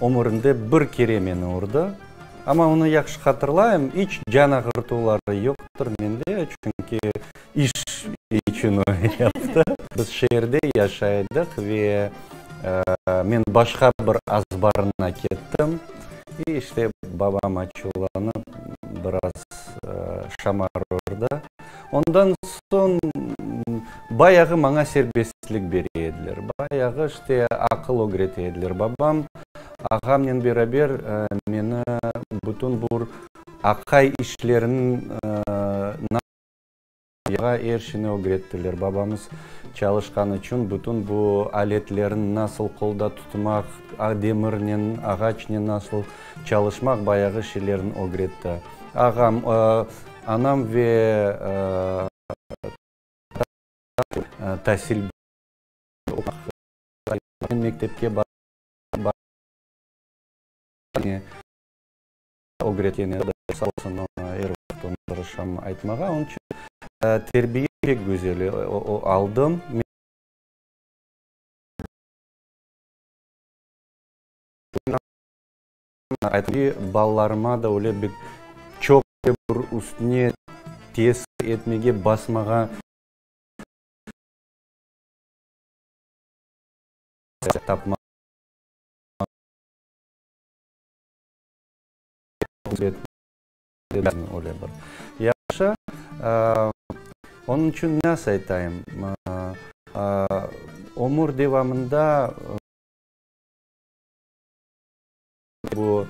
ömürinde bir kere meni urdı. Amma onı yahşı hatırlayım, iç can ağırtuvları yoqtır mende, çünki iş içün o yaptı. Biz şeerde yaşay edik ve men başqa bir azbarına kettim. İ işte babam açuvlanıp, biraz şamar urdı. Ondan soñ bayağı maña serbestlik bere ediler, bayağı işte aqıl ögrete ediler. Babam ağamnen beraber meni bütün bu aqay işleriniñ er şeyni ögrettiler. Babamız çalışqanı içün bütün bu aletlerni nasıl qolda tutmaq, demirnen, ağaçnen nasıl çalışmaq bayağı şeylerni ögretti. Ağam, anam ve tasil mektepke ögretken edi, sağ olsun, er vaqıt onı tırışam aytmağa. Onıñ içün terbiye pek güzel aldım. Balalarıma da öyle bir çoq bir üstüne tesir etmege, basmağa tapmaq öyle bir yahşı. Onıñ içün nasıl aytayım, ömür devamında Bu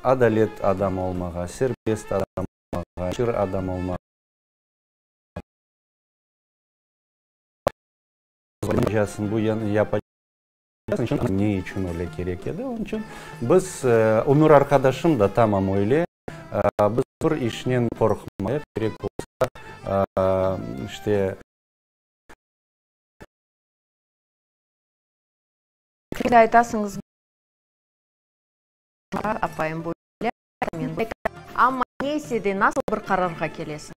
adalet adam olmağa, serbest adam olmağa, cır adam olmağa. Bu yapacaqsıñ, ne içün öyle kerek edi? Onıñ içün biz, ömür arqadaşım da tamam öyle, biz bir işnen qorqmayıq, kerek olsa, işte. Şimdi aytasıñız. Apayım böyle, men böyle. Amma neyse de nasıl bir qararğa kelesiñ?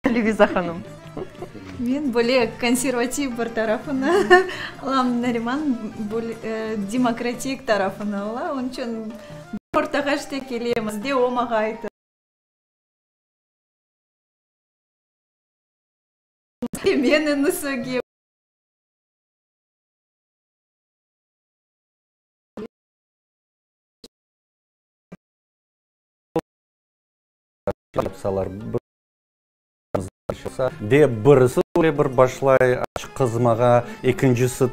Leviza hanım. Men böyle konservativ bir tarafını alam, Nariman böyle demokratik tarafını ala. Onıñ içün bir ortağa işte kelemiz, de o maña ayta. De men onı sögem. Yapsalar, de birisi öyle bir başlay qızmağa, ekincisi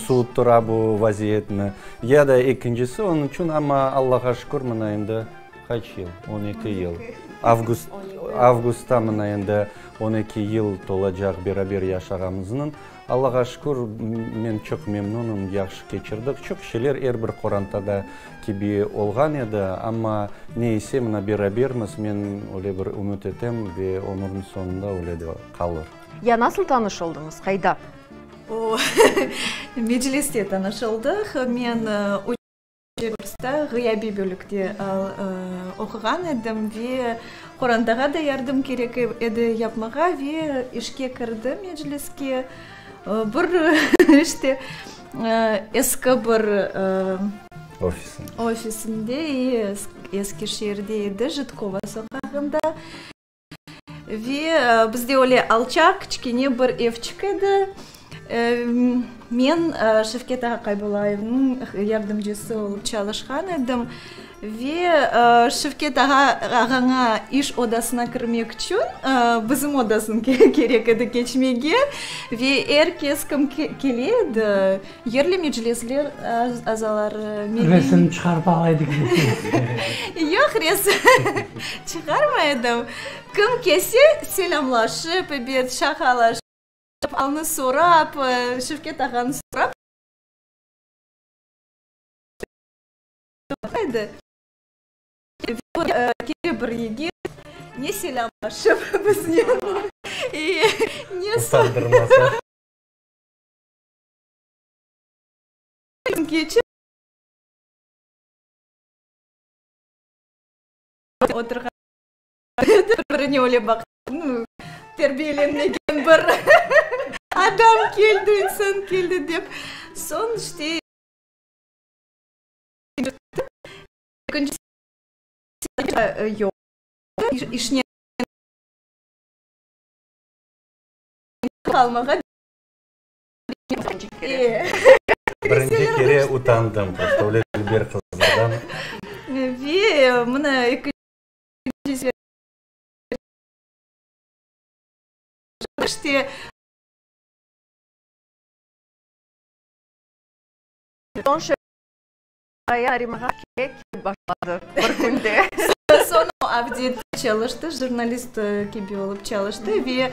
suvuttıra bu vaziyetni, ya da ekincisi, onıñ içün, amma Allağa şükür, mına endi qaç yıl, 12 yıl, avgust, avgustta mına endi 12 yıl tolacaq beraber yaşağanımıznıñ. Allağa şükür, men çoq memnunım, yahşı keçirdik. Çoq şeyler er bir qorantada kibi olğan edi, amma ne ise, mına berabermiz, men öyle bir ümüt etem ve ömürniñ soñunda öyle de qalır. Ya nasıl tanış oldıñız, qayda? O, mecliste tanış oldıq. Men Kursta ğıyabiy bölükte oquğan edim ve qorantağa da yardım kerek edi yapmağa ve işke kirdim mecliske. Bir işte eski bir ofisinde eski şeerde edi, Jitkova soqağında. Ve bizde öyle alçaq, kiçkene bir evçik edi. Men Şevket ağa Qaybullayevniñ yardımcısı olıp çalışqan edim. Ve Şevket ağa ağaña iş odasına kirmek içün bizim odasını kerek edi keçmege. Ve er kes kim kele edi, Yerli meclisler azaları, milliy. Resim çıqarıp ala edik Yoq, resim çıqarmay edim. Kim kelse, selâmlaşıp, ebet, şaqalaşıp, alnı sorap, Şevket ağanı sorap edi. Kele bir yigit, ne selâmlaşıp biznen, ne Utandırmasa. Keçip oturğan birine öyle baqtım, terbiyelenmegen bir adam keldi, insan keldi dep. Soñ işte. Yoq, işnen qalmağa Birinci kere utandım, prosto öyle dülber qızlardan. Ve mına ekinci işte. Başladı bir künde. Soñ o Avdette çalıştı, jurnalist kibi olıp çalıştı ve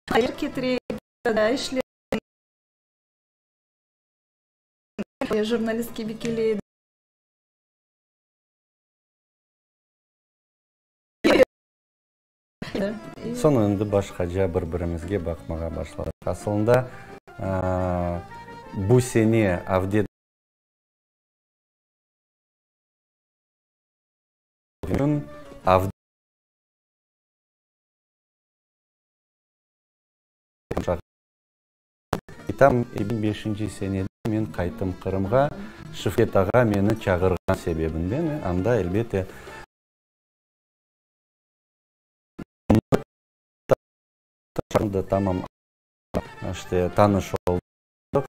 haber ketire edi, işler jurnalist kibi kele edi. Soñ endi başqaca bir-birimizge baqmağa başladıq. Asılında, bu sene Avdet Tam beşinci senede men qayttım Qırımğa, Şevket ağa meni çağırğan sebebinden, anda, elbette, tamam, işte, tanış oldıq.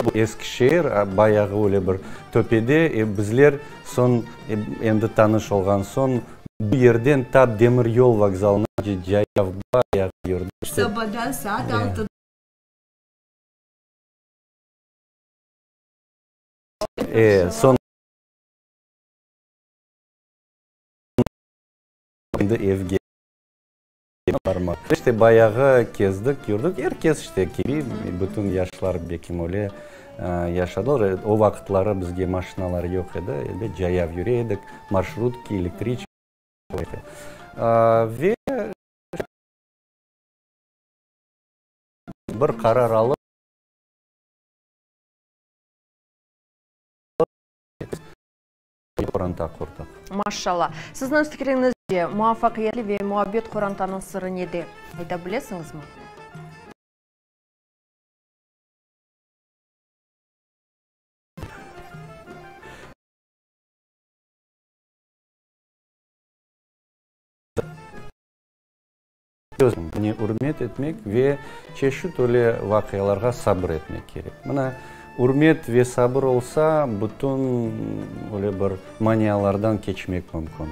Bu eski şeer, bayağı öyle bir töpede, e, bizler soñ, endi tanış olğan soñ, bu yerden tap demir yol vokzalına cayav bayağı yürdik. Sabadan saat altıda. E, soñ endi evge barmaq. İşte bayağı kezdik, yürdik. Er kes işte kibi, bütün yaşlar bekim öyle yaşadılar. O vaqıtları bizge maşinalar yoq edi, elbet cayav yüre edik, marşrutki, elektriçka. Ve bir qarar alıp, qoranta qurdıq. Maşşalla. Sizniñ fikriñizce, muvafaqiyetli ve muabbet qorantanıñ sırı nede? Ayta bilesiñizmi? Özüni ürmet etmek ve çeşit öyle vaqialarğa sabır etmek kerek. Mına, ürmet ve sabır olsa, bütün öyle bir manialardan keçmek mümkün.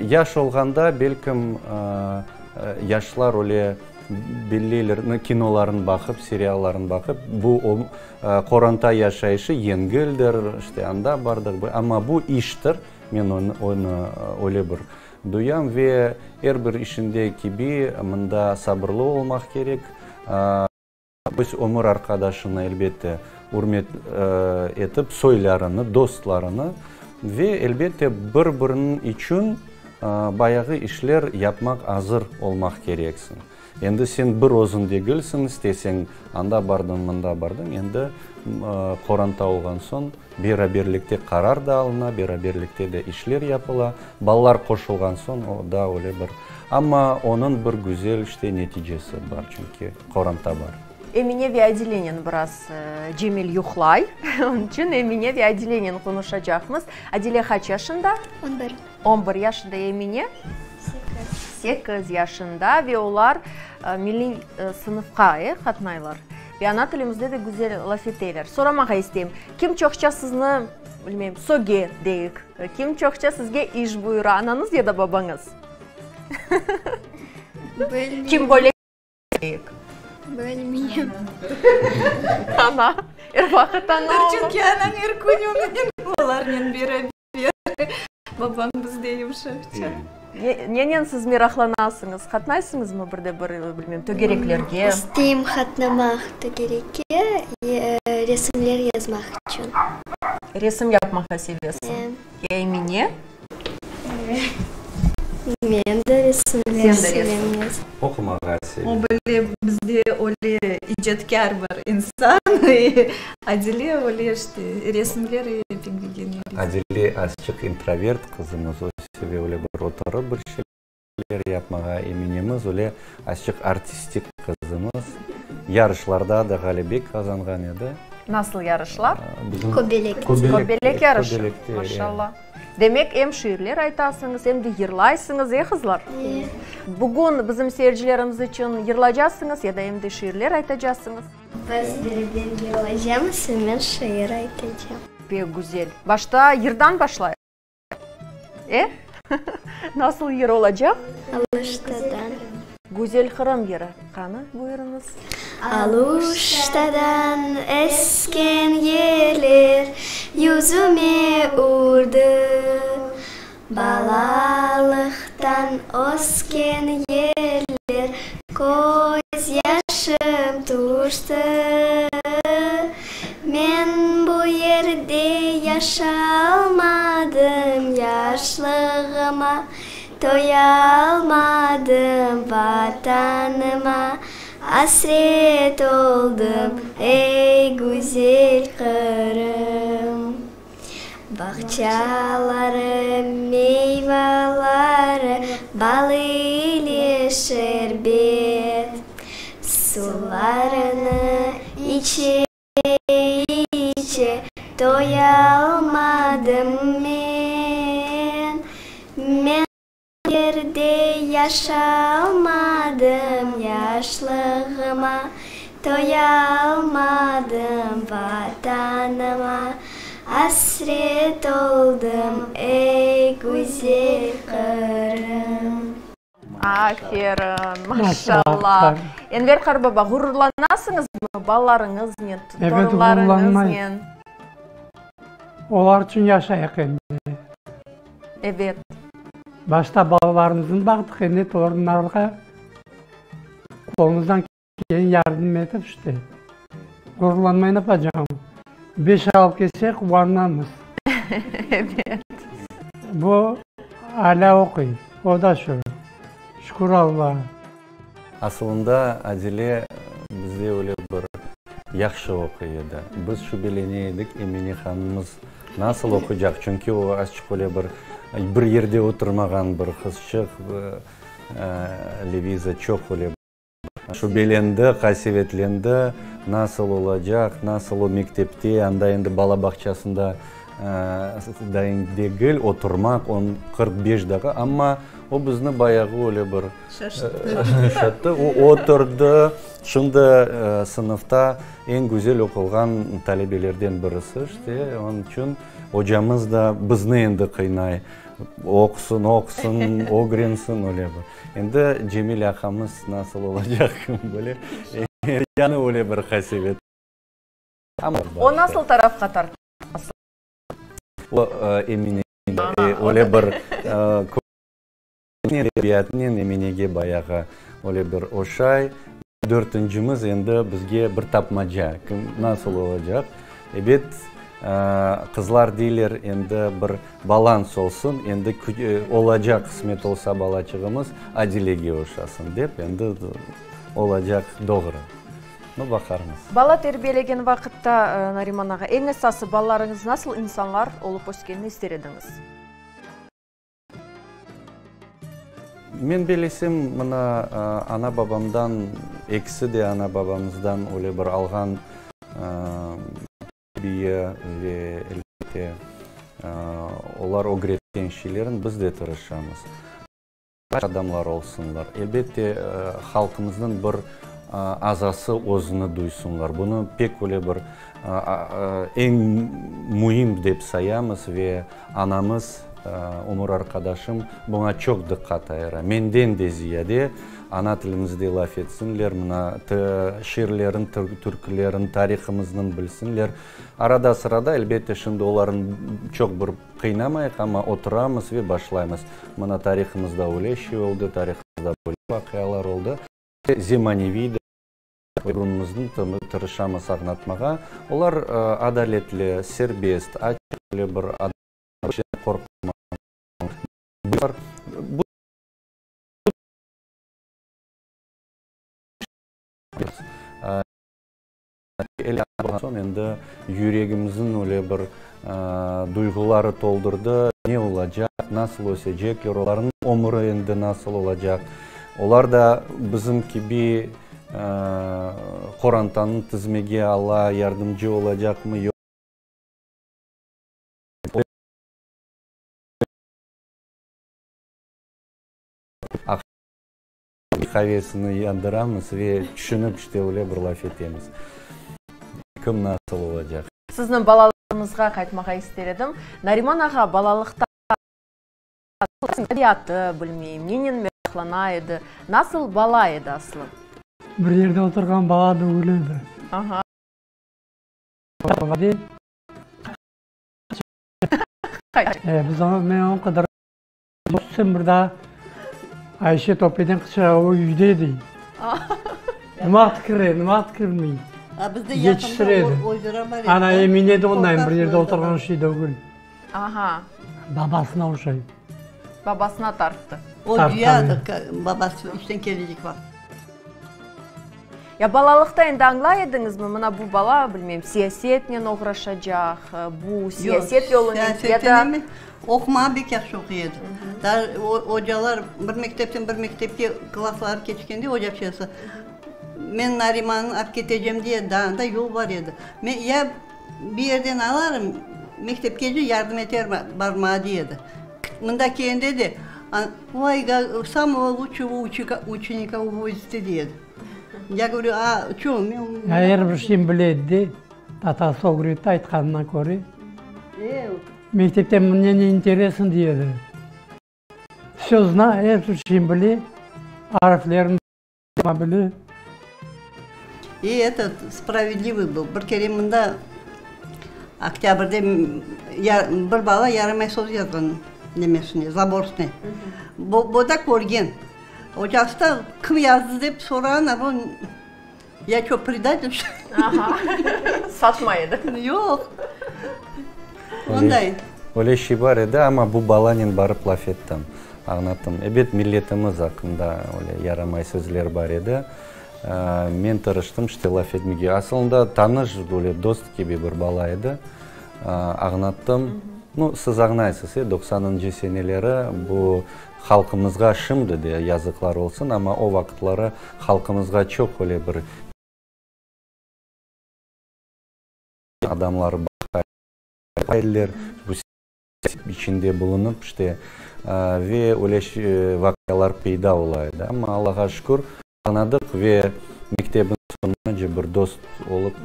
Yaş olğanda, belkim, yaşlar öyle belleyler, kinolarnı baqıp, seriallarnı baqıp, bu qoranta yaşayışı yengildir, işte anda bardıq, amma bu iştir, men onı öyle bir Duyam ve er bir işinde kibi mında sabırlı olmaq kerek. Öz ömür arqadaşını, elbette, ürmet etip, soylarını, dostlarını ve, elbette, bir-biriniñ içün bayağı işler yapmaq azır olmaq kereksiñ. Endi sen bir özüñ degilsiñ, isteseñ anda bardıñ, mında bardıñ, endi qoranta olğan soñ beraberlikte qarar da alına, beraberlikte de işler yapıla. Balalar qoşulğan soñ o daa öyle bir, amma onıñ bir güzel işte neticesi bar, çünki qoranta bar. Emine ve Adilenen biraz Cemil yuqlay, onıñ içün Emine ve Adilenen qonuşacaqmız. Adile qaç yaşında? On bir. On bir yaşında Emine? Sekiz. Sekiz yaşında ve olar milliy sınıfqa, e, qatnaylar. Ve ana tilimizde de güzel laf eteler. Soramağa isteyim, kim çoqça sizni, bilmeyim, söge, deyik, kim çoqça sizge iş buyura, anañız ya da babañız? Bilmeyim. Kim böyle deyik? Bilmeyim. Ana, er vaqıt ana olur. Çünki anañ er kün onınen, olarnen beraber. Babañ bizde yumşaqça. Nenen siz meraqlanasıñız? Qatnaysıñızmı bir de bir, bilmem, tögereklerge? İsteyim qatnamaq tögerekke, resimler yazmaq içün. Resim yapmağa sevesiñ. Ya Emine? Men de resimler sevem. Oqumağa sevem. O bile bizde öyle icatkâr bir insan. Adile öyle işte resimler pek begene. Adile azçıq introvert qızımız, o seve öyle bir oturıp bir şeyler yapmağa. Eminemiz öyle azçıq artistik qızımız, yarışlarda da ğalebe qazanğan edi. Nasıl yarışlar? Bizim Kobelek. Kobelek yarışı. Kobelekte, Maşallah. Demek, em şiirler aytasıñız, em de yırlaysıñız, e, qızlar? E. Bugün bizim seyircilerimiz içün yırlacasıñız ya da em de şiirler aytacasıñız? Biz beraber yırlaycamız ve men şiir aytacam. Pek güzel. Başta yırdan başlayıq. E? Nasıl yır olacaq? Aluştadan. Güzel Qırım yırı. Qani, buyurıñız. Aluştadan esken yeller yüzüme urdı, Balalıqtan ösken yeller közyaşım tüşti. Men bu yerde yaşalmadım, Yaşlığıma toyalmadım, Vatanıma asret oldım, Ey, güzel Qırım! Bağçaları, meyvaları, bal ile şerbet, Suvlarını içe-içe toyalmadım men. Men Yerde yaşalmadım, yaşlığıma toyalmadım, Vatanıma asret oldım, ey, güzel Qırım. Aferin, maşallah. Enver qarbaba, ğururlanasıñızmı balalarıñıznen, torunlarıñıznen? Olar içün yaşayıq endi. Ebet. Başta balalarımıznı baqtıq, endi torunlarğa qolumızdan kelgen yardım etip işte. Ğururlanmay napacağım? Beş alıp kelse quvanamız. Ebet. Bu alâ oquy, o da şu. Şükür Allağa. Asılında Adile bizde öyle bir yahşı oquy edi. Biz şübelene edik, Emine hanımımız nasıl oquycaq, çünki o azçıq öyle bir bir yerde oturmağan bir qızçıq, Leviza çoq öyle şübelendi, qasevetlendi, nasıl olacaq, nasıl o mektepte, anda endi bala bağçasında dayın degil, oturmaq, on 45 daqa, amma o bizni bayağı öyle bir şaşırttı. O oturdı, şimdi sınıfta eñ güzel oqulğan talebelerden birisi, işte, onıñ içün ocamız da bizni endi qıynay, oqusın, oqusın, ögrensin, öyle bir. Endi Cemil aqamız nasıl olacaq, kim bile, yañı öyle bir qasevet. O nasıl tarafqa tarttı? O, Emine, öyle bir edebiyatnen Eminege bayağı öyle bir oşay. Dörtüncimiz endi bizge bir tapmaca, kim, nasıl olacaq? Ebet, qızlar deyler, endi bir balans olsun, endi olacaq, qısmet olsa balaçığımız Adilege oşasın dep, endi olacaq doğru. Nu, baqarmız. Bala terbiyelegen vaqıtta, Nariman ağa, eñ esası balalarıñız nasıl insanlar olıp öskenini ister ediñiz? Men bellesem, mına, ana-babamdan, ekisi de ana-babamızdan öyle bir alğan terbiye ve, elbette, olar ögretken şeylerin biz de tırışamız. Adamlar olsunlar. Elbette, halqımıznıñ bir azası özüni duysunlar. Bunı pek öyle bir eñ müim dep sayamız ve anamız, ömür arqadaşım buña çoq diqqat ayıra. Menden de ziyade ana tilimizde laf etsinler, mına, şiirlerin, türkülerin, tarihımıznıñ bilsinler. Arada-sırada, elbette, şimdi olarnı çoq bir Qıynamayıq, amma oturamız ve başlaymız. Mına tarihımızda öyle şey oldı, tarihımızda böyle vaqialar oldı. Zemaneviy de burunımıznı tırışamız añlatmağa. Olar adaletli, serbest, açıq öyle bir adam, bir şeyden qorqmağan. Bu Soñ endi yüregimizniñ öyle bir duyğuları toldurdı, ne olacaq, nasıl ösecekler, olarnıñ ömüri endi nasıl olacaq, olar da bizim kibi. Qorantanı tizmege Alla yardımcı olacaqmı, yoqmı? Qavesini yandıramız ve tüşünip işte öyle bir laf etemiz. Kim nasıl olacaq. Sizniñ balalıqıñızğa qaytmağa ister edim. Nariman ağa balalıqta Tabiatı, bilmeyim, nenen meraqlana edi, nasıl bala edi aslı? Bir yerde oturğan bala degil edi. Aha. Biz onı, men onı qıdırıp, sen bir daa Ayşe töpeden qıçıra, o üyde dey. Ne vaqıt kire, ne vaqıt kirmey. Yetiştire edi. Ana Emine de ondayım, bir yerde oturğan şey degil. Aha. Babasına oşay. Babasına tarttı. O duyadı, babası işten kelecek vaqıt. Ya balalıqta endi añlay ediñizmi, mına bu bala, bilmeyim, siyasetnen oğraşacaq, bu siyaset yolunen ya da. Oqumağa bek yahşı oquy edi. Daa ocalar bir mektepten bir mektepke klassları keçkende ocaçesi, Men Narimanı alıp ketecem diye, daa anda yol bar edi. Men ya Bir yerden alarım, mektepkece yardım eterim barmağa, dey edi. Mında kelgende de, Vay, samogo lutşego uçenika uvozite, dey edi. Ya govoryu, a ço, men. Ya er bir şeyni bile edi de, tatası ögretti aytqanına köre. Mektepte mne ne interesno, dey edi. Vse znay, er bir şeyni bile, arflerini bile. I etot, spravedlivıy byl. Bir kere mında oktâbrde bir bala yaramay söz yazğan nemesine, zaborsına. Bu da körgen. Ocası da kim yazdı dep sorağan, a bu, ya ço, predatel, çto li? Aha, satmay edi. Yoq. Onday. Öyle şey bar edi, amma bu balanen barıp laf ettim. Añlattım. Ebet, milletimiz aqqında öyle yaramay sözler bar edi. Men tırıştım işte laf etmege. Asılında tanış, böyle dost kibi bir bala edi. Añlattım. Nu, siz añlaysız, e, doqsanıncı seneleri bu halqımızğa şimdi de yazıqlar olsun, amma o vaqıtları halqımızğa çoq öyle bir adamlar baqa ediler. Bu içinde bulunıp, işte, ve öyle vaqialar peyda ola edi. Amma, Allağa şükür, añladıq ve mektebin soñunace bir dost olıp.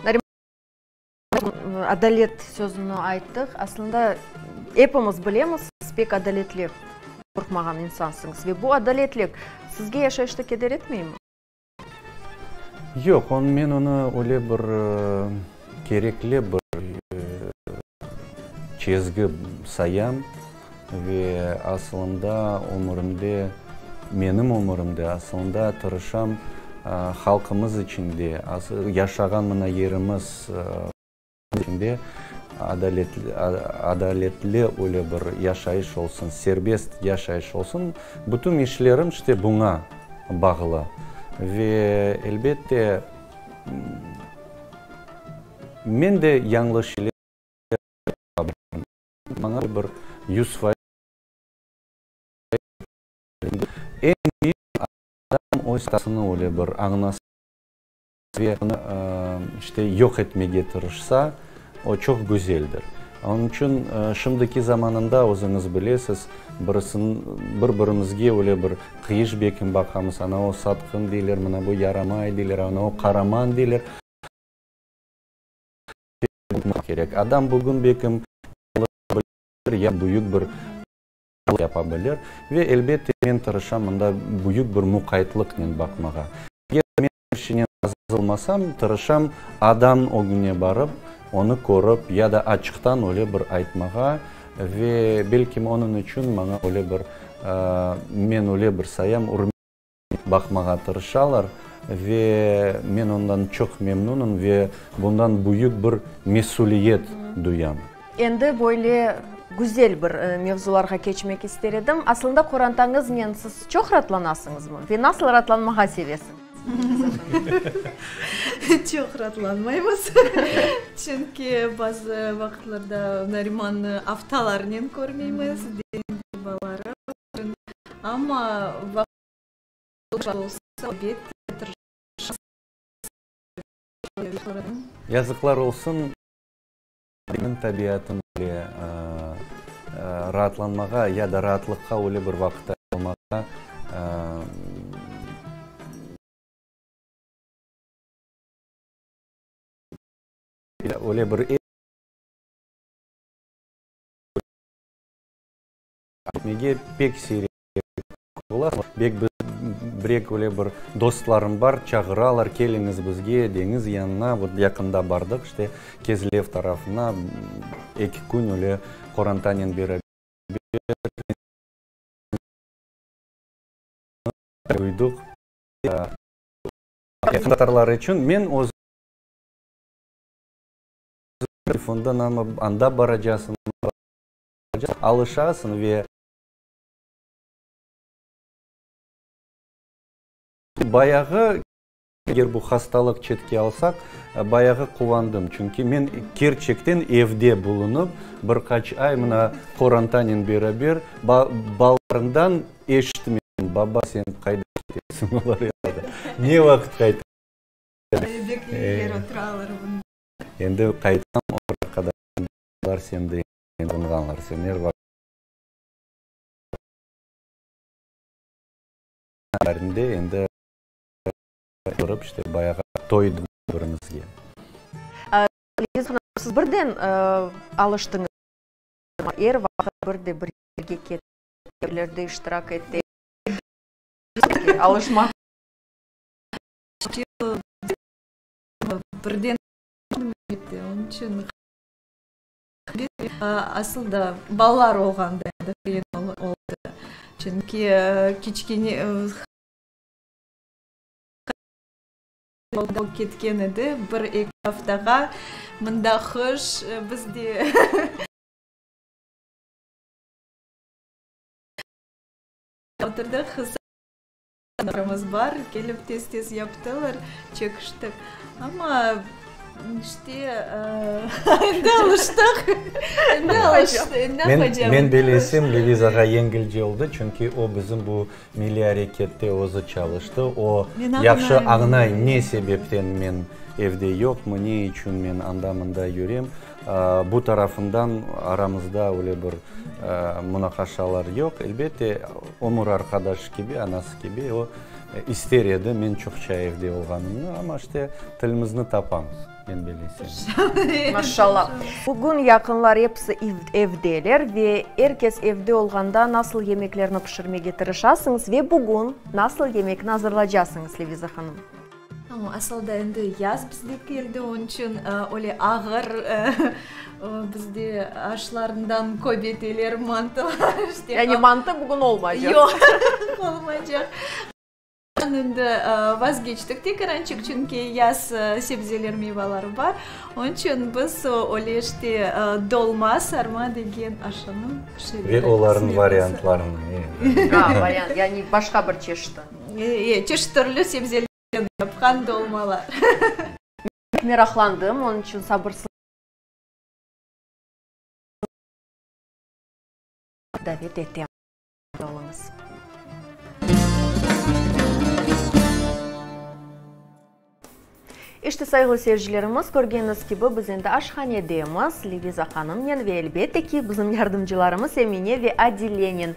Nariman, adalet sözüni ayttıq. Aslında, epimiz bilemiz, siz pek adaletli, qorqmağan insansıñız. Ve bu adaletlik sizge yaşayışta keder etmeymi? Yoq, men onı öyle bir kerekli bir çizgi sayam ve asılında ömürimde, menim ömürimde asılında tırışam halqımız içinde, yaşağan mına yerimiz içinde adaletli öyle bir yaşayış olsun, serbest yaşayış olsun. Bütün işlerim işte buña bağlı. Ve elbette, men de yañlış şeyler yapa bilirim. Maña bir 100%. Eñ müim, adam öz hatasını öyle bir añlasa. Ve onı, işte, yoq etmege tırışsa, o çoq güzeldir. Onıñ içün şimdiki zamanında, özüñiz bilesiz, birisiniñ, bir-birimizge öyle bir qıyış bekim baqamız, ana o satqın deyler, mına bu yaramay deyler, ana o qaraman deyler. Kerek. Adam bugün bekim ya büyük bir yapa bilir. Ve, elbette, men tırışam mında büyük bir muqaytlıqnen baqmağa. Eger men bir şeynen razı olmasam, tırışam adam ögüne barıp, onı körip ya da açıqtan öyle bir aytmağa ve belkim onıñ içün maña öyle bir, men öyle bir sayam, ürmet baqmağa tırışalar ve men ondan çoq memnunım ve bundan büyük bir mesüliyet duyam. Endi böyle güzel bir mevzularğa keçmek ister edim. Aslında qorantañıznen siz çoq ratlanasıñızmı ve nasıl ratlanmağa sevesiñiz? Çoq ratlanmaymız, çünki bazı vaqıtlarda Narimannı aftalarnen körmeymiz, balaları. Amma vaqıt olsa, elbette, tırışamız. Yazıqlar olsun, menim tabiatım öyle raatlanmağa ya da raatlıqqa öyle bir vaqıt ayırmağa öyle bir Etmege pek siyrek ola. Bek birek öyle bir dostlarım bar, çağıralar, keliñiz bizge, deñiz yanına. Vot yaqında bardıq, işte, Kezlev tarafına, eki kün öyle qorantanen beraber duydıq. Qırımtatarlar içün men özüm telefondan amma anda baracasıñ, alışasıñ ve bayağı, eger bu hastalıq çetke alsaq, bayağı quvandım, çünki men kerçekten evde bulunıp, bir qaç ay mına qorantanen beraber, balalarından eşitmedim, baba, sen qayda ketesiñ, olar ne vaqıt qaytarsıñ? Bekleyler, oturalar bunda. Endi qaytsam, olar sende Sağınğanlar seni er vaqıt. Endi oturıp, işte, bayağı toydıq bir-birimizge. Leviza hanım, siz birden alıştıñız, er vaqıt bir de bir yerge ketip, yerlerde iştirak ete, alışmaq. Birden, onıñ içün. Asıl da balalar olğanda endi qıyın oldı. Çünki kiçkene ketken edi bir-eki aftağa. Mında qış, biz de oturdıq, bar, kelip tez-tez yaptılar, çekiştik. Amma işte endi alıştıq, endi alıştıq, endi yapacağım. Men belesem, Levizağa yengilce oldı, çünki o bizim bu milliy arekette özü çalıştı. O yahşı añlay, ne sebepten men evde yoqmı, ne içün men anda-mında yürem. Bu tarafından aramızda öyle bir munaqaşalar yoq. Elbette, ömür arqadaşı kibi, anası kibi o ister edi men çoqça evde olğanımnı, amma işte tilimizni tapamız, men belesem. Maşallah. Bugün yaqınlar episi evdeler ve er kes evde olğanda nasıl yemeklerni pişirmege tırışasıñız ve bugün nasıl yemekni azırlacasıñız, Leviza hanım? Asıl da endi yaz bizde keldi, onıñ içün öyle ağır bizde aşlarından köbeteler, mantılar işte. Yani mantı bugün olmaycaq. Yoq, olmaycaq. Endi vazgeçtik tekarançıq, çünki yaz sebzeler, meyvaları bar. Onıñ içün biz öyle işte dolma, sarma degen aşını pişiremiz. Ve olarnıñ variantlarını. A, variant, yani başqa bir çeşiti. Çeşit türlü sebzelerden yapqan dolmalar. Pek meraqlandım, onıñ içün sabırsız davet etem. Oluñız. İşte, sayğılı seyircilerimiz, körgeniñiz kibi, biz endi aşhanedemiz, Leviza hanımnen ve, elbette ki, bizim yardımcılarımız Emine ve Adilenen.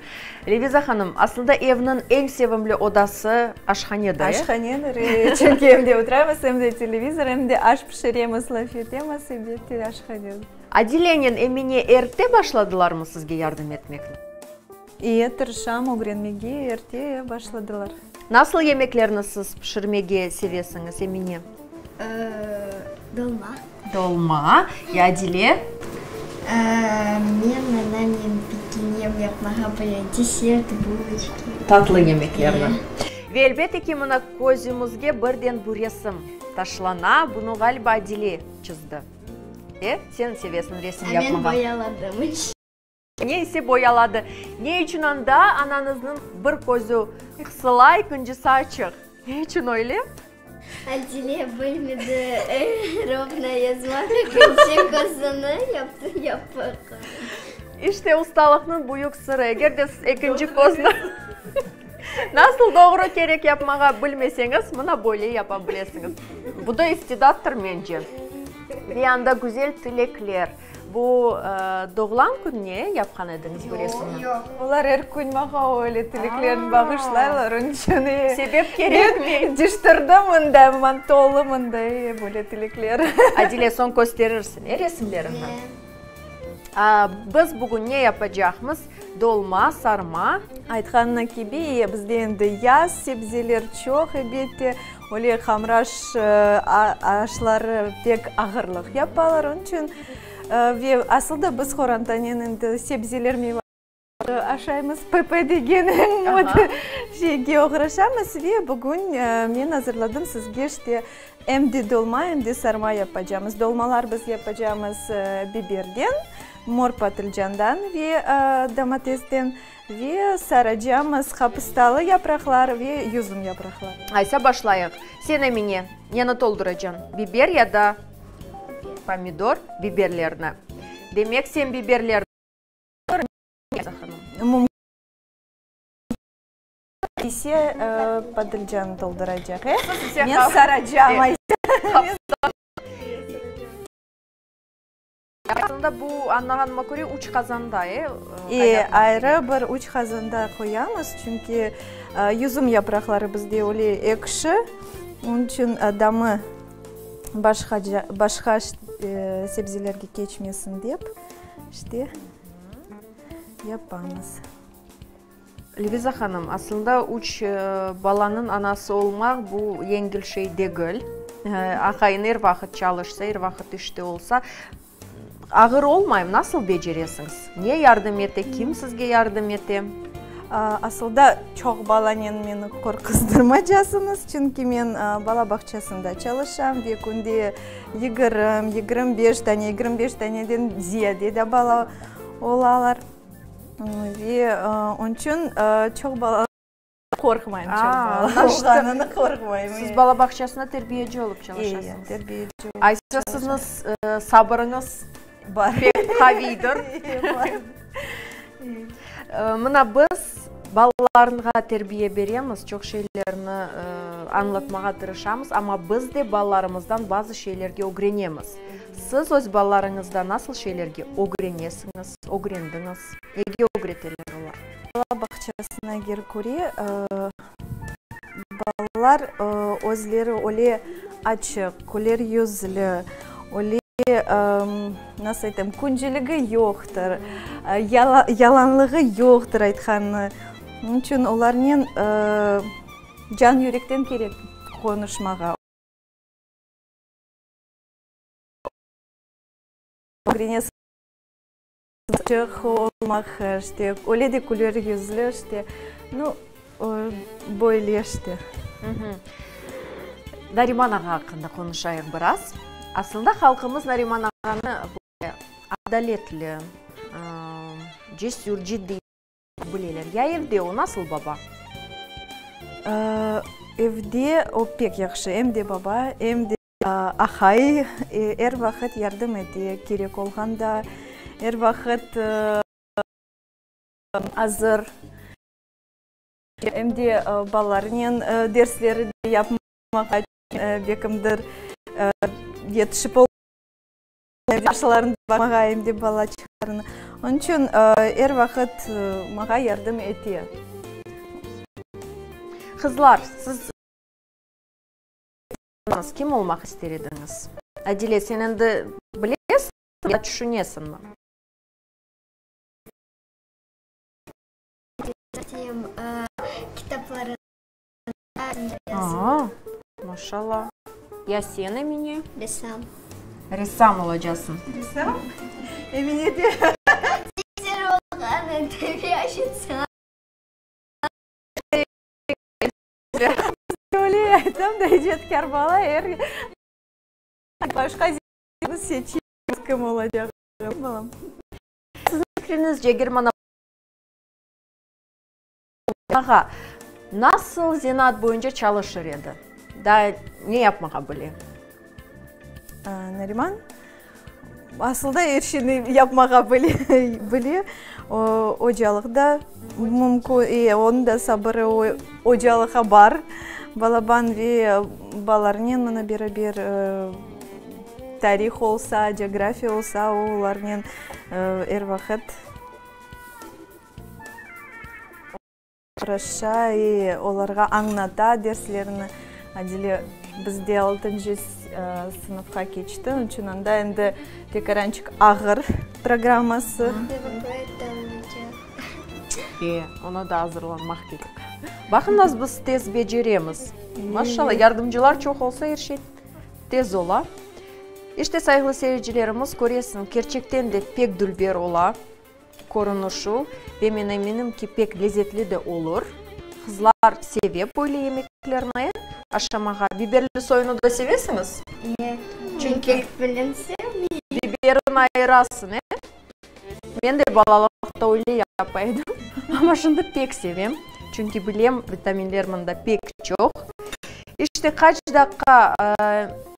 Leviza hanım, aslında evniñ eñ sevimli odası aşhanedir, e? Aşhanedir, e, çünki evde oturamız, em de televizor, em de aş pişiremiz, laf etemiz, elbette, aşhanedir. Adilenen Emine erte başladılarmı sizge yardım etmekni? E, tırışam ögrenmege, erte başladılar. Nasıl yemeklerni siz pişirmege sevesiñiz, Emine? Dolma. Dolma. Ya Adile? Men anamnen pekenem yapmağa bilem, desert, buloçki. Tatlı yemeklerni. Ve elbette ki, mına közümizge birden bu resim taşlana, bunı ğaliba Adile çizdi. E, sen sevesiñ resim yapmağa. Men boyaladım. Ne ise boyaladı. Ne içün anda anañıznıñ bir közü qısıla, ekincisi açıq? Ne içün öyle? Adile bilmedi rovno yazmaq, ekinci közüni yaptı yapıq. İşte ustalıqnıñ büyük sırı, eger de siz ekinci közni. Nasıl doğru kerek yapmağa bilmeseñiz, mına böyle yapa bilesiñiz. Bu da istidattır, mence. Ve anda güzel tilekler. Bu doğulan kününe yapqan ediñiz bu resimni? Yoq, yoq. Olar er kün maña öyle tileklerni bağışlaylar, onıñ içün. Sebep kerekmey. Cıştırdım mında, man tolu mında böyle tilekler. Adile, soñ kösterirsiñ, e, resimleriñni? Biz bugün ne yapacaqmız? Dolma, sarma. Aytqanına kibi, bizde endi yaz, sebzeler çoq, elbette. Öyle hamır aş aşları pek ağırlıq yapalar, onıñ içün ve asıl da biz qorantanen endi sebzeler, meyva aşaymız, PP degen şeyge oğraşamız ve bugün men azırladım sizge işte em de dolma, em de sarma yapacamız. Dolmalar biz yapacamız biberden, mor patılcandan ve domatesten. Ve saracamız qapıstalı yapraqlar ve yüzüm yapraqları. Aysa başlayıq. Sen Emine, neni tolduracañ, biber ya da pomidor? Biberlerni. Demek, sen biberlerni Mümkün ise patılcanı tolduracaq, e? Men saracam, Aysa. Aslında bu, añlağanıma köre, üç qazanda, e? E, ayrı bir üç qazanda qoyamız, çünki yüzüm yapraqları bizde öyle ekşi, onıñ içün damı başqaca, başqa sebzelerge keçmesin dep, işte, yapamız. Leviza hanım, aslında üç balanıñ anası olmaq bu yengil şey degil. Aqayıñ er vaqıt çalışsa, er vaqıt işte olsa, ağır olmaymı? Nasıl beceresiñiz? Ne yardım ete, kim sizge yardım ete? Asılda çoq balanen meni qorquzdırmacasıñız, çünki men bala bağçasında çalışam ve künde 20, 25 dane, 25 daneden ziyade de bala olalar. Ve onıñ içün çoq bala qorqmayım, çoq bala olğanını qorqmayım. Siz bala bağçasında terbiyeci olıp çalışasıñız. E, terbiyeci olıp Aysa siziñ sabırıñız pek qaviydir. Bar. Mına biz balalarğa terbiye beremiz, çoq şeylerni añlatmağa tırışamız, amma biz de balalarımızdan bazı şeylerge ögrenemiz. Siz öz balalarıñızdan nasıl şeylerge ögrenesiñiz, ögrendiñiz? Nege ögreteler olar? Bala bağçasına eger köre, balalar özleri öyle açıq, küler yüzlü, öyle, nasıl aytam, küncüligi yoqtır, yalanlığı yoqtır aytqanı. Onıñ içün olarnen can yürekten kerek qonuşmağa. Açıq olmaq, işte, öyle de küler yüzlü, işte, nu, böyle, işte. Nariman ağa aqqında qonuşayıq biraz. Aslında halqımız Nariman ağanı böyle adaletli, cesür, ciddiy bileler. Ya evde o nasıl baba? Evde o pek yahşı, em de baba, em de Ahay er vaqıt yardım ete, kerek olğanda, er vaqıt azır. Em de balalarınen dersleri de yapmağa bekimdir yetişip yaşlarını baqmağa, em de balaçıqlarını. Onıñ içün er vaqıt maña yardım ete. Qızlar, siz Kim olmaq ister ediñiz? Adile, sen endi bilesiñmi ya tüşünesiñmi? İsteyim, kitaplarını Aa, maşallah. Ya sen, Emine? Ressam. Ressam olacasıñ. Ressam? Emine de. Güzel olğanı tabiatçısı. Öyle aytsam da icadkâr bala er başqa seçe kim olacaq balam. Siziñ fikriñizce German ağa nasıl zenaat boyunca çalışır edi? Daa ne yapmağa bile? Nariman asılda er şeyni yapmağa bile. Ocalıq da. Mümkün, e, onıñ da sabırı ocalıqqa bar, balaban ve balalarnen mına beraber tarih olsa, cografiya olsa, o olarnen er vaqıt oğraşa, e, olarğa añlata derslerini. Adile bizde altıncı sınıfqa keçti, onıñ içün anda endi tekarançıq ağır programması. E, ona da azırlanmaq kerek. Baqıñız, biz tez beceremiz. Maşallah, yardımcılar çoq olsa, er şey tez ola. İşte, sayğılı seyircilerimiz, köresiñ, kerçekten de pek dülber ola körünişi ve men eminim ki, pek lezetli de olur. Qızlar seve böyle yemeklerni aşamağa. Biberli soyunı da sevesiñiz? E, çünki biberini ayırasıñ, e? Men de balalıqta öyle yapa edim, amma şimdi pek sevem, çünki bilem, vitaminler mında pek çoq. İşte, qaç daqqa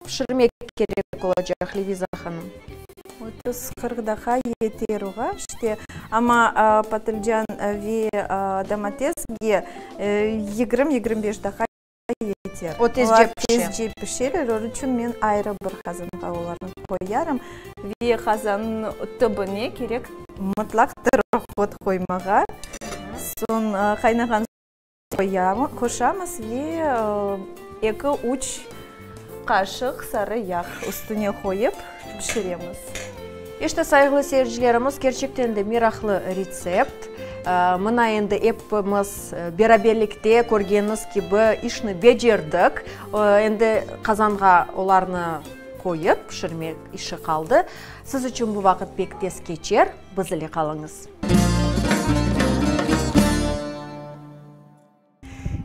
pişirmek kerek olacaq, Leviza hanım? 30-40 daqqa yeter oğa, işte, amma patılcan ve domatesge 20-25 daqqa yeter. O tezce pişe. Tezce pişeler, onıñ içün men ayrı bir qazanğa olarnı qoyarım. Ve qazannıñ tübüne kerek mıtlaq tırhot qoymağa. Soñ qaynağan suv qoşamız ve eki-üç qaşıq sarı yağ üstüne qoyıp pişiremiz. İşte, sayğılı seyircilerimiz, kerçekten de meraqlı retsept. Mına endi epimiz beraberlikte, körgeniñiz kibi, işni becerdik. Endi qazanğa olarnı qoyıp pişirmek işi qaldı. Siz içün bu vaqıt pek tez keçer, biz ile qalıñız.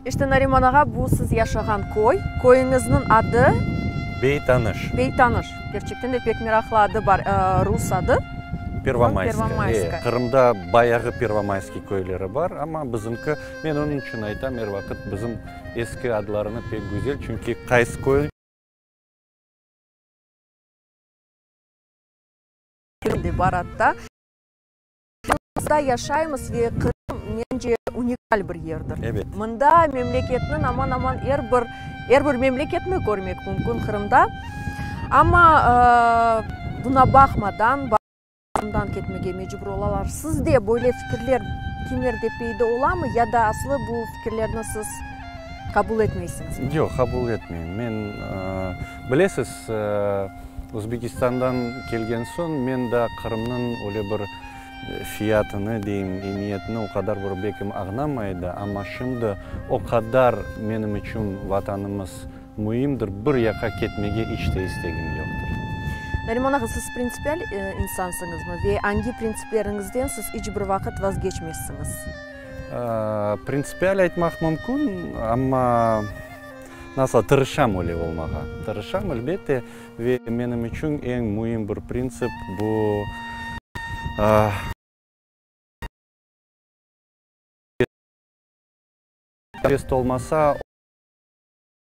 İşte, Nariman ağa, bu siz yaşağan köy. Köyüñizniñ adı? Beytanış. Beytanış. Kerçekten de pek meraqlı adı bar, rus adı. Pervomayskoye. Qırımda bayağı Pervomayskiy köyleri bar, amma bizimki, men onıñ içün aytam er vaqıt, bizim eski adlarını pek güzel, çünki qaysı köy. De bar atta. Qırımda yaşaymız ve Qırım, mence, unikal bir yerdir. Ebet. Mında memleketniñ aman-aman er bir, er bir memleketni körmek mümkün Qırımda. Amma buna baqmadan, Qırımdan ketmege mecbur olalar. Sizde böyle fikirler kimerde peyda olamı ya da aslı bu fikirlerni siz qabul etmeysiñizmi? Yoq, qabul etmeyim. Men, bilesiz, Özbekistandan kelgen soñ, men daa Qırımnıñ öyle bir fiyatını, deyim, emiyetini o qadar bir bekim añlamay edi, amma şimdi o qadar menim içün Vatanımız müimdir, bir yaqqa ketmege iç te istegim yoqtır. Nariman ağa, siz printsipial insansıñızmı ve angi printsipleriñizden siz iç bir vaqıt vazgeçmezsiñiz? Printsipial aytmaq mümkün, amma nasıl, tırışam öyle olmağa. Tırışam, elbette, ve menim içün eñ müim bir printsip bu, Serbest olmasa,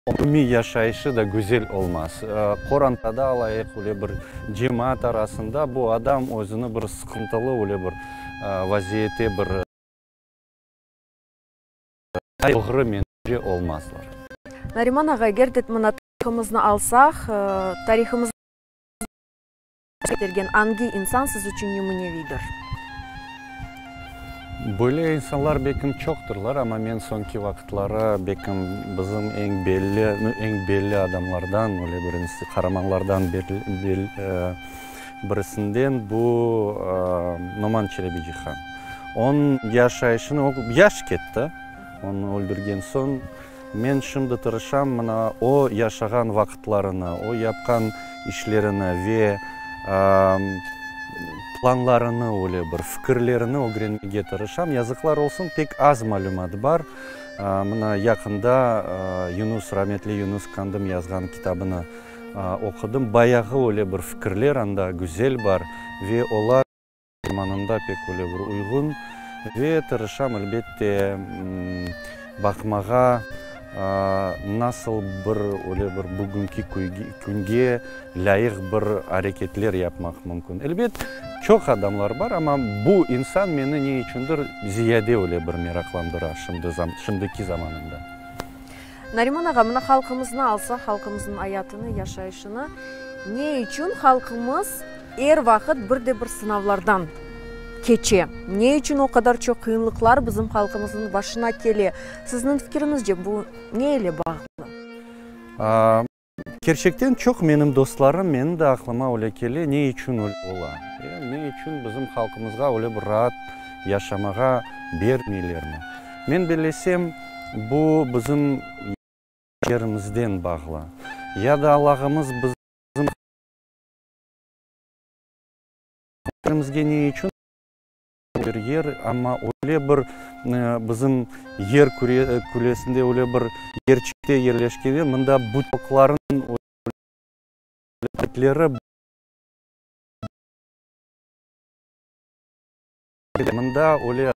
umumiy yaşayışı da güzel olmaz. Qorantada alayıq, öyle bir cemaat arasında bu adam özüni bir sıqıntılı öyle bir vaziyette bir doğru mence olmazlar. Nariman ağa, eger de mına tarihımıznı alsaq, tarihımız köstergen angi insan siz içün nümüneviydir? Böyle insanlar bekim çoqtırlar, amma men soñki vaqıtları bekim bizim eñ belli, eñ belli adamlardan, öyle birisi, qaramanlardan birisinden bu Noman Çelebicihan. Onıñ yaşayışını, o yaş ketti, onı öldürgen soñ, Men şimdi tırışam mına o yaşağan vaqıtlarını, o yapqan işlerini ve planlarını öyle bir fikirlerini ögrenmege tırışam. Yazıqlar olsun, pek az malümat bar. Mına yaqında Yunus, rametli Yunus Qandım yazğan kitabını oqudım. Bayağı öyle bir fikirler anda güzel bar ve olar. Zamanında pek öyle bir uyğun ve tırışam, elbette, baqmağa. Nasıl bir öyle bir bugünki künge lâyıq bir areketler yapmaq mümkün. Elbet, çoq adamlar bar, amma bu insan meni ne içündir ziyade öyle bir meraqlandıra şimdi, şimdiki zamanında. Nariman ağa, mına halqımıznı alsaq, halqımıznıñ ayatını, yaşayışını, ne içün halqımız er vaqıt bir de bir sınavlardan keçe? Ne içün o qadar çoq qıyınlıqlar bizim halqımıznıñ başına kele? Sizniñ fikiriñizce, bu ne ile bağlı? Kerçekten çoq menim dostlarım, menim de aqlıma öyle kele, ne içün öyle ola? Ne içün bizim halqımızğa öyle bir raat yaşamağa bermeylermi? Men bellesem, bu bizim yerimizden bağlı. Ya da Allahımız bizim yerimizge ne içün bir yer, amma öyle bir bizim yer küresinde öyle bir yerçikte yerleşken, mında bütün halqlarnıñ mında öyle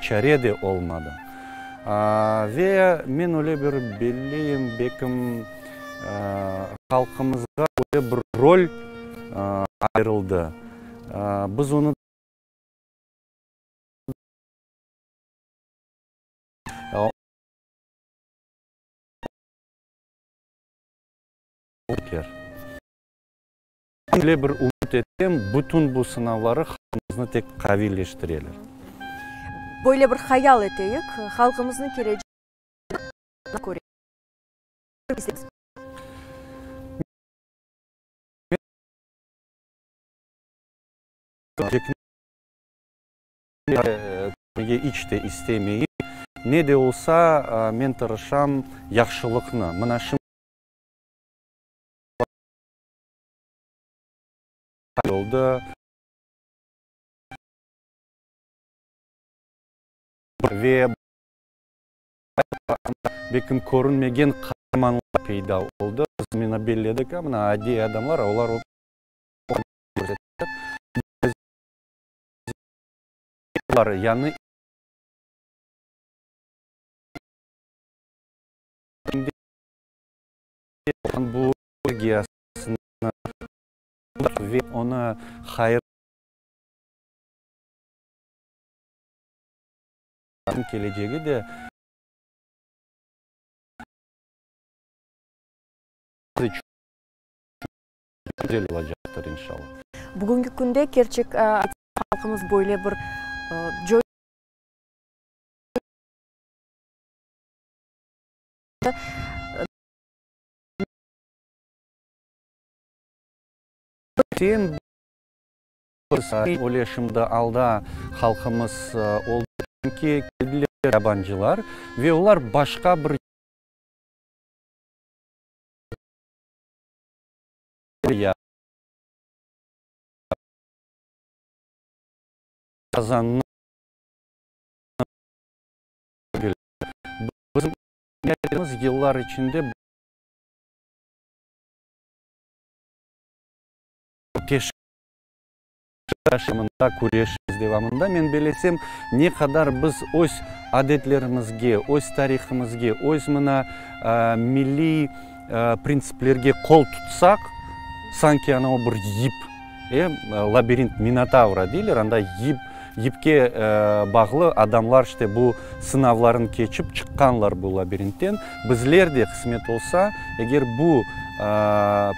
çare de olmadı. Ve men öyle bir belleyim, bekim halqımızğa öyle bir rol ayırıldı. Biz onı Öyle bir ümüt etem, bütün bu sınavları halqımıznı tek qaviyleştireler. Böyle bir hayal eteyik, halqımıznıñ kelecegini köre. İç de istemeyim. Ne de olsa, men tırışam yahşılıqnı. Mına şimdi oldı. Ve belkim körünmegen qaramanlar peyda oldı. Biz mına belledik, mına adiy adamlar, olar yañı bu energiyasını ve onı hayır kelecegi de güzel olacaqtır, inşallah. Bugünki künde kerçek halqımız böyle bir Sen öyle şimdi alda halqımız oldı, çünki keldiler yabancılar ve olar başqa bir Qazannı bizim yıllar içinde mında küreş devamında men belesem, ne qadar biz öz adetlerimizge, öz tarihimizge, öz mına milliy printsiplerge qol tutsaq, sanki anavı bir yip, labirint Minotavra deyler, anda yip, yipke bağlı adamlar işte bu sınavların keçip çıqqanlar bu labirintten. Bizler de qısmet olsa, eger bu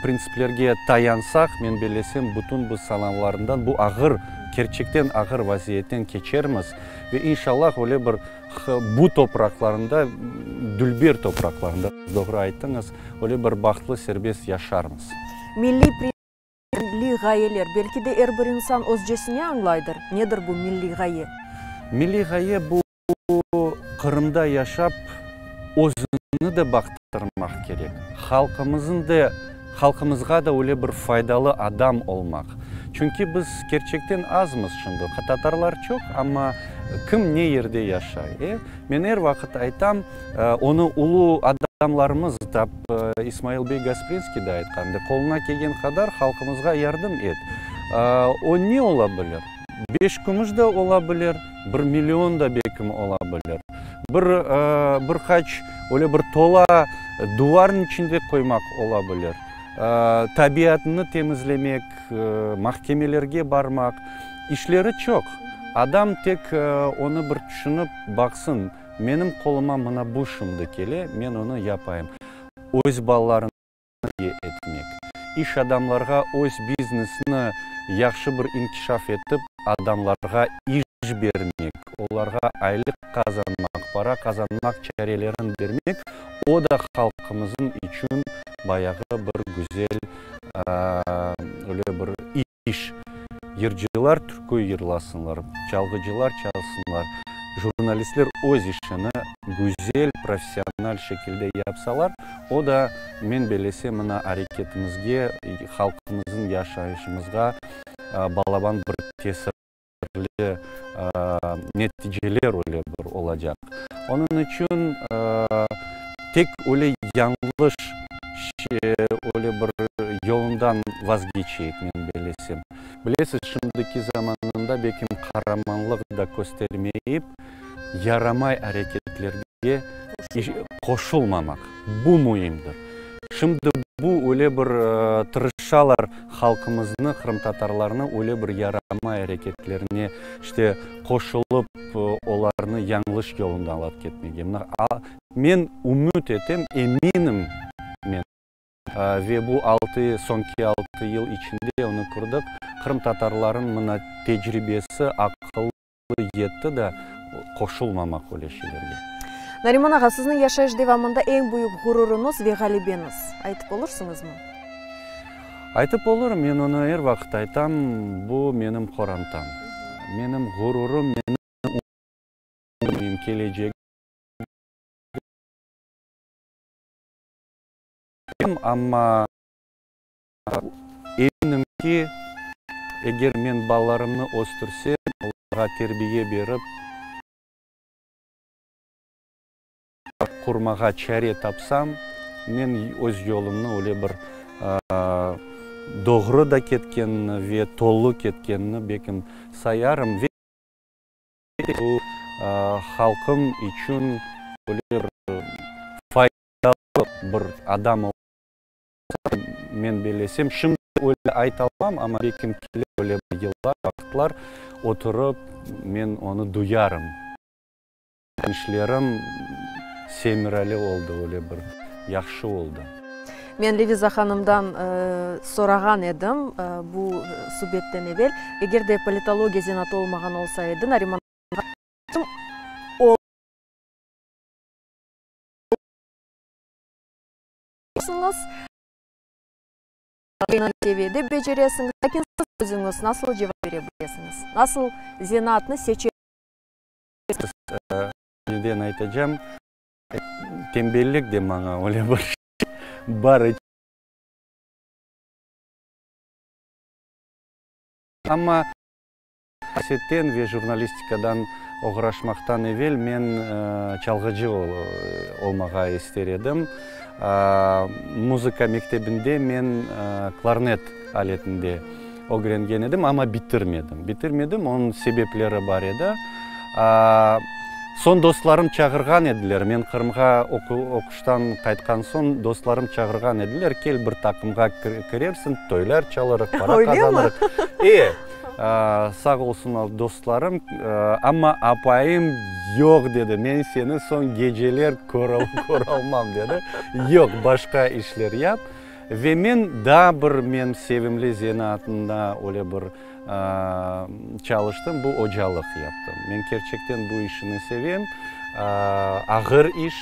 printsiplerge tayansaq, men bellesem, bütün bu sınavlarından, bu ağır, kerçekten ağır vaziyetten keçermiz ve inşallah öyle bir bu topraqlarında, dülber topraqlarında, doğru ayttıñız, öyle bir bahtlı, serbest yaşarmız. Milliy Milliy ğayeler, belki de er bir insan özcesine añlaydır, nedir bu milliy ğaye? Milliy ğaye bu, Qırımda yaşap, özüni de baqtırmaq kerek, halqımızın de, halqımızğa da öyle bir faydalı adam olmaq. Çünki biz kerçekten azmız şimdi, tatarlar çoq, amma kim ne yerde yaşay, e? Men er vaqıt aytam, onı ulu adamlarımız, tap İsmail bey Gasprinskiy de aytqandı, qoluna kelgen qadar halqımızğa yardım et. O ne ola bilir? Beş kümüş de ola bilir, bir million da belkim ola bilir. Bir, bir qaç öyle bir tola duvarnıñ içinde qoymaq ola bilir. Tabiatnı temizlemek, mahkemelerge barmaq, işleri çoq. Adam tek onı bir tüşünip baqsın, menim qoluma mına bu şimdi kele, men onı yapayım. Öz balalarını terbiye etmek, iş adamlarğa öz biznesini yahşı bir inkişaf etip, adamlarğa iş bermek, olarğa aylıq qazanmaq, para qazanmaq çarelerini bermek, o da halqımızın içün bayağı bir güzel öyle bir iş. Yırcılar türkü yırlasınlar, çalğıcılar çalsınlar, jurnalistler öz işini güzel, professional şekilde yapsalar, o da, men bellesem, mına areketimizge, halqımızın yaşayışımızğa balaban bir tesir. Li neticeler öyle bir olacaq. Onıñ içün tek öyle yañlış öyle bir yolundan vazgeçeyik, men bellesem. Bilesiz, şimdiki zamanında belkim qaramanlıq da köstermeyip, yaramay areketlerge qoşulmamaq, bu müimdir. Şimdi bu öyle bir tırışalar halqımıznı, qırımtatarlarnı öyle bir yaramay areketlerine işte qoşulıp, olarnı yañlış yolundan alıp ketmege. Mına men ümüt etem, eminim men, ve bu altı, soñki altı yıl içinde onı kördik, qırımtatarlarıñ mına tecribesi, aqılı, yetti da qoşulmamaq öyle şeylerge. Nariman ağa, sizniñ yaşayış devamında eñ büyük ğururıñız ve ğalebeñiz, aytıp olursıñızmı? Aytıp olurım, men onı er vaqıt aytam, bu menim qorantam. Menim ğururım, menim ümüdim, kelecegim. Amma Eminim ki, eger men balalarımnı östürsem, olarğa terbiye berip, qurmağa çare tapsam, men öz yolumnı öyle bir doğru da ketkenini ve tolu ketkenini bekim sayarım. Ve bu halqım içün öyle bir faydalı bir adam Men bellesem, şimdi öyle aytalamam, amma belkim kelir öyle bir yıllar, vaqıtlar, oturıp men onı duyarım. İşlerim semereli oldı, öyle bir yahşı oldı. Men Leviza hanımdan sorağan edim bu subetten evel, eger de politologiya zenaatı olmağan olsa edi, Nariman kim olursıñız, seviyede beceresiñiz, lâkin siz özüñiz nasıl cevap bere bilesiñiz, nasıl zenaatnı seçe Neden aytacam, tembellik de maña öyle bir şey bar. Amma siyasetten ve jurnalistikadan oğraşmaqtan evel men çalğıcı olmağa ister edim. Muzıka mektebinde men klarnet aletinde ögrengen edim, amma bitirmedim. Bitirmedim, onıñ sebepleri bar edi. Soñ dostlarım çağırğan ediler, men Qırımğa oquştan qaytqan soñ dostlarım çağırğan ediler, kel bir taqımğa kirersiñ, toylar çalarıq, para qazanırıq. E, sağ olsun dostlarım, amma apayım yoq dedi, men seni soñ geceler köralmam dedi, yoq, başqa işler yap. Ve men daa bir men sevimli zenaatımda öyle bir çalıştım, bu ocalıq yaptım. Men kerçekten bu işini sevem, ağır iş.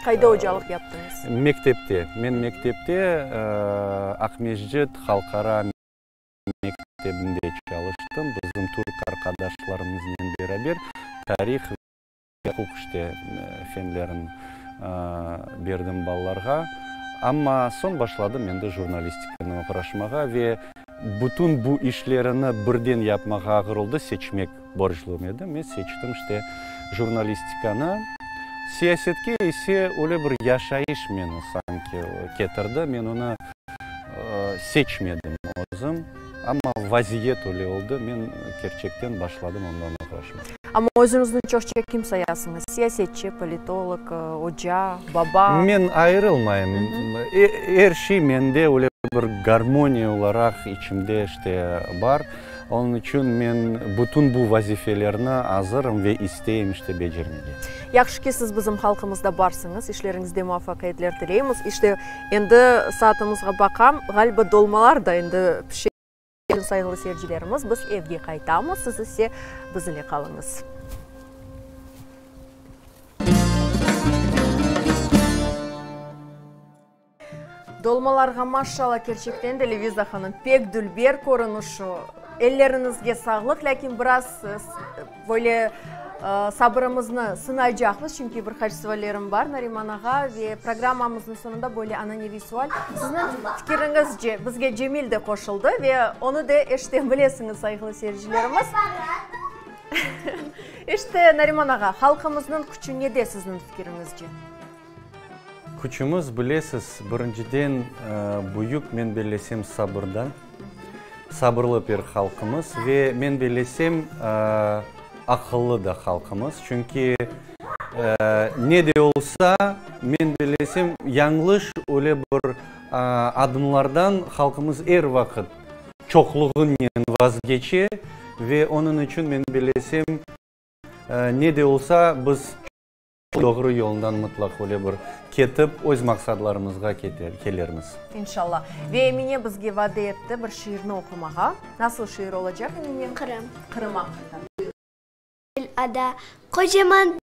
Qayda ocalıq yaptıñız? Mektepte. Men mektepte, Aqmescit halqara mektebinde çalıştım, bizim türk arqadaşlarımıznen beraber tarih ve uquq işte fenlerin berdim balalarğa. Amma soñ başladım endi jurnalistikanı oğraşmağa ve bütün bu işlerini birden yapmağa ağır oldı, seçmek borclum edi. Men seçtim işte jurnalistikanı. Siyasetke ise öyle bir yaşayış meni sanki ketirdi, men onı seçmedim özüm, amma vaziyet öyle oldı, men kerçekten başladım ondan. oğraşmaq. Amma özüñizni çoqça kim sayasıñız, siyasetçi, politolog, oca, baba? Men ayırılmayım. Er şey mende öyle bir garmoniya olaraq içimde işte bar. Onıñ içün men bütün bu vazifelerni azırım ve isteyim işte becermege. Yahşı ki, siz bizim halqımızda barsıñız. İşleriñizde muvafaqiyetler tileymiz. İşte, endi saatımızğa baqam, ğaliba dolmalar da endi pişe. Sayğılı seyircilerimiz, biz evge qaytamız, siz ise biz ile qalıñız. Dolmalarğa maşşalla, kerçekten de, Leviza hanım, pek dülber körünüşü. Elleriñizge sağlıq, lâkin biraz böyle sabırımıznı sınaycaqmız, çünki bir qaç suallerim bar Nariman ağa, ve programmamıznıñ soñunda böyle ananeviy sual. Sizniñ fikiriñizce, bizge Cemil de qoşuldı ve onı da eşite bilesiñiz, sayğılı seyircilerimiz. İşte, Nariman ağa, halqımıznıñ küçü nede sizniñ fikiriñizce? Küçümiz, bilesiz, birinciden, büyük, men bellesem, sabırdan. Sabırlı bir halqımız ve, men bellesem, aqıllı da halqımız. Çünki ne de olsa, men bellesem, yañlış öyle bir adımlardan halqımız er vaqıt çoqluğınen vazgeçe ve onıñ içün, men bellesem, ne de olsa, biz Doğru yolundan mıtlaq öyle bir ketip, öz maqsadlarımızğa kelermiz. İnşalla. Ve Emine bizge vade etti bir şiirni oqumağa. Nasıl şiir olacaq, Emine? Qırım. Qırım aqqında. Ada, qocaman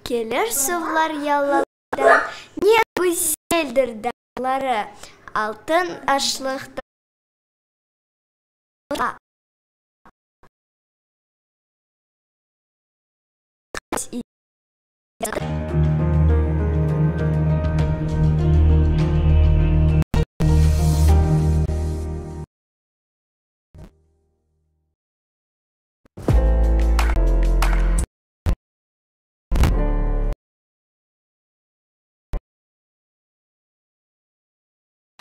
Kelir suvlar yalılardan, Ne güzeldir dağları, Altın aşlıq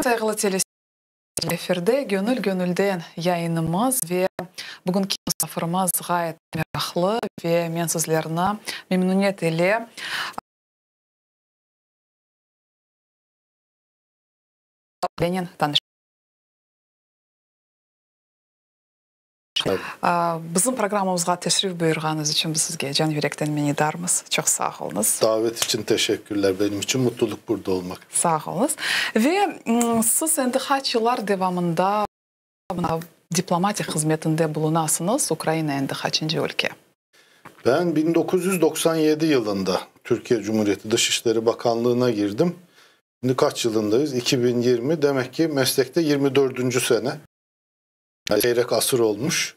Sayğılı Efirde Gönül gönülden yayınımız ve bugünki musafirimiz ğayet meraqlı ve men sizlerni memnüniyet ile tanış. Bizim programmamızğa teşrif buyurğanıñız içün biz sizge can yürekten minnetdarmız. Çoq sağ oluñız. Davet içün teşekkürler. Benim içün mutlulıq burada olmaq. Sağ oluñız. Ve siz endi qaç yıllar devamında diplomatik hızmetinde bulunasıñız? Ukraina endi qaçıncı ülke? Ben 1997 yılında Türkiye Cumhuriyeti Dışişleri Bakanlığına girdim. Şimdi kaç yılındayız? 2020. Demek ki meslekte 24. sene. Çeyrek asır olmuş.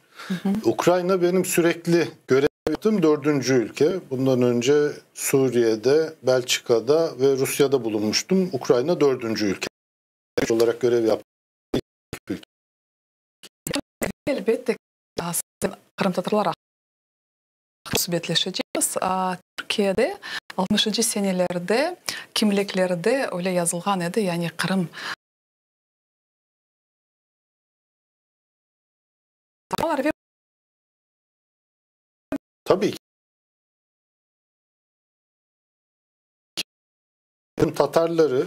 Ukrayna benim sürekli görev yaptığım dördüncü ülke. Bundan önce Suriye'de, Belçika'da ve Rusya'da bulunmuştum. Ukrayna dördüncü ülke olarak görev yaptım. Ülke. Elbette, qırımtatarlar subetleşecekmiz. Türkiyede altmışıncı senelerde kimliklerde öyle yazılğan edi, yani Qırım Tabii ki. Tatarları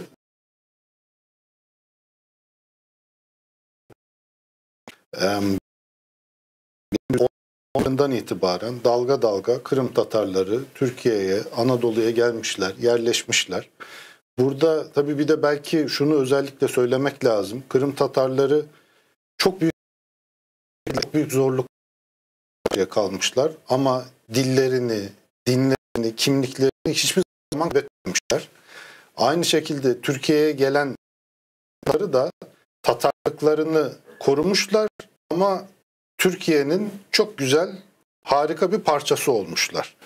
ondan itibaren dalga dalga Kırım Tatarları Türkiye'ye, Anadolu'ya gelmişler, yerleşmişler. Burada tabii bir de belki şunu özellikle söylemek lazım. Kırım Tatarları çok büyük büyük zorluk kalmışlar ama dillerini, dinlerini, kimliklerini hiçbir zaman kaybetmemişler. Aynı şekilde Türkiye'ye gelenleri da Tatarlıklarını korumuşlar ama Türkiye'nin çok güzel, harika bir parçası olmuşlar.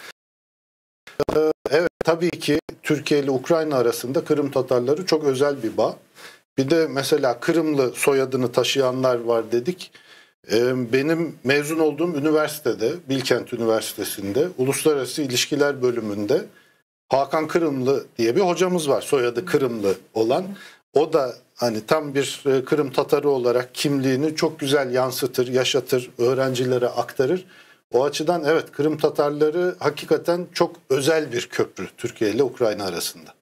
Evet, tabii ki Türkiye ile Ukrayna arasında Kırım Tatarları çok özel bir bağ. Bir de mesela Kırımlı soyadını taşıyanlar var dedik. Benim mezun olduğum üniversitede, Bilkent Üniversitesi'nde Uluslararası İlişkiler bölümünde Hakan Kırımlı diye bir hocamız var. Soyadı Kırımlı olan. O da hani tam bir Kırım Tatarı olarak kimliğini çok güzel yansıtır, yaşatır, öğrencilere aktarır. O açıdan evet Kırım Tatarları hakikaten çok özel bir köprü Türkiye ile Ukrayna arasında.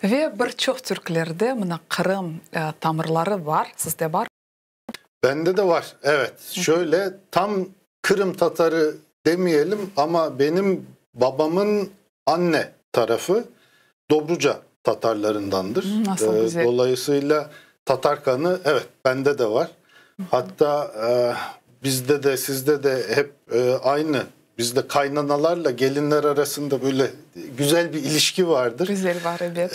Ve bir çoq türklerde mına Qırım tamırları bar, sizde bar? Bende de var, evet. Şöyle tam Kırım Tatarı demeyelim ama benim babamın anne tarafı Dobruca Tatarlarındandır. Nasıl güzel. Dolayısıyla Tatar kanı evet bende de var. Hatta bizde de sizde de hep aynı. Bizde kaynanalarla gelinler arasında böyle güzel bir ilişki vardır. Güzel var evet.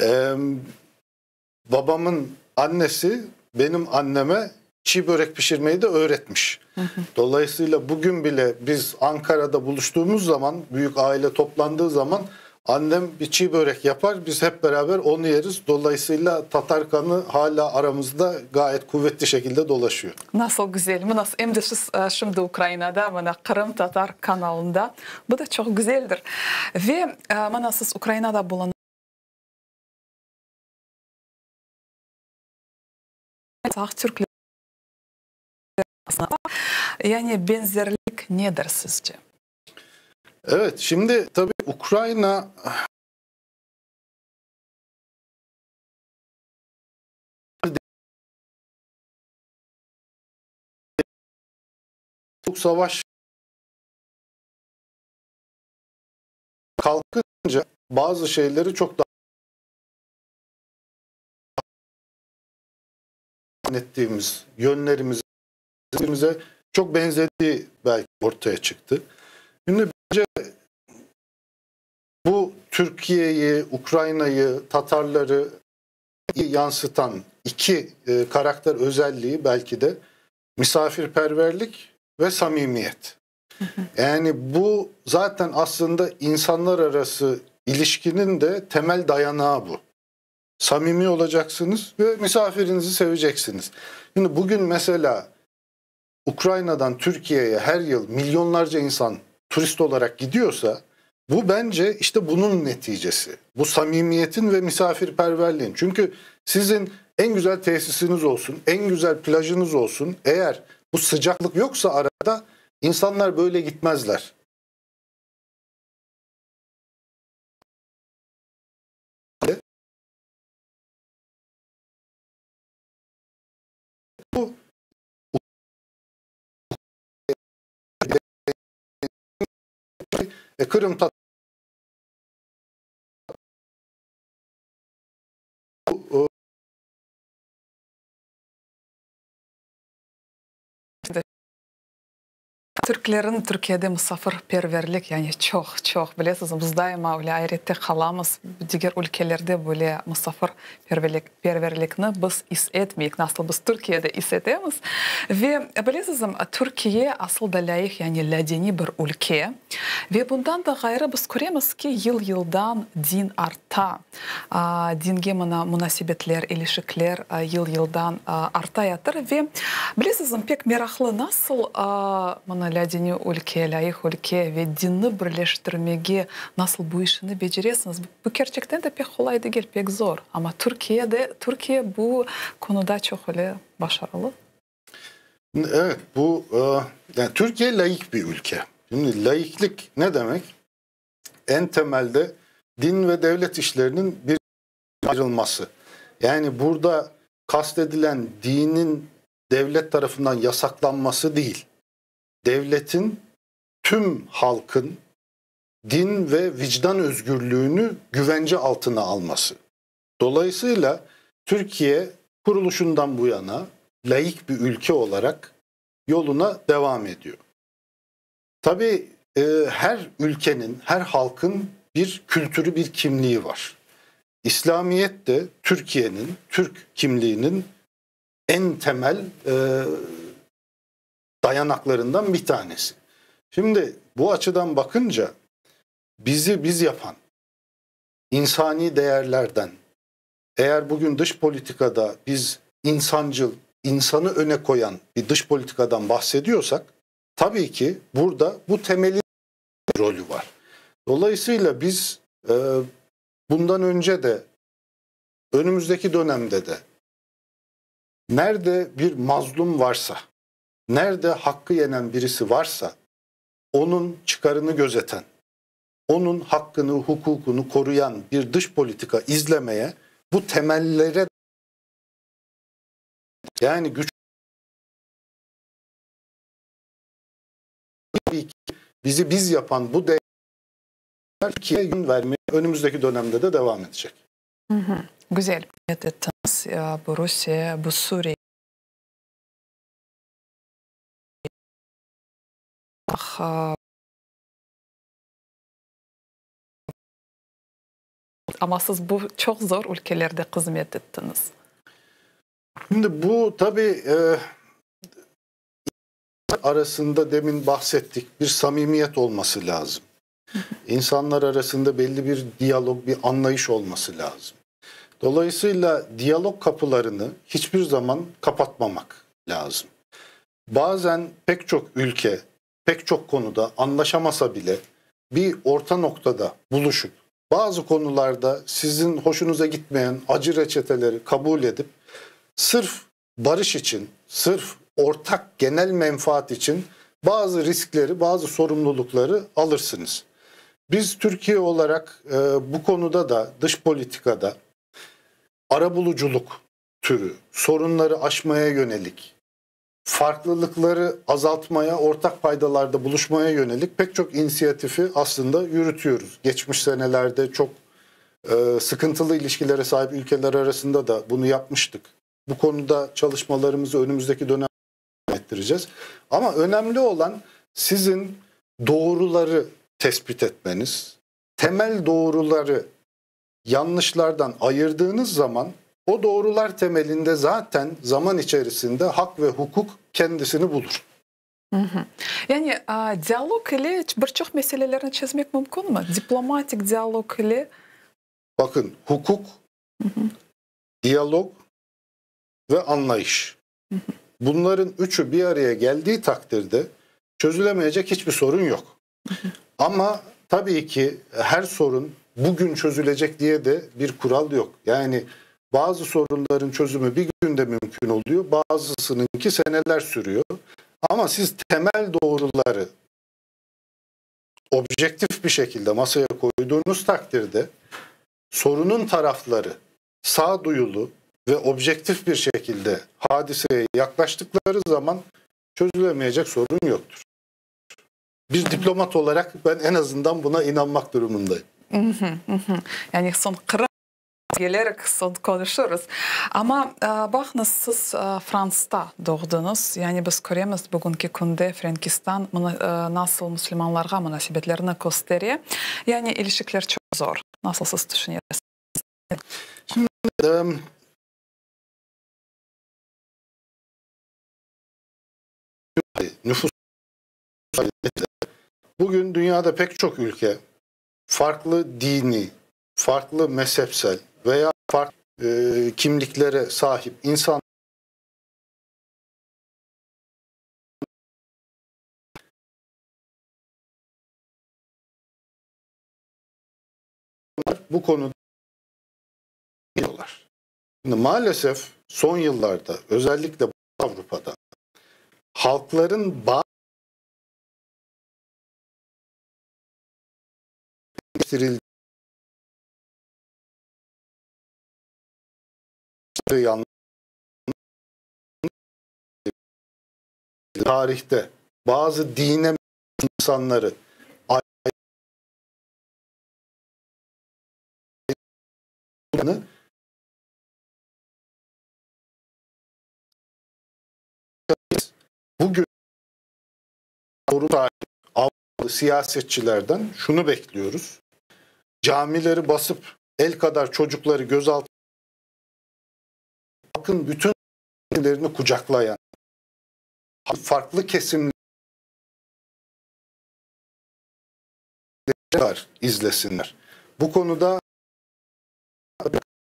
Babamın annesi benim anneme çiğ börek pişirmeyi de öğretmiş. Dolayısıyla bugün bile biz Ankara'da buluştuğumuz zaman, büyük aile toplandığı zaman annem bir çiğ börek yapar, biz hep beraber onu yeriz. Dolayısıyla Tatar kanı hala aramızda gayet kuvvetli şekilde dolaşıyor. Nasıl güzel. Mına em de siz şimdi Ukrainada, mına Qırım Tatar kanalında. Bu da çoq güzeldir. Ve mına siz Ukrainada bulunasıñız. Sağ türkler yani benzerlik nedir sizce? Evet, şimdi tabii Ukrayna savaş kalkınca bazı şeyleri çok daha ettiğimiz yönlerimize çok benzediği belki ortaya çıktı. Şimdi bence bu Türkiye'yi, Ukrayna'yı, Tatarları yansıtan iki karakter özelliği belki de misafirperverlik ve samimiyet. Yani bu zaten aslında insanlar arası ilişkinin de temel dayanağı bu. Samimi olacaksınız ve misafirinizi seveceksiniz. Şimdi bugün mesela Ukrayna'dan Türkiye'ye her yıl milyonlarca insan turist olarak gidiyorsa bu bence işte bunun neticesi. Bu samimiyetin ve misafirperverliğin. Çünkü sizin en güzel tesisiniz olsun, en güzel plajınız olsun. Eğer bu sıcaklık yoksa arada insanlar böyle gitmezler. Bu Kırım Tatar Türklerin Türkiyede musafirperverlik, yani çoq, çoq, bilesiz, biz daima öyle ayrette qalamız, diger ülkelerde böyle musafirperverlikni biz is etmeyik, nasıl biz Türkiyede is etemiz. Ve bilesiz, Türkiye asıl da lâyıq, yani lâdiniy bir ülke. Ve bundan da ğayrı biz köremiz ki, yıl-yıldan din arta, dinge mına munasebetler, ilişikler yıl-yıldan arta yatır. Ve bilesizmi, pek meraqlı, nasıl mına lâdiniy ülke, lâyıq ülke ve dinni birleştirmege nasıl bu işini beceresiñiz? Bu kerçekten de pek qolay degil, pek zor. Amma Türkiye de, Türkiye bu konuda çoq öyle başarılı. Evet, bu yani Türkiye laik bir ülke. Şimdi laiklik ne demek? En temelde din ve devlet işlerinin bir ayrılması. Yani burada kastedilen dinin devlet tarafından yasaklanması değil. Devletin tüm halkın din ve vicdan özgürlüğünü güvence altına alması. Dolayısıyla Türkiye kuruluşundan bu yana laik bir ülke olarak yoluna devam ediyor. Tabii her ülkenin, her halkın bir kültürü, bir kimliği var. İslamiyet de Türkiye'nin, Türk kimliğinin en temel dayanaklarından bir tanesi. Şimdi bu açıdan bakınca bizi biz yapan insani değerlerden, eğer bugün dış politikada biz insancıl, insanı öne koyan bir dış politikadan bahsediyorsak, tabii ki burada bu temelin rolü var. Dolayısıyla biz bundan önce de, önümüzdeki dönemde de Nerede bir mazlum varsa, nerede hakkı yenen birisi varsa, onun çıkarını gözeten, onun hakkını, hukukunu koruyan bir dış politika izlemeye bu temellere yani güç bizi biz yapan bu değerler Türkiye'ye yön vermeye önümüzdeki dönemde de devam edecek. Güzel ettiniz. Bu Rusiye, bu Suriye. Amma siz bu çoq zor ülkelerde hızmet ettiñiz. Şimdi bu tabii e, arasında demin bahsettik bir samimiyet olması lazım. İnsanlar arasında belli bir diyalog, bir anlayış olması lazım. Dolayısıyla diyalog kapılarını hiçbir zaman kapatmamak lazım. Bazen pek çok ülke, pek çok konuda anlaşamasa bile bir orta noktada buluşup bazı konularda sizin hoşunuza gitmeyen acı reçeteleri kabul edip sırf barış için, sırf ortak genel menfaat için bazı riskleri, bazı sorumlulukları alırsınız. Biz Türkiye olarak e, bu konuda da dış politikada arabuluculuk türü, sorunları aşmaya yönelik, farklılıkları azaltmaya, ortak paydalarda buluşmaya yönelik pek çok inisiyatifi aslında yürütüyoruz. Geçmiş senelerde çok e, sıkıntılı ilişkilere sahip ülkeler arasında da bunu yapmıştık. Bu konuda çalışmalarımızı önümüzdeki dönem ettireceğiz. Ama önemli olan sizin doğruları tespit etmeniz, temel doğruları yanlışlardan ayırdığınız zaman o doğrular temelinde zaten zaman içerisinde hak ve hukuk kendisini bulur. Yani diyalog ile bir çoq meselelerni çezmek mümkün mü? Diplomatik diyalog ile? Bakın hukuk, diyalog ve anlayış. Bunların üçü bir araya geldiği takdirde çözülemeyecek hiçbir sorun yok. Ama tabii ki her sorun bugün çözülecek diye de bir kural yok. Yani bazı sorunların çözümü bir günde mümkün oluyor, bazısınınki seneler sürüyor. Ama siz temel doğruları objektif bir şekilde masaya koyduğunuz takdirde sorunun tarafları sağduyulu ve objektif bir şekilde hadiseye yaklaştıkları zaman çözülemeyecek sorun yoktur. Bir diplomat olarak ben en azından buna inanmak durumundayım. Yani soñ Qırım kelerek soñ konuşurız. Amma baqıñız, siz Fransta doğdıñız. Yani biz köremiz bugünki künde Frenkistan nasıl musulmanlarğa munasebetlerini köstere. Yani ilişikler çoq zor. Nasıl siz tüşünesiñiz? Şimdi nüfus bugün dünyada pek çok ülke farklı dini, farklı mezhepsel veya farklı e, kimliklere sahip insan bu konuda diyorlar. Şimdi maalesef son yıllarda özellikle Avrupa'da halkların bağ tarihte bazı dine insanları bugün Avrupalı siyasetçilerden şunu bekliyoruz. Camileri basıp el kadar çocukları gözaltı halkın bütün kesimlerini kucaklayan farklı kesimler izlesinler. Bu konuda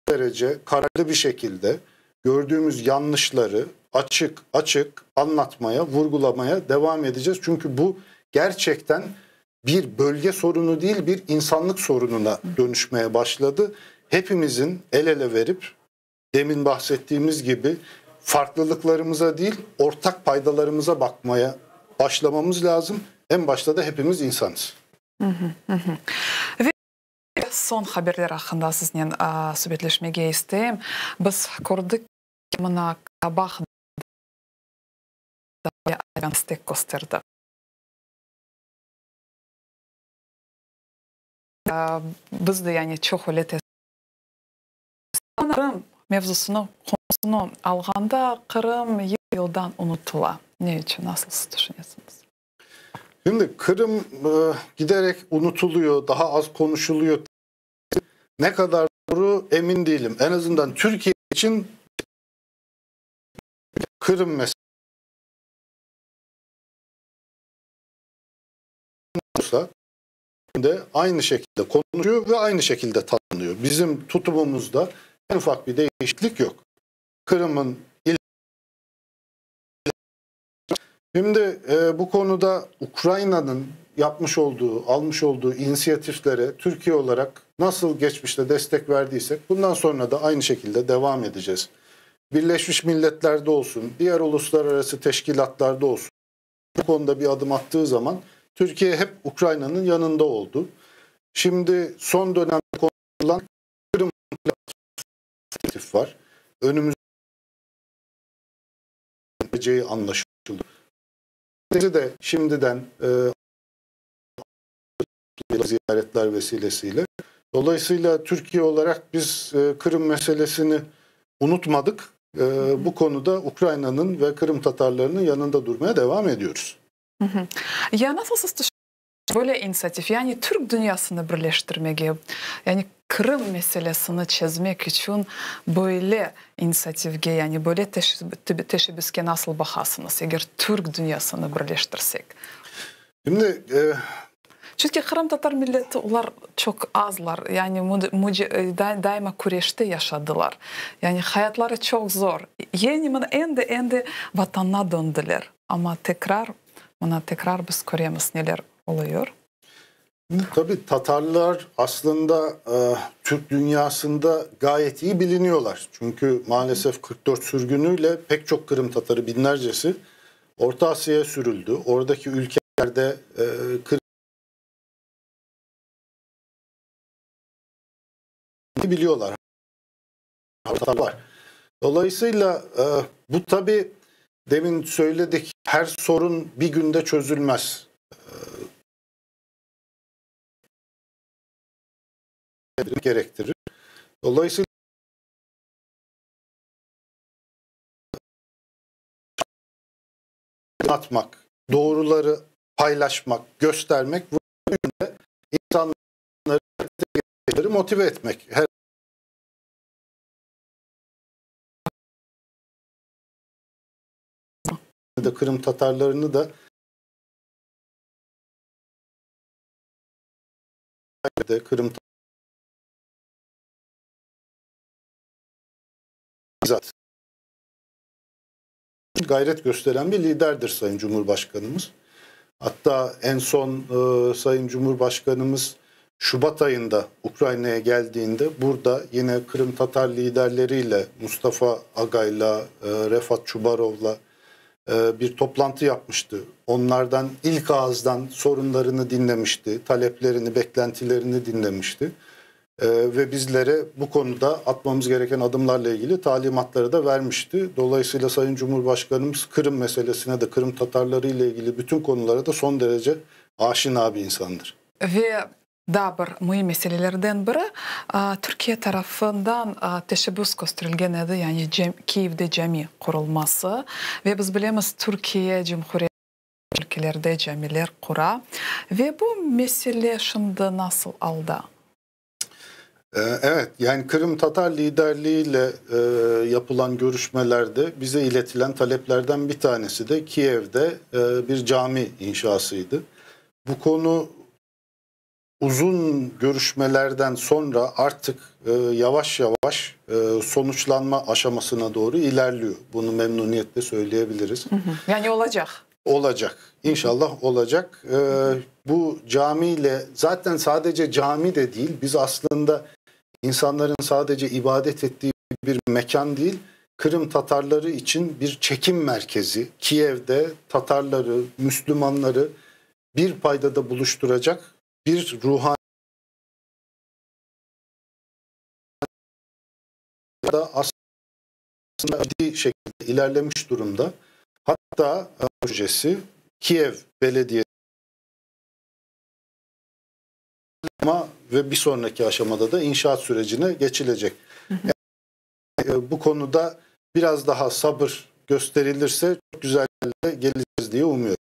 derece kararlı bir şekilde gördüğümüz yanlışları açık açık anlatmaya, vurgulamaya devam edeceğiz. Çünkü bu gerçekten bir bölge sorunu değil, bir insanlık sorununa dönüşmeye başladı. Hepimizin el ele verip demin bahsettiğimiz gibi Farklılıklarımıza değil, ortak paydalarımıza bakmaya başlamamız lazım. En başta da hepimiz insanız. Ve soñ haberler aqqında siznen subetleşmege isteyim. Biz kördik ki, mına Karabah da istek kösterdi. Biz de yani çoq öyle Qırım mevzusını, qonusını alğanda, Qırım yıl-yıldan unutıla. Ne içün? Nasıl siz tüşünesiñiz? Şimdi Kırım giderek unutuluyor, daha az konuşuluyor. Ne kadar doğru emin değilim. En azından Türkiye için Kırım meselesi de aynı şekilde konuşuyor ve aynı şekilde tanınıyor. Bizim tutumumuzda en ufak bir değişiklik yok. Kırım'ın Şimdi e, bu konuda Ukrayna'nın yapmış olduğu, almış olduğu inisiyatiflere Türkiye olarak nasıl geçmişte destek verdiysek bundan sonra da aynı şekilde devam edeceğiz. Birleşmiş Milletler'de olsun, diğer uluslararası teşkilatlarda olsun bu konuda bir adım attığı zaman Türkiye hep Ukrayna'nın yanında oldu. Şimdi son dönemde konuşulan Kırım var. Önümüzde anlaşıldı. De şimdiden e, ziyaretler vesilesiyle. Dolayısıyla Türkiye olarak biz e, Kırım meselesini unutmadık. E, bu konuda Ukrayna'nın ve Kırım Tatarlarının yanında durmaya devam ediyoruz. Ya nasıl siz böyle inisiyatif, yani Türk dünyasını birleştirmege, yani Qırım meselesini çezmek içün böyle inisiyatifke, yani böyle teşebbüske nasıl baqasıñız, eger Türk dünyasını birleştirsek? Şimdi e, Çünki qırımtatar milleti olar çoq azlar, yani daima küreşte yaşadılar. Yani hayatları çoq zor. Yeni mına endi endi vatanına döndüler. Amma tekrar, mına tekrar biz köremiz neler oluyor. Tabii Tatarlar aslında e, Türk dünyasında gayet iyi biliniyorlar. Çünkü maalesef 44 sürgünüyle pek çok Kırım Tatarı binlercesi Orta Asya'ya sürüldü. Oradaki ülkelerde e, Kırım biliyorlar. Var. Dolayısıyla e, bu tabii demin söyledik her sorun bir günde çözülmez. E, gerektirir. Dolayısıyla atmak, doğruları paylaşmak, göstermek bu insanları motive etmek. Her de Kırım Tatarlarını da de Kırım gayret gösteren bir liderdir Sayın Cumhurbaşkanımız. Hatta en son e, Sayın Cumhurbaşkanımız Şubat ayında Ukrayna'ya geldiğinde burada yine Kırım Tatar liderleriyle Mustafa Aga'yla, e, Refat Çubarov'la e, bir toplantı yapmıştı. Onlardan ilk ağızdan sorunlarını dinlemişti, taleplerini, beklentilerini dinlemişti. E, ve bizlere bu konuda atmamız gereken adımlarla ilgili talimatları da vermişti. Dolayısıyla Sayın Cumhurbaşkanımız Kırım meselesine de Kırım Tatarları ile ilgili bütün konulara da son derece aşina bir insandır. Ve daa bir müim meselelerden biri, Türkiye tarafından teşebbüs kösterilgen edi, yani Kiyevde cami qurulması. Ve biz bilemiz, Türkiye Cumhuriyeti ülkelerde camiler qura. Ve bu mesele şimdi nasıl alda? Evet, yani Kırım Tatar liderliğiyle yapılan görüşmelerde bize iletilen taleplerden bir tanesi de Kiev'de bir cami inşasıydı. Bu konu uzun görüşmelerden sonra artık yavaş yavaş sonuçlanma aşamasına doğru ilerliyor. Bunu memnuniyetle söyleyebiliriz. Yani olacak. Olacak. İnşallah olacak. Bu camiyle zaten sadece cami de değil, biz aslında insanların sadece ibadet ettiği bir mekan değil, Kırım Tatarları için bir çekim merkezi, Kiev'de Tatarları, Müslümanları bir paydada buluşturacak bir ruhani da aslında ciddi şekilde ilerlemiş durumda. Hatta projesi Kiev Belediyesi ama ve bir sonraki aşamada da inşaat sürecine geçilecek. Yani, bu konuda biraz daha sabır gösterilirse çok güzel geleceğiz diye umuyorum.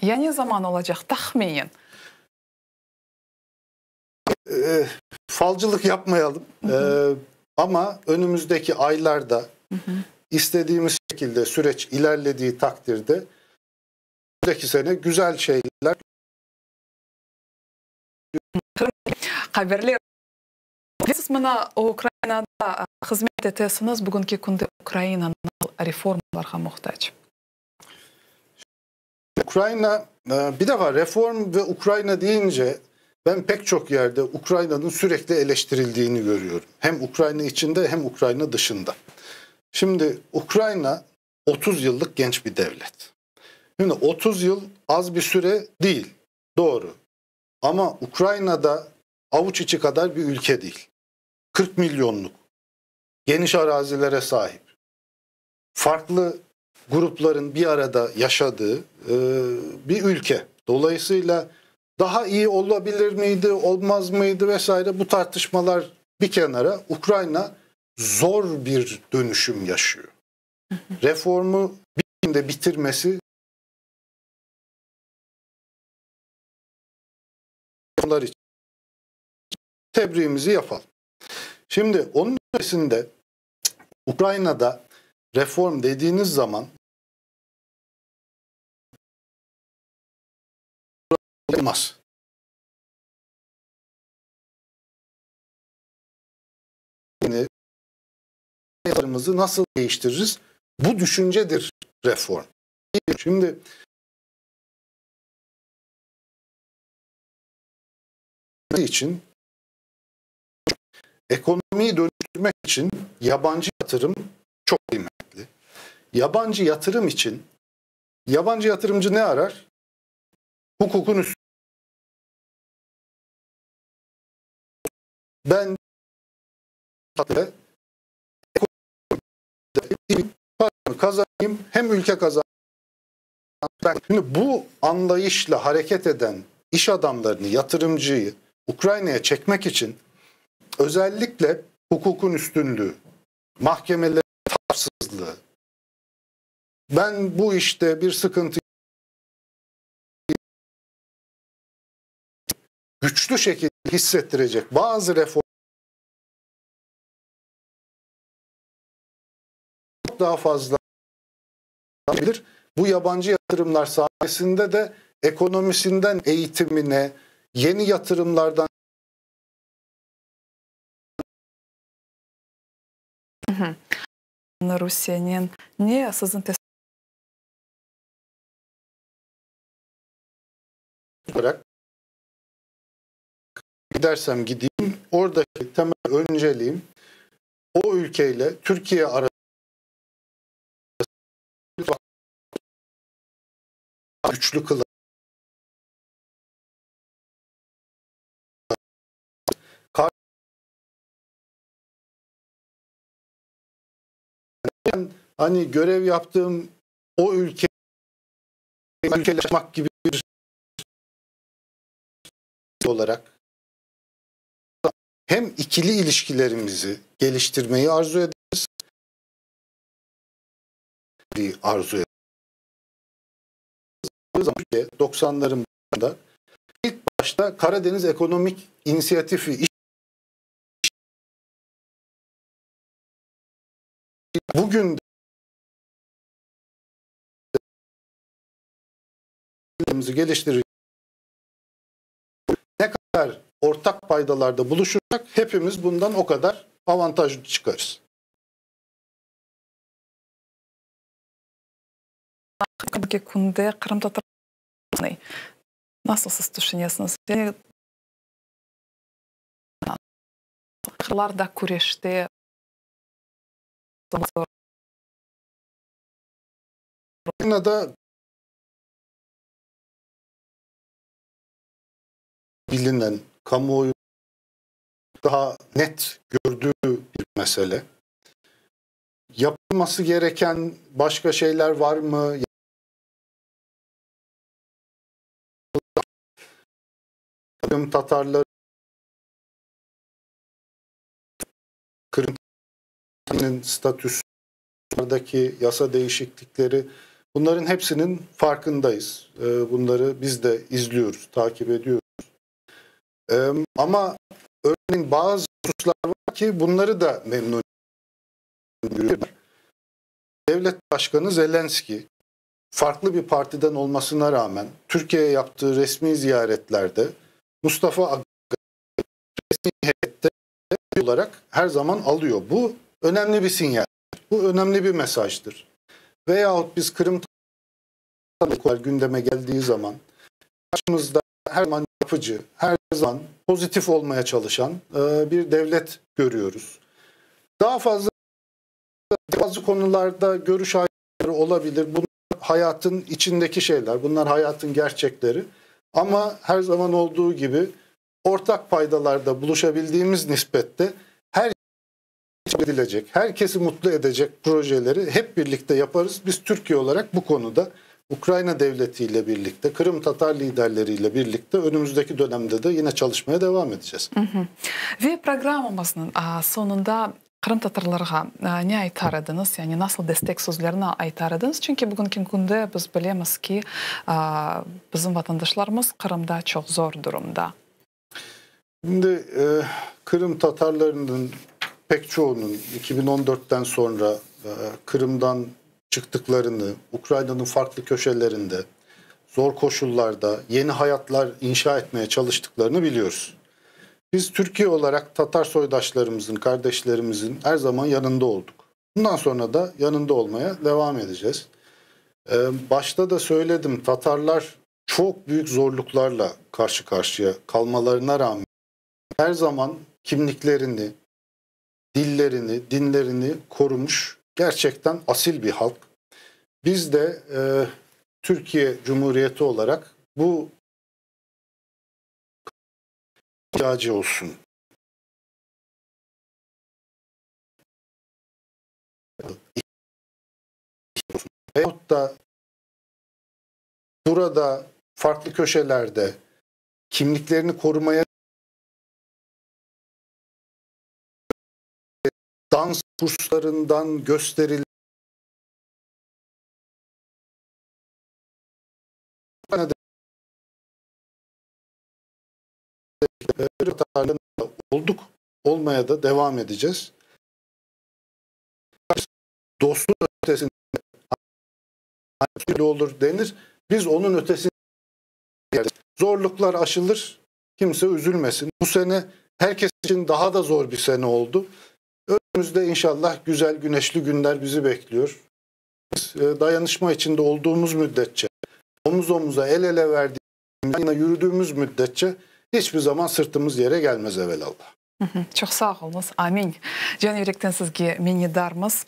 Ya ne zaman olacaq tahminen? E, falcılık yapmayalım. E, ama önümüzdeki aylarda istediğimiz şekilde süreç ilerlediği takdirde önümüzdeki sene güzel şeyler Haberler. Siz mına Ukrainada hızmet etesiñiz, bugünki künde Ukraina nasıl reformalarğa muhtac? Ukrayna bir defa reform ve Ukrayna deyince ben pek çok yerde Ukrayna'nın sürekli eleştirildiğini görüyorum. Hem Ukrayna içinde hem Ukrayna dışında. Şimdi Ukrayna 30 yıllık genç bir devlet. Şimdi 30 yıl az bir süre değil. Doğru. Ama Ukrayna'da avuç içi kadar bir ülke değil. 40 milyonluk geniş arazilere sahip. Farklı grupların bir arada yaşadığı e, bir ülke. Dolayısıyla daha iyi olabilir miydi, olmaz mıydı vesaire bu tartışmalar bir kenara. Ukrayna zor bir dönüşüm yaşıyor. Reformu bir günde bitirmesi için tebriğimizi yapalım. Şimdi onun ötesinde Ukrayna'da reform dediğiniz zaman olmaz. Yani nasıl değiştiririz? Bu düşüncedir reform. Şimdi için ekonomiyi dönüştürmek için yabancı yatırım çok kıymetli. Yabancı yatırım için yabancı yatırımcı ne arar? Hukukun üstü. Ben paramı kazanayım hem ülke kazanayım. Şimdi bu anlayışla hareket eden iş adamlarını, yatırımcıyı Ukrayna'ya çekmek için özellikle hukukun üstünlüğü, mahkemelerin tarafsızlığı, ben bu işte bir sıkıntı güçlü şekilde hissettirecek bazı reform çok daha fazla bilir. Bu yabancı yatırımlar sayesinde de ekonomisinden eğitimine, yeni yatırımlardan Rusiyenen ne siziñ olarak gidersem gideyim oradaki temel önceliğim o ülkeyle Türkiye arasında güçlü kılan hani görev yaptığım o ülke ülkeleşmek gibi bir olarak hem ikili ilişkilerimizi geliştirmeyi arzu ederiz, arzu ederiz. 90'ların başında ilk başta Karadeniz Ekonomik İnisiyatifi bugün geliştirir ne kadar ortak paydalarda buluşursak hepimiz bundan o kadar avantajlı çıkarız. Bugünki künde qırımtatar nasıl siz tüşünesiñiz? Yani da küreşte. Ukrainada bilinen, kamuoyu daha net gördüğü bir mesele. Yapılması gereken başka şeyler var mı? Kırım Tatarları Kırım statüsündeki yasa değişiklikleri bunların hepsinin farkındayız. Bunları biz de izliyoruz, takip ediyoruz. Ama örneğin bazı hususlar var ki bunları da memnun Devlet Başkanı Zelenski farklı bir partiden olmasına rağmen Türkiye'ye yaptığı resmi ziyaretlerde Mustafa Aga resmi heyette olarak her zaman alıyor. Bu önemli bir sinyal. Bu önemli bir mesajdır. Veyahut biz Kırım Tatarlar gündeme geldiği zaman karşımızda her zaman yapıcı, her zaman pozitif olmaya çalışan bir devlet görüyoruz. Daha fazla bazı konularda görüş ayrılıkları olabilir. Bunlar hayatın içindeki şeyler, bunlar hayatın gerçekleri. Ama her zaman olduğu gibi ortak paydalarda buluşabildiğimiz nispette her edilecek, herkesi mutlu edecek projeleri hep birlikte yaparız. Biz Türkiye olarak bu konuda Ukrayna devletiyle birlikte, Kırım Tatar liderleriyle birlikte önümüzdeki dönemde de yine çalışmaya devam edeceğiz. Ve programımıznıñ soñunda qırımtatarlarğa ne aytar ediñiz, yani nasıl destek sözlerini aytar ediñiz? Çünki bugünki künde biz bilemiz ki, bizim vatandaşlarımız Qırımda çoq zor durumda. Şimdi Kırım Tatarlarının pek çoğunun 2014'ten sonra Kırım'dan çıktıklarını, Ukrayna'nın farklı köşelerinde zor koşullarda yeni hayatlar inşa etmeye çalıştıklarını biliyoruz. Biz Türkiye olarak Tatar soydaşlarımızın, kardeşlerimizin her zaman yanında olduk. Bundan sonra da yanında olmaya devam edeceğiz. Başta da söyledim, Tatarlar çok büyük zorluklarla karşı karşıya kalmalarına rağmen her zaman kimliklerini, dillerini, dinlerini korumuş gerçekten asil bir halk. Biz de Türkiye Cumhuriyeti olarak bu ihtiyacı olsun. Veyahut da burada farklı köşelerde kimliklerini korumaya dans kurslarından gösterilen olduk, olmaya da devam edeceğiz. Dostun ötesinde olur denir. Biz onun ötesinde zorluklar aşılır, kimse üzülmesin. Bu sene herkes için daha da zor bir sene oldu. Önümüzde inşallah güzel güneşli günler bizi bekliyor. Biz dayanışma içinde olduğumuz müddetçe, omuz omuza el ele verdiğimiz, yürüdüğümüz müddetçe hiçbir zaman sırtımız yere gelmez evvelallah. Çoq sağ oluñız. Amin. Can yürekten sizge minnetdarmız.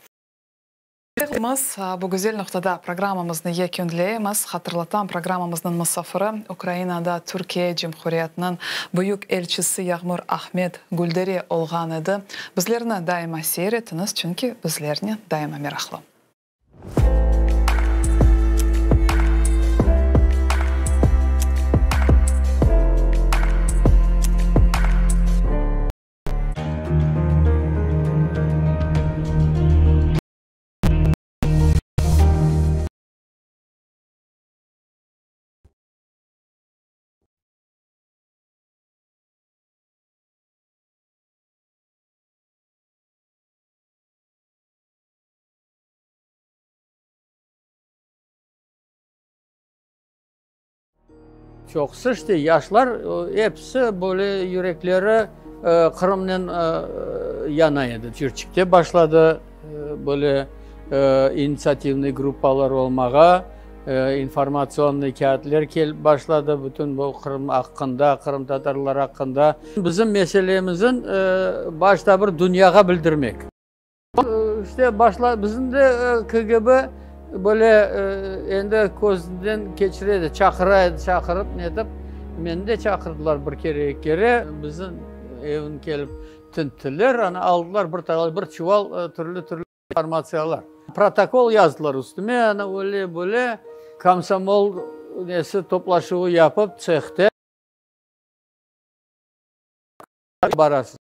Biz bu güzel noqtada programmamıznı yekünleymiz. Hatırlatam, programmamıznıñ musafiri Ukrainada Türkiye Cumhuriyetiniñ büyük elçisi Yağmur Ahmet Güldere olğan edi. Bizlerni daima seyir etiñiz, çünki bizlernen daima meraqlı. Çoqusı işte yaşlar episi böyle yürekleri Qırımnen yana edi. Çirçikte başladı böyle initsiativnıy gruppalar olmağa, informatsionnıy kâğıtler kelip başladı bütün bu Qırım aqqında, qırımtatarlar aqqında. Bizim meselemizin başta bir dünyağa bildirmek. İşte başla, bizim de KGB. Böyle endi közünden keçire edi, çaqıra edi, çaqırıp netip, meni de çaqırdılar bir kere, eki kere. Bizim evni kelip tinttiler, ana aldılar bir talay, bir çuval türlü-türlü informatsiyalar. Protokol yazdılar üstüme, ana öyle, böyle. Komsomol nesi toplaşuvı yapıp tsehte. Barasız.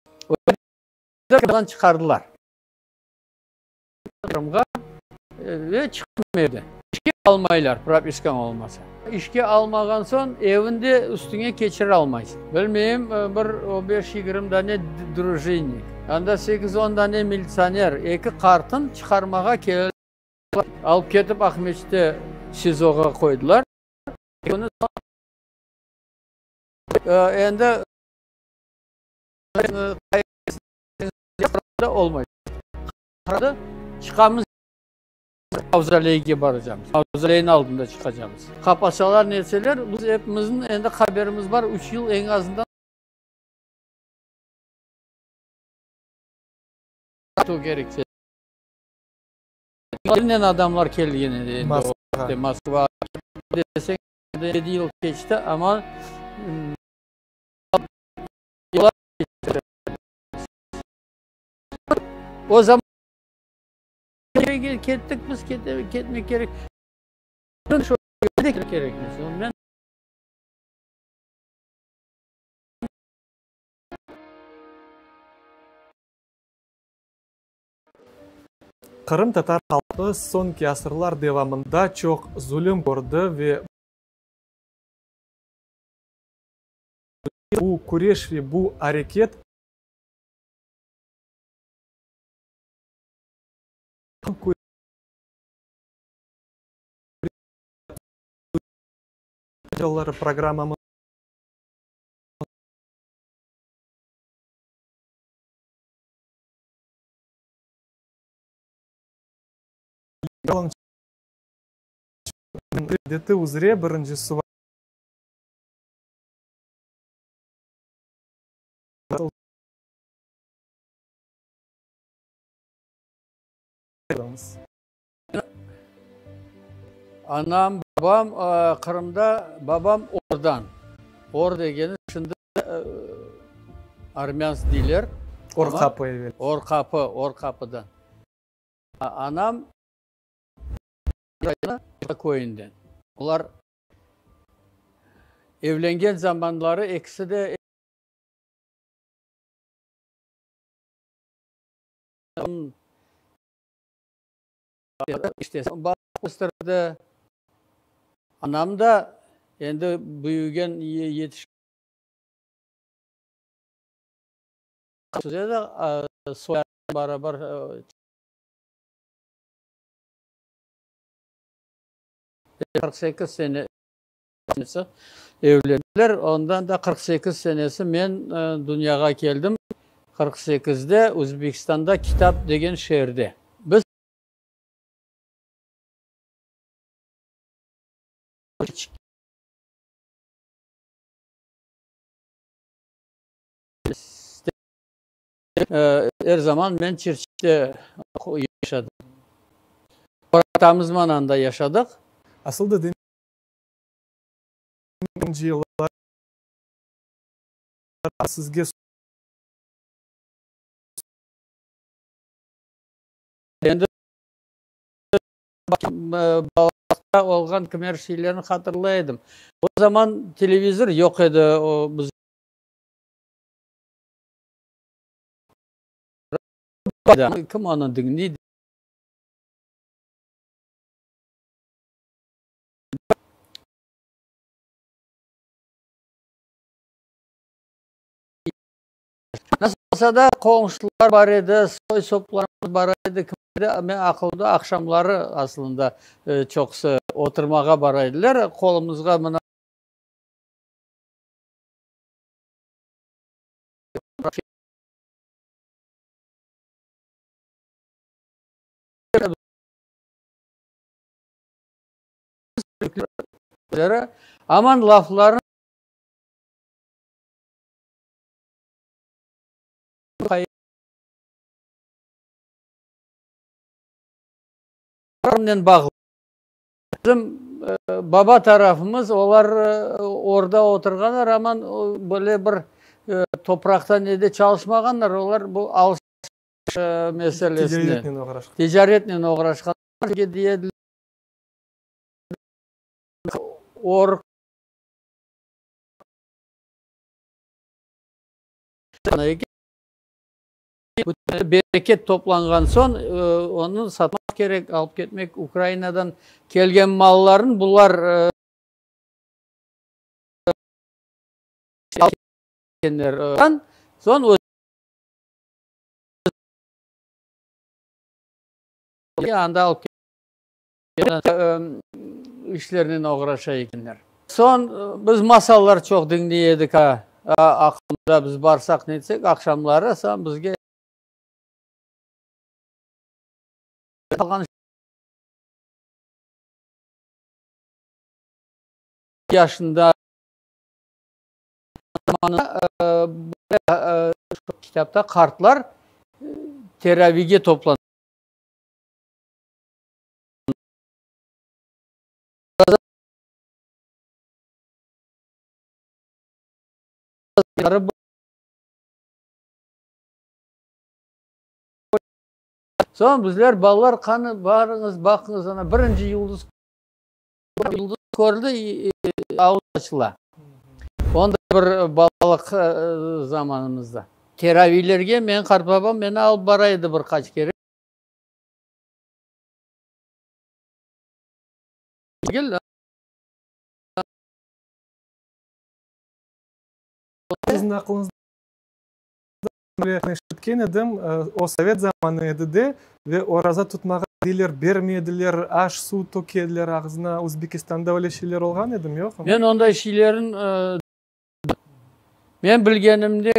Çıqardılar. Qırımğa ve çıqtım evden. İşke almaylar, propiskañ olmasa. İşke almağan soñ, evin de üstüñe keçiralmaysıñ. Bilmeyim, bir o beş-yigirmi dane drujinnik, anda sekiz-on dane militsioner, eki qartın çıqarmağa keldiler. Alıp ketip Aqmescitte SİZOğa qoydılar. Endi olmay. Çıqamız, mavzoleyge baracamız. Mavzoleyniñ aldında çıqacamız. Qapasalar, netseler, biz epimizniñ endi haberimiz bar, üç yıl eñ azından kerek. Adamlar kelgen edi. Moskva. Deseñ, yedi yıl keçti, amma O zaman kettik biz, ketmek kerek. Kerekmiz. Men Qırımtatar halqı soñki asırlar devamında çoq zulüm kördi ve bu küreş ve bu areket programmamız Adeti üzre birinci sual. Anam, babam Qırımda, babam Ordan. Or degeni şimdi Armânsk deyler. Or Qapı evel. Or Qapı, Or Qapıdan. Anam köyünden. Olar evlengen zamanları ekisi de östürdi. Anam da endi büyügen, yetişken edi, barabar 48 senesi evlendiler. Ondan da 48 senesi men dünyağa keldim. 48-de Özbekistanda Kitap degen şeerde. Biz Er zaman men Çirçikte yaşadım. Qorantamızman anda yaşadıq. Asıl da demek, yıllar sizge Endi balalıqta olğan kimer şeylerni hatırlay edim. O zaman televizor yoq edi, o biz Kim onı diñley? Nasıl olsa da, qoñşular bar edi, soy-soplarımız bar edi, men aqılımda, aqşamları aslında çoqusı oturmağa bara ediler, qolumızğa mına Aman laflarnı bağlı. Bizim baba tarafımız, olar Orda oturğanlar, aman böyle bir topraqta nede çalışmağanlar, olar bu alış meselesine. Ticaretnen oğraşqan. Ticaretnen oğraşqanlar, or. Bereket toplanğan soñ, onı satmaq kerek, alıp ketmek. Ukrainadan kelgen malların bular soñ anda alıp işlernen oğraşa ekenler. Soñ biz masallar çoq diñley edik, aqşamda biz barsaq netsek, aqşamları soñ bizge yaşında kitapta qartlar teravige toplana. Soñ bizler, balalar, qani, barıñız, baqıñız, ana, birinci yıldız yıldız köründi, avuz açıla. Onday bir balalıq zamanımızda. Teraviylerge menim qartbabam meni alıp bara edi bir qaç kere. Siziñ aqlıñızda eşitken edim, o sovet zamanı edi de, ve oraza tutmağa deyler, bermediler, aş-suv töke ediler ağzına. Özbekistanda öyle şeyler olğan edimi, yoqmı? Men onday şeylerin, men bilgenimde,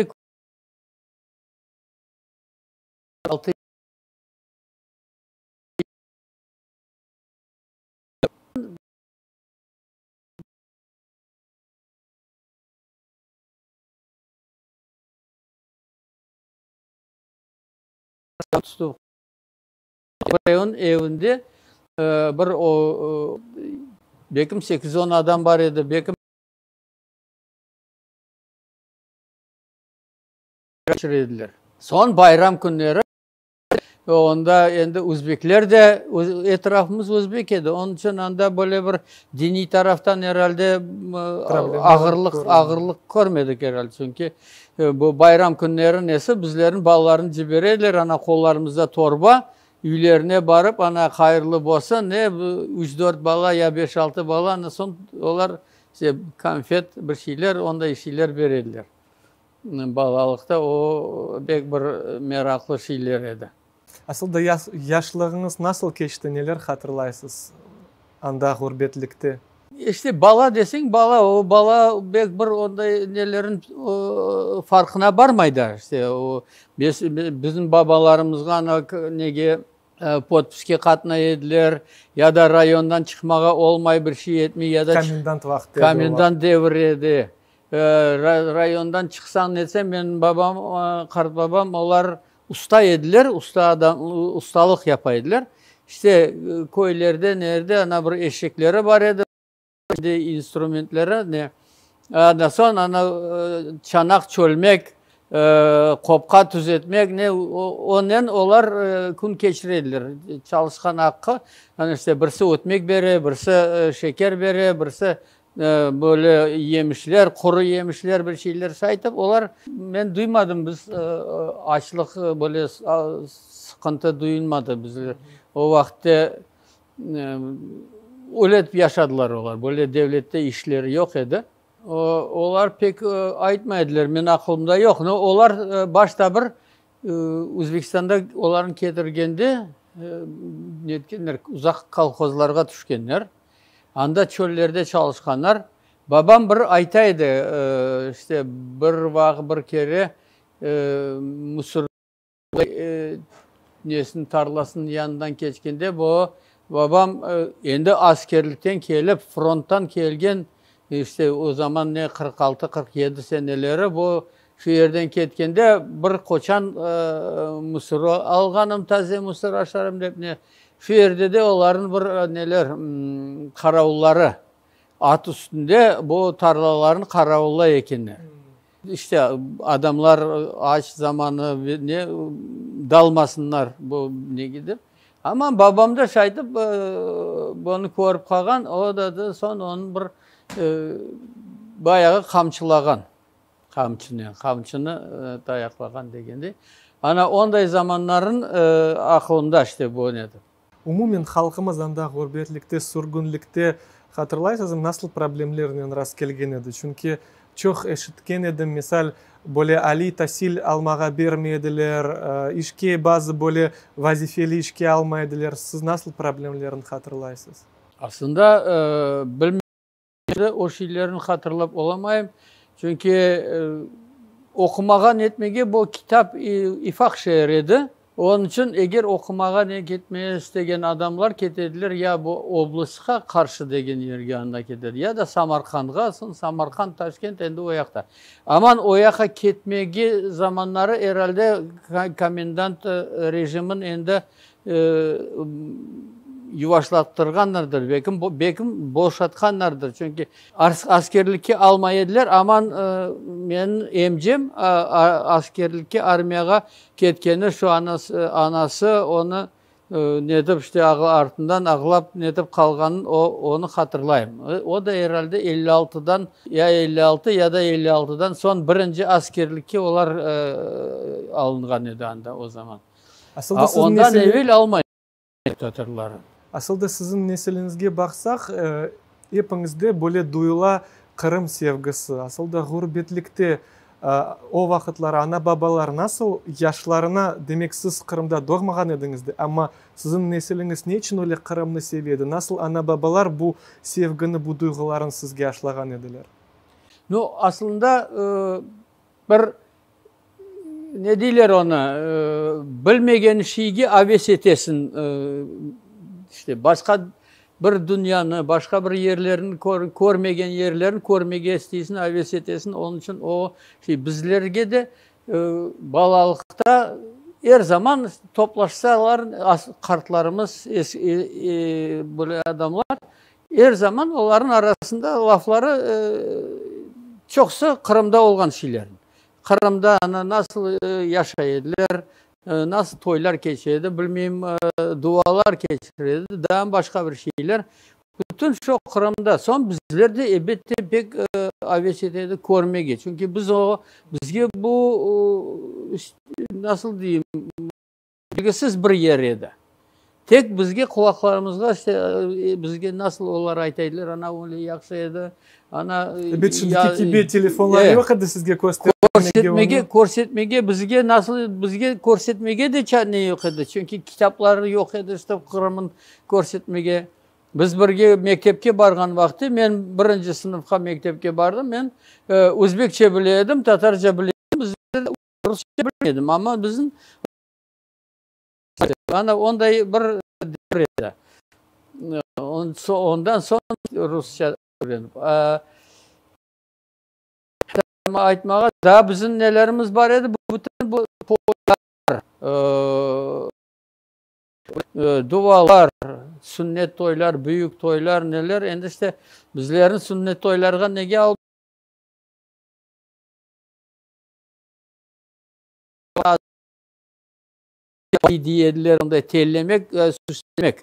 Evinde bir o, belkim sekiz-on adam bar edi, belkim ediler. Soñ bayram künleri Onda endi özbekler de, etrafımız özbek edi, onıñ içün anda böyle bir diniy taraftan er alde ağırlıq, ağırlıq körmedik er alde. Çünki bu bayram künleri nesi, bizlerniñ balalarnı cibere ediler, ana qollarımızda torba, üylerine barıp, ana hayırlı bolsun, ne, üç-dört bala ya beş-altı bala, ana soñ olar işte konfet, bir şeyler, onday şeyler bere ediler. Balalıqta o pek bir meraqlı şeyler edi. Asıl da yaşlığıñız nasıl keçti, neler hatırlaysız anda ğurbetlikte? İşte, bala deseñ, bala, o bala pek bir onday nelerin farqına barmay da. İşte, o bizim babalarımızğa ana nege podpiske qatnay ediler, ya da rayondan çıqmağa olmay, bir şey etmey, ya da. Komendant vaqtı edi o vaqıt. Komendant devri edi. Rayondan çıqsañ netseñ, menim babam, qartbabam, olar usta ediler, usta adam, ustalıq yapa ediler. İşte, köylerde, nerde ana bir eşekleri bar edi, instrumentleri, ne. Ondan soñ ana çanaq, çölmek, qopqa tüzetmek, ne, onen olar kün keçire ediler. Çalışqan aqqı, ana işte, birisi ötmek bere, birisi şeker bere, birisi Böyle yemişler, quru yemişler, bir şeyler şaytip olar, men duymadım, biz açlıq, böyle sıqıntı duyulmadı bizler. O vaqıtte öyle etip yaşadılar olar, böyle devlette işleri yoq edi. Olar pek aytmay ediler, men aqılımda yoq, no olar başta bir Özbekistanda olarnı ketirgende netkenler, uzaq kolhozlarğa tüşkenler. Anda çöllerde çalışqanlar. Babam bir ayta edi, işte, bir vaqıt, bir kere musur nesiniñ, tarlasınıñ yanından keçkende, bu babam endi askerlikten kelip, fronttan kelgen, işte, o zaman ne, 46, 47 seneleri, bu şu yerden ketkende bir qoçan musur alğanım, taze musur aşarım dep, ne. Şu yerde de olarnıñ bir neler, qaravulları at üstünde bu tarlalarnı qaravullay ekenler. İşte, adamlar aç zamanı ne dalmasınlar bu nege dep. Amma babam da şaytip bunı körip qalğan, o da soñ onı bir bayağı qamçılağan. Qamçınen, qamçını tayaqlağan degendey. Ana, onday zamanların aqılımda işte bu nedir. Umumen halqımız anda ğurbetlikte, sürgünlikte, hatırlaysızmı, nasıl problemlernen rastkelgen edi? Çünki çoq eşitken edim, misal, böyle aliy tasil almağa bermey ediler, işke, bazı böyle vazifeli işke almay ediler. Siz nasıl problemlerini hatırlaysız? Aslında, bilmeyim. O şeylerni hatırlap olamayım, çünki oqumağa netmege bu kitap ifaq şeer edi. Onıñ içün eger oqumağa ne ketmege istegen adamlar ketediler ya bu oblastqa, Qarşı degen yerge anda ketedi, ya da Samarqandğa, soñ Samarqand, Taşkent endi o yaqta. Aman o yaqqa ketmege zamanları er alde komendant rejimin endi yuvaşlattırğanlardır, belkim, belkim boşatqanlardır, çünki askerlikke almay ediler, aman menim emcem askerlikke, armiyağa ketkeni şu anası, anası onı netip işte artından ağlap netip qalğanın o, onı hatırlayım. O da herhalde 56-dan, ya 56, ya da 56-dan soñ birinci askerlikke olar alınğan edi anda o zaman. Asıl da siziñ Ondan nesili- evel almay tatarları. Asıl da siziñ nesiliñizge baqsaq, epiñizde böyle duyula Qırım sevgisi. Asıl da ğurbetlikte o vaqıtları ana-babalar nasıl yaşlarına, demek siz Qırımda doğmağan ediñiz de, amma siziñ nesiliñiz ne içün öyle Qırımnı seve edi? Nasıl ana-babalar bu sevgini, bu duyğularnı sizge aşlağan ediler? Nu, aslında, Bir, ne deyler onı, bilmegen şeyge aves etesiñ, işte, başqa bir dünyanı, başqa bir yerlerni körmegen yerlerni körmege isteysiñ, aves etesiñ, onıñ içün o şey. Bizlerge de balalıqta er zaman toplaşsalar qartlarımız, böyle adamlar, Er zaman olarnıñ arasında lafları çoqusı Qırımda olğan şeyler. Qırımda nasıl yaşay ediler, nasıl toylar keçe edi, bilmeyim, dualar keçire edi, daa başqa bir şeyler. Bütün şu Qırımda. Soñ bizler de, elbette, pek aves ete edik körmege. Çünki biz o, bizge bu, nasıl deyim, Belgisiz bir yer edi. Tek bizge qulaqlarımızğa işte, bizge nasıl olar ayta ediler, ana öyle yahşı edi, ana. Ebet, şimdiki kibi telefonlar yoq edi sizge köstermege onı. Körsetmege, körsetmege bizge nasıl, bizge körsetmege de ne yoq edi, çünki kitaplar yoq edi işte Qırımın körsetmege. Biz birge mektepke barğan vaqtı, men birinci sınıfqa mektepke bardım, men özbekçe bile edim, tatarca bile edim, bizler Rusça bilmedim, amma bizim ana onday bir devir edi. Ondan soñ rusça ögrenip. Aytmağa daa bizim nelerimiz bar edi, bütün bu toylar, dualar, sünnet toylar, büyük toylar, neler, endi işte bizlerni sünnet toylarğa nege alıp Dey ediler onday tellemek, süslemek.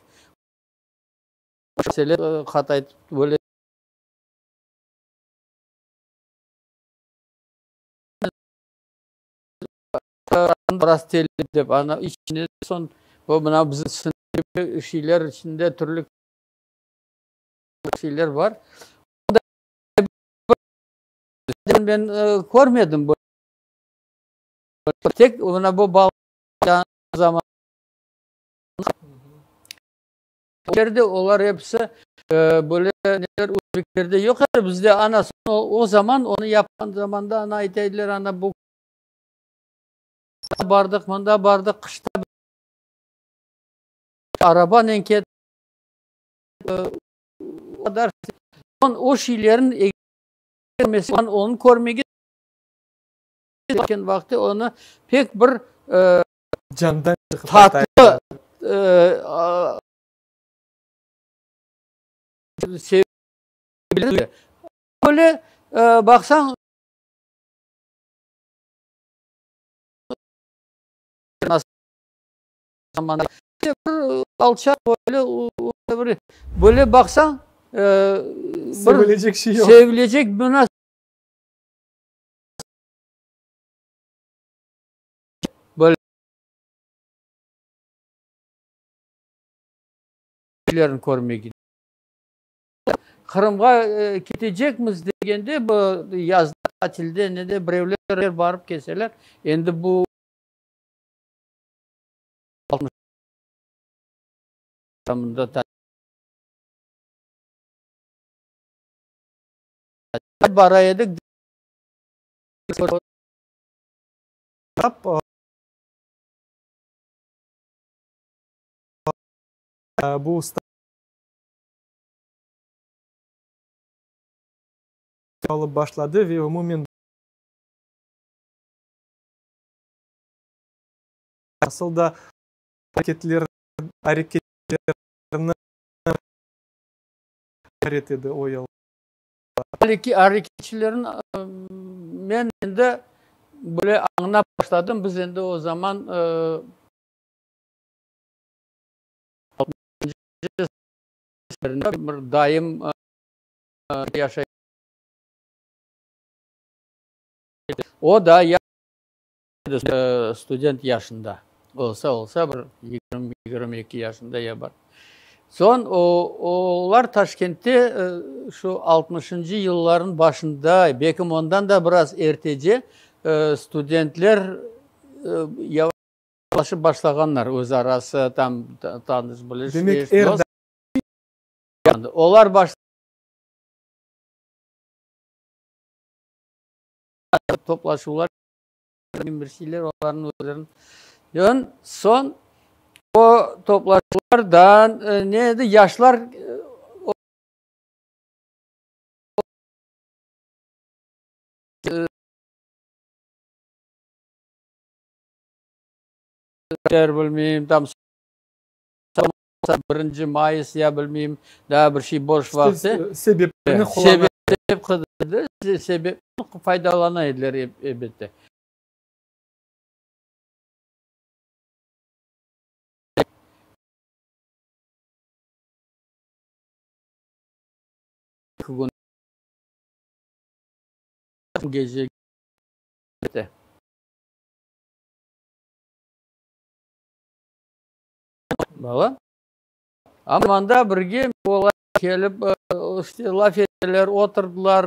Mesele qataytıp böyle. Biraz tellep dep, ana içine soñ bu mına bizim şeyler içinde türlü şeyler bar. Men körmedim. Tek mına bu bala zaman yerde olar episi böyle neler özbeklerde yoq edi, bizde ana o zaman onı yapqan zamanda ana ayta ediler, ana bu bardıq, mında bardıq, qışta arabanen kettik, o şeylerin onı körmege ketken vaqtı onı pek bir Candan çıqıp tatlı. Böyle baqsañ, bir alçaq böyle, böyle baqsañ, sevilecek şey yoq. Sevilecek mına böyle körmege. Qırımğa ketecekmiz degende, bu yazda tatilde nede birevler barıp kelseler, endi bu bara edik. Bu alıp başladı ve umumen nasıl da areketler areketlerni edi o yıl. Areketçilerniñ men endi böyle añlap başladım, biz endi o zaman bir dayım yaşay o da student yaşında olsa olsa bir yigirmi, 22 yaşında ya bar. Soñ olar Taşkentte şu altmışıncı yıllarnıñ başında, belkim ondan da biraz ertece studentler yavaşlaşıp başlağanlar öz arası, tam tanış biliş. Demek er Olar baş toplaşuvlar bir şeyler olarnıñ özleriniñ. Soñ o toplaşuvlardan ne edi, yaşlar bilmeyim, tam birinci mayıs ya bilmeyim, daa bir şey boş vaqtı. Sebepni qullana. Sebep qıdırdı, sebep faydalana ediler elbette. Gece Bala. Amma anda birge olar kelip, işte, laf ettiler, oturdılar,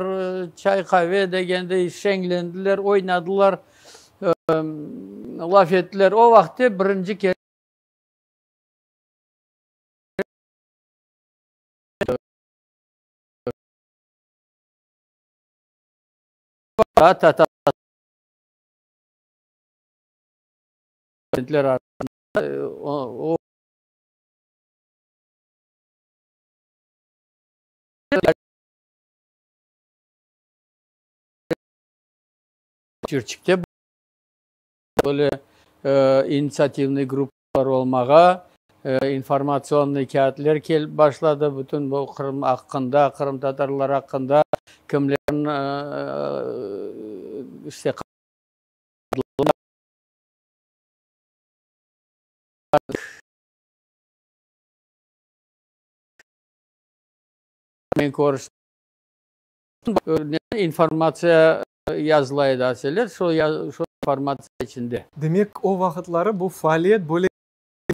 çay, qave degende şeñlendiler, oynadılar, laf ettiler. O vaqıtte birinci kere o Çirçikte böyle initsiativnıy gruppalar olmağa, informatsionnıy kâğıtler kelip başladı, bütün bu Qırım aqqında, qırımtatarlar aqqında, kimlerniñ işte Men körüştim, informatsiya yazıla edi aselet, şo informatsiya içinde. Demek, o vaqıtları bu faaliyet böyle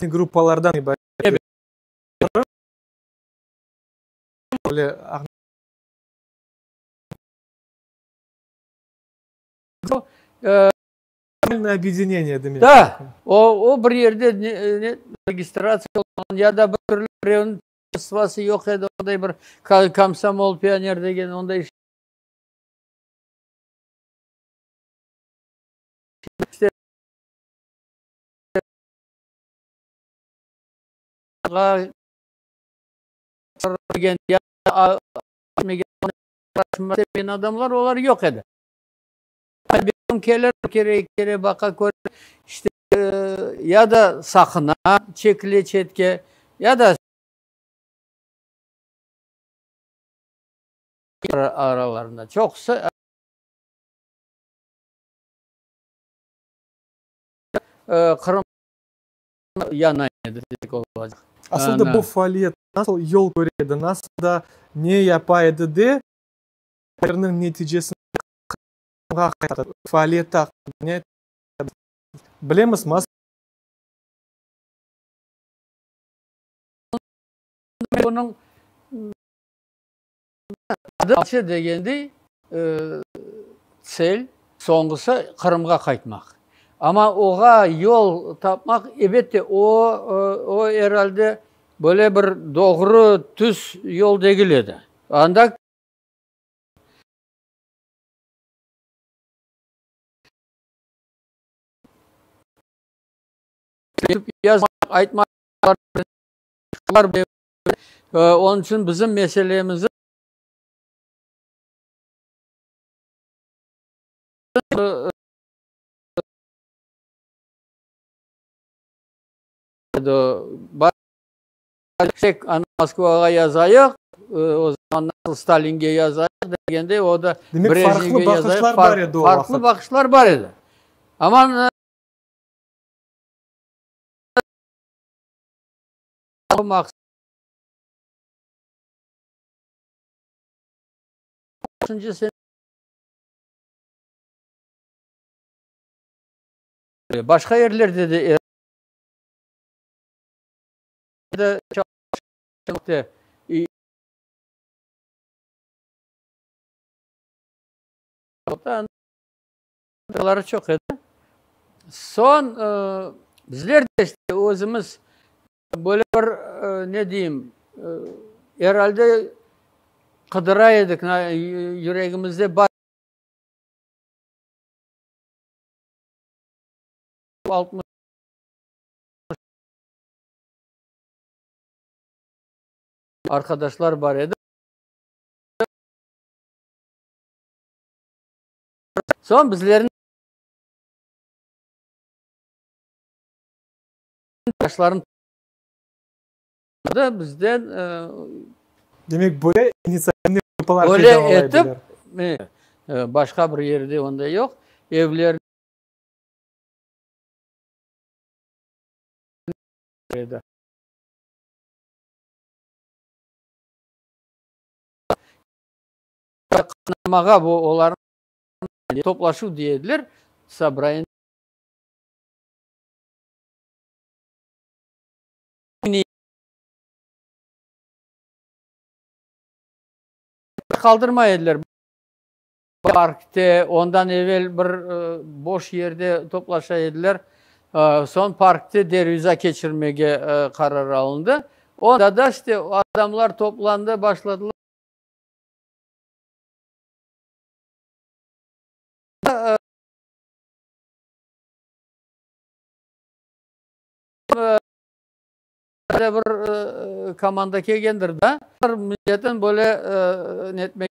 gruppalardan ibaret edi. Böyle obyedeneniye demek. Da, o, o bir yerde ne, registratsiya olğan ya da bir türlü birevniñ svası yoq edi, onday bir komsomol, pioner degen onday işte adamlar olar yoq edi. Kelir, kere, eki kere baqa, köre, işte, ya da saqına, çekile çetke, ya da. Aralarında çoqusı Qırım yana edi desek olacaq. Asıl da bu faaliyet nasıl yol köre edi, nasıl da ne yapa edi de, neticesinde Qırımğa qayttı, faaliyeti aqqında ne ayta bilemiz? Bunıñ degendey, tsel, soñğusı Qırımğa qaytmaq. Amma oğa yol tapmaq, ebette, o, o er alde böyle bir doğru, tüz yol degil edi. Anda yazmaq, aytmaq, onıñ içün bizim meselemizni Moskvağa yazayıq, o zaman nasıl Stalinge yazayıq degende, o da Demek, farqlı baqışlar bar edi o vaqıt. Farqlı baqışlar bar edi. Amma Başqa yerlerde de çoq edi. Soñ bizler de işte özümiz böyle bir ne deyim, er alde qıdıra edik, yüregimizde bar. Arqadaşlar bar edi. Soñ bizlerniñ yaşların bizden Demek, böyle initsiativniy gruppalar peyda ola ediler. Böyle etip, başqa bir yerde onday yoq, evler edi. Qınamağa bu olarnı toplaşuv dey ediler, sobraniye. Qaldırmay ediler. Parkte, ondan evel bir boş yerde toplaşa ediler. Soñ parkte derviza keçirmege qarar alındı. Onda da işte adamlar toplandı, başladılar. Bir komanda kelgendir da, milletin böyle netmek.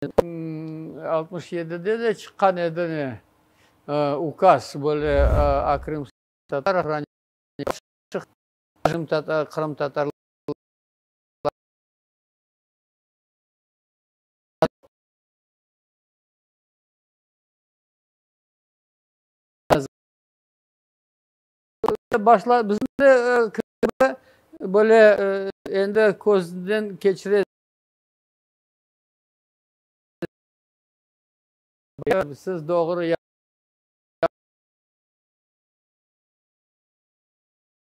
67-de de çıqqan edi ne, ukaz böyle o krımskih tatar, qırımtatarlar. Başla, bizim de KGB böyle endi közünden keçire. Siz doğru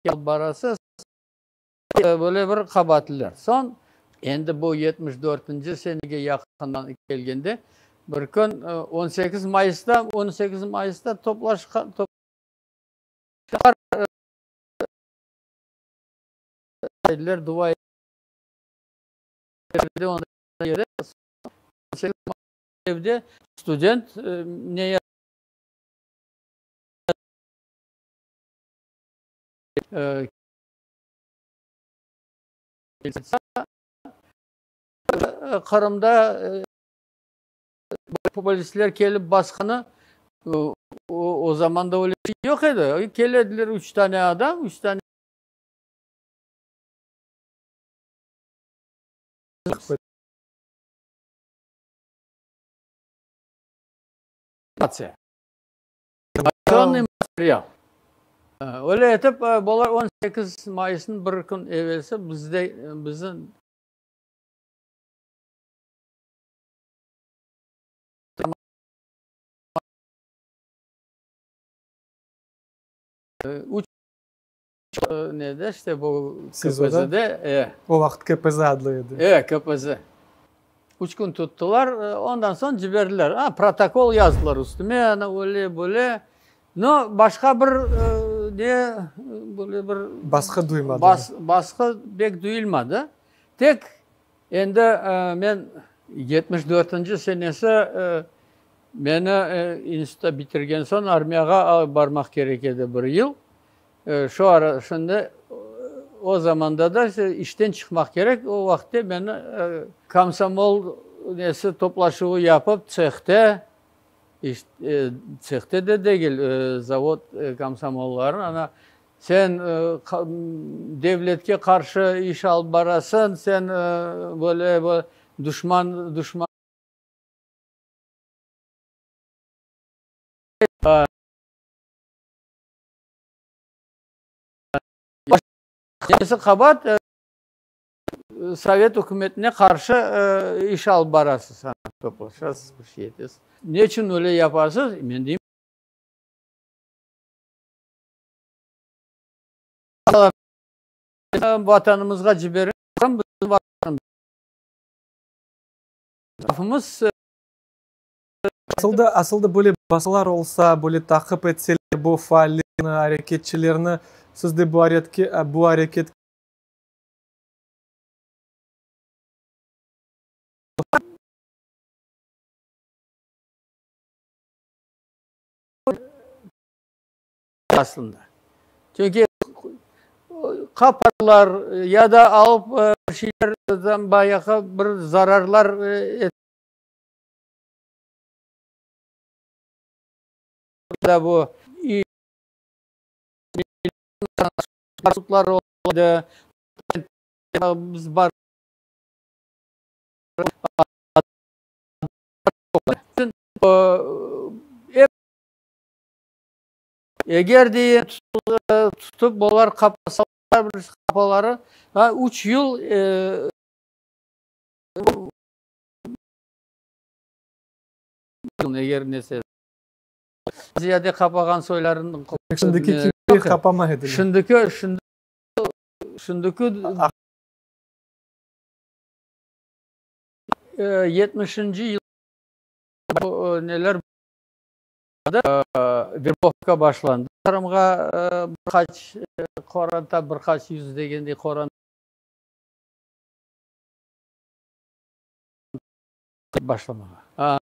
barasız, böyle bir qabaatlılar. Soñ, endi bu 74-nci senege yaqından kelgende, bir kün 18 mayısta, 18 mayısta toplaşqan, ediler, dua evde student ne Qırımda polisler kelip basqanı o zaman da öyle şey yoq edi. Kelediler üç tane adam, üç tane. Material. Öyle etip, bular 18 mayısnıñ bir kün evelsi bizde, bizim üç nede, işte bu SİZOda, e. O vaqıt KPZ adlı edi. E, KPZ. Üç kün tuttılar, ondan soñ ciberdiler. A, protokol yazdılar üstüme, ana öyle, böyle. No, başqa bir ne, böyle bir... Basqı duymadı. Basqı pek duyulmadı. Tek endi men yetmiş dörtünci senesi meni institutta bitirgen soñ armiyağa barmaq kerek edi bir yıl. Şu ara, şimdi o zamanda da işten çıqmaq kerek, o vaqıtte meni komsomol nesi toplaşuvı yapıp tsehte, tsehte de degil, zavod komsomolları, ana, sen devletke qarşı iş alıp barasıñ, sen böyle duşman, duşman. Nesi qabaat, Sovet ükümetine qarşı iş alıp barasız, toplaşasız, bir şey etesiz. Ne içün öyle yapasız? Men deyim. Vatanımızğa ciberiñ, bizim vatanımız. Lafımız. Asıl da, asıl da böyle basqılar olsa, böyle taqip etseler bu faallerni, areketçilerni, siz de bu aretke, bu areket. Aslında. Çünki qaparlar ya da alıp bir şeyler bayağı bir zararlar da bu sudlar oldı, biz bar eger de tutıp olar qapasalar bir qapaları üç yıl eger nese ziyade qapağan soylarınıñ Şimdiki kibi qapamay ediler. Şimdiki şimdiki yetmişinci yıl neler verbovka başlandı. Qırımğa bir qaç qoranta, bir qaç yüz degendey qoranta başlamağa.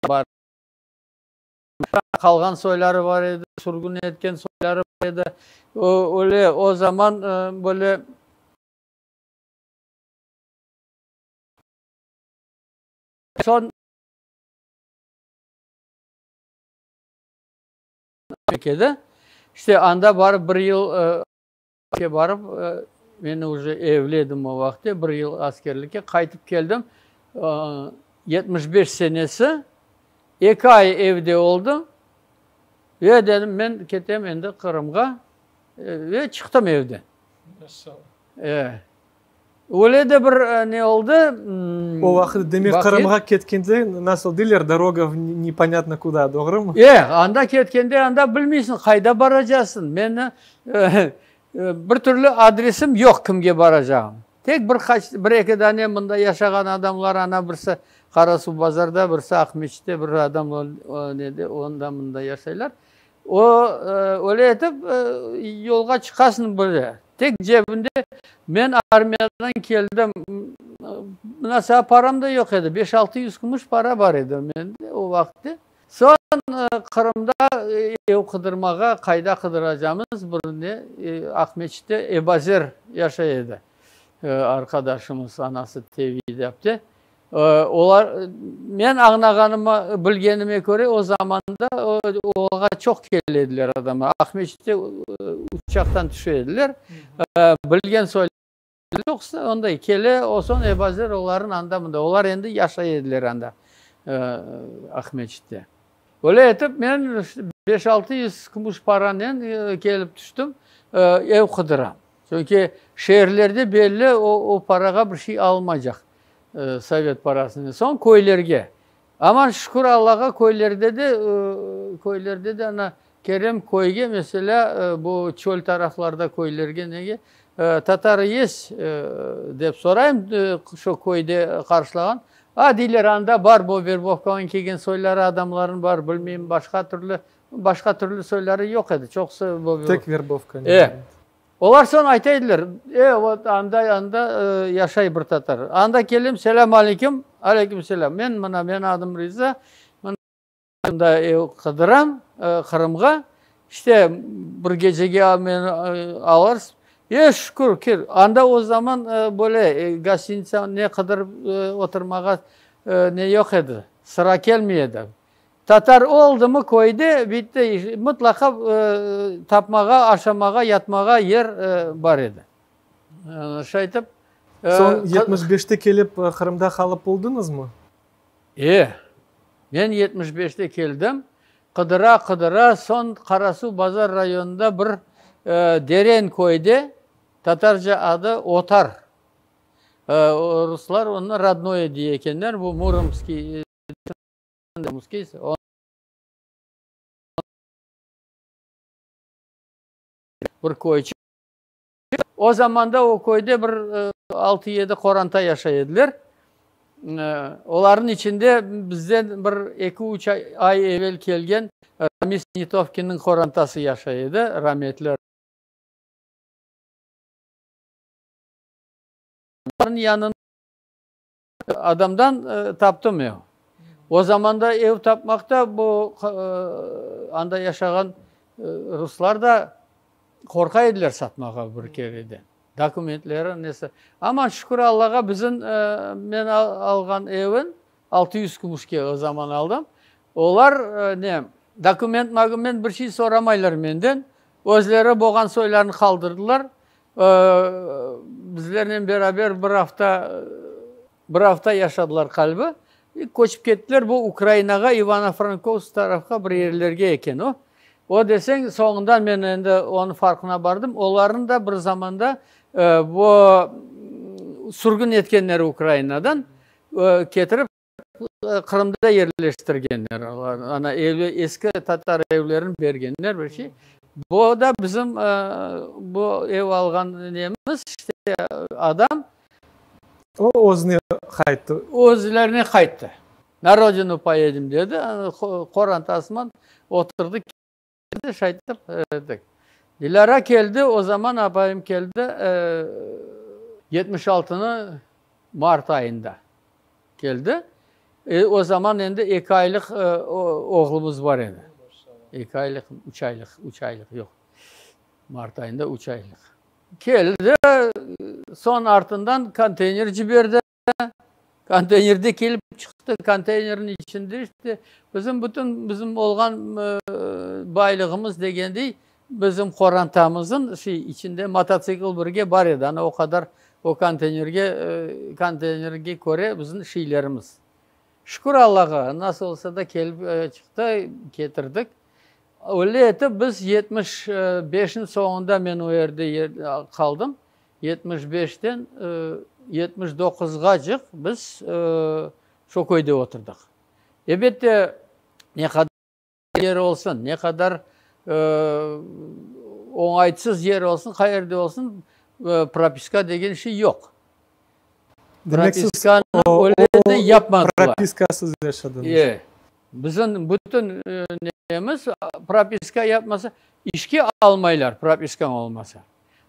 Bar. Qalğan soyları bar edi, sürgün etken soyları bar edi. Öyle o zaman böyle soñ edi. İşte anda barıp bir yıl barıp, men uje evli edim o vaqıtte, bir yıl askerlikke qaytıp keldim. 75 senesi, eki ay evde oldım ve dedim, men ketem endi Qırımğa ve çıqtım evden. Maşallah. Öyle de bir ne oldı. O vaqıt, demek, Qırımğa ketkende, nasıl deyler, doroga v neponâtno kuda, doğrumı? E, anda ketkende, anda bilmeysiñ, qayda baracaqsıñ. Meni bir türlü adresim yoq, kimge baracağım. Tek bir qaç, bir eki dane mında yaşağan adamlar, ana birisi Qarasuvbazarda, birisi Aqmeçitte, bir adam nede, onda mında yaşaylar. O, öyle etip, yolğa çıqasıñ böyle. Tek cebimde, men armiyadan keldim, mına saña param da yoq edi, beş-altı yüz kümüş para bar edi mende o vaqıtte. Soñ Qırımda ev qıdırmağa, qayda qıdıracamız, bir ne, Aqmeçitte Ebazer yaşay edi, arqadaşımız, anası Tevide apte. Olar, men añlağanıma, bilgenime köre, o zamanda olarğa çoq kele ediler adamlar. Aqmescitte uçaqtan tüşe ediler, bilgen soy. Çoqusı onday kele, o soñ Ebazer olarnıñ anda-mında, olar endi yaşay ediler anda, Aqmeçitte. Öyle etip men 5-600 kümüş paranen kelip tüştim, ev qıdıram. Çünki şeerlerde belli o, o parağa bir şey alınmaycaq, sovet parasınen. Soñ köylerge. Aman şükür Allağa köylerde de, köylerde de ana Kerem köyge meselâ, bu çöl taraflarda köylerge nege tatarı yes dep sorayım, şo köyde qarşılağan. A, deyler, anda bar bu verbovkanen kelgen soyları adamların bar, bilmeyim, başqa türlü, başqa türlü soyları yoq edi, çoqusı bu. Tek verbovkanen. E. Olar soñ ayta ediler, e, vot anda, anda yaşay bir tatar. Anda kelem, selâm aleyküm, aleyküm selâm, men mına, menim adım Riza, Mında ev qıdıram, Qırımğa. İşte, bir gecege meni alırsız. E, şükür, kir. Anda o zaman böyle gostinitsa ne qıdırıp oturmağa ne yoq edi, sıra kelmey edi. Tatar oldımı köyde, bitti, mıtlaqa tapmağa, aşamağa, yatmağa yer bar edi. Şaytip. Soñ 75-te kelip Qırımda qalıp oldıñızmı? E, men 75-te keldim. Qıdıra-qıdıra, soñ Qarasuvbazar rayonında bir Deren köyde, tatarca adı Otar, ruslar onı Rodnoye dey ekenler, bu Muromskiy, bir köyçik. O zamanda o köyde bir altı-yedi qoranta yaşay ediler. Olarnıñ içinde bizden bir eki-üç ay evel kelgen Ramiz Netovkinniñ qorantası yaşay edi, rametli. Olarnıñ yanında adamdan taptım ev. O zamanda ev tapmaq da bu anda yaşağan ruslar da qorqa ediler satmağa bir kereden. Dokumentleri nesi. Amma şükür Allağa bizim men alğan evim 600 kümüşke o zaman aldım. Olar ne dokument magument bir şey soramaylar menden. Özleri bolğan soylarını qaldırdılar. Bizlernen beraber bir afta bir afta yaşadılar qalbi. Köçip kettiler bu Ukrainağa, İvano-Frankovsk tarafqa bir yerlerge eken o. O deseñ, soñundan men endi onıñ farqına bardım, olarnı da bir zamanda bu sürgün etkenler Ukrainadan, ketirip Qırımda yerleştirgenler. Ana evi, eski tatar evlerini bergenler bir şey. Bu da bizim bu ev alğan nemiz, işte adam. O özüne qayttı. Özlerine qayttı. Na rodinu poyedim dedi, qorantasıman oturdı, keldi, şaytip ettik. Dilâra keldi, o zaman apayım keldi, 76-nı mart ayında keldi. O zaman endi eki aylıq oğlumız bar edi. Eki aylıq, üç aylıq, üç aylıq, yoq, mart ayında üç aylıq. Keldi, soñ artından konteyner ciberdi. Konteynerde kelip çıqtı, konteynerniñ içinde işte bizim bütün bizim olğan baylığımız degendey, bizim qorantamıznıñ şey içinde mototsikl birge bar edi. Ana o qadar o konteynerge konteynerge köre bizim şeylerimiz. Şükür Allağa, nasıl olsa da kelip çıqtı, ketirdik. Öyle etip biz 75-niñ soñunda men o yerde qaldım. 75-ten 79-ğacıq biz şo köyde oturdıq. Elbette, ne qadar yer olsun, ne qadar oñaytsız yer olsun, qayerde olsun, propiska degen şey yoq. Demek siz Propiskanı öyle de yapmadılar. Propiskasız yaşadıñız. E, bizim bütün nemiz propiska yapmasa, işke almaylar propiskañ olmasa.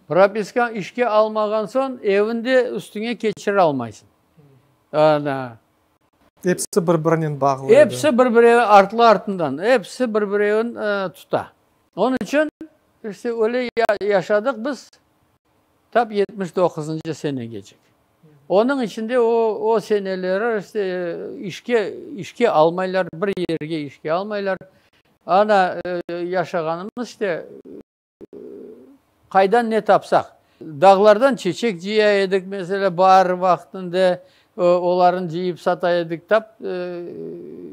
Propiskañ işke almağan soñ, evinde üstüñe keçiralmaysıñ. Ana. Episi bir-birinen bağlı edi. Episi bir-biri artlı-artından, episi bir-birevin tuta. Onıñ içün işte öyle yaşadıq biz tap 79-ncı senegecek. Onıñ içinde o, o seneleri işte işke, işke almaylar, bir yerge işke almaylar. Ana yaşağanımız işte Qaydan ne tapsaq. Dağlardan çeçek cıya edik, meselâ, baar vaqtında olarnı cıyıp sata edik, tap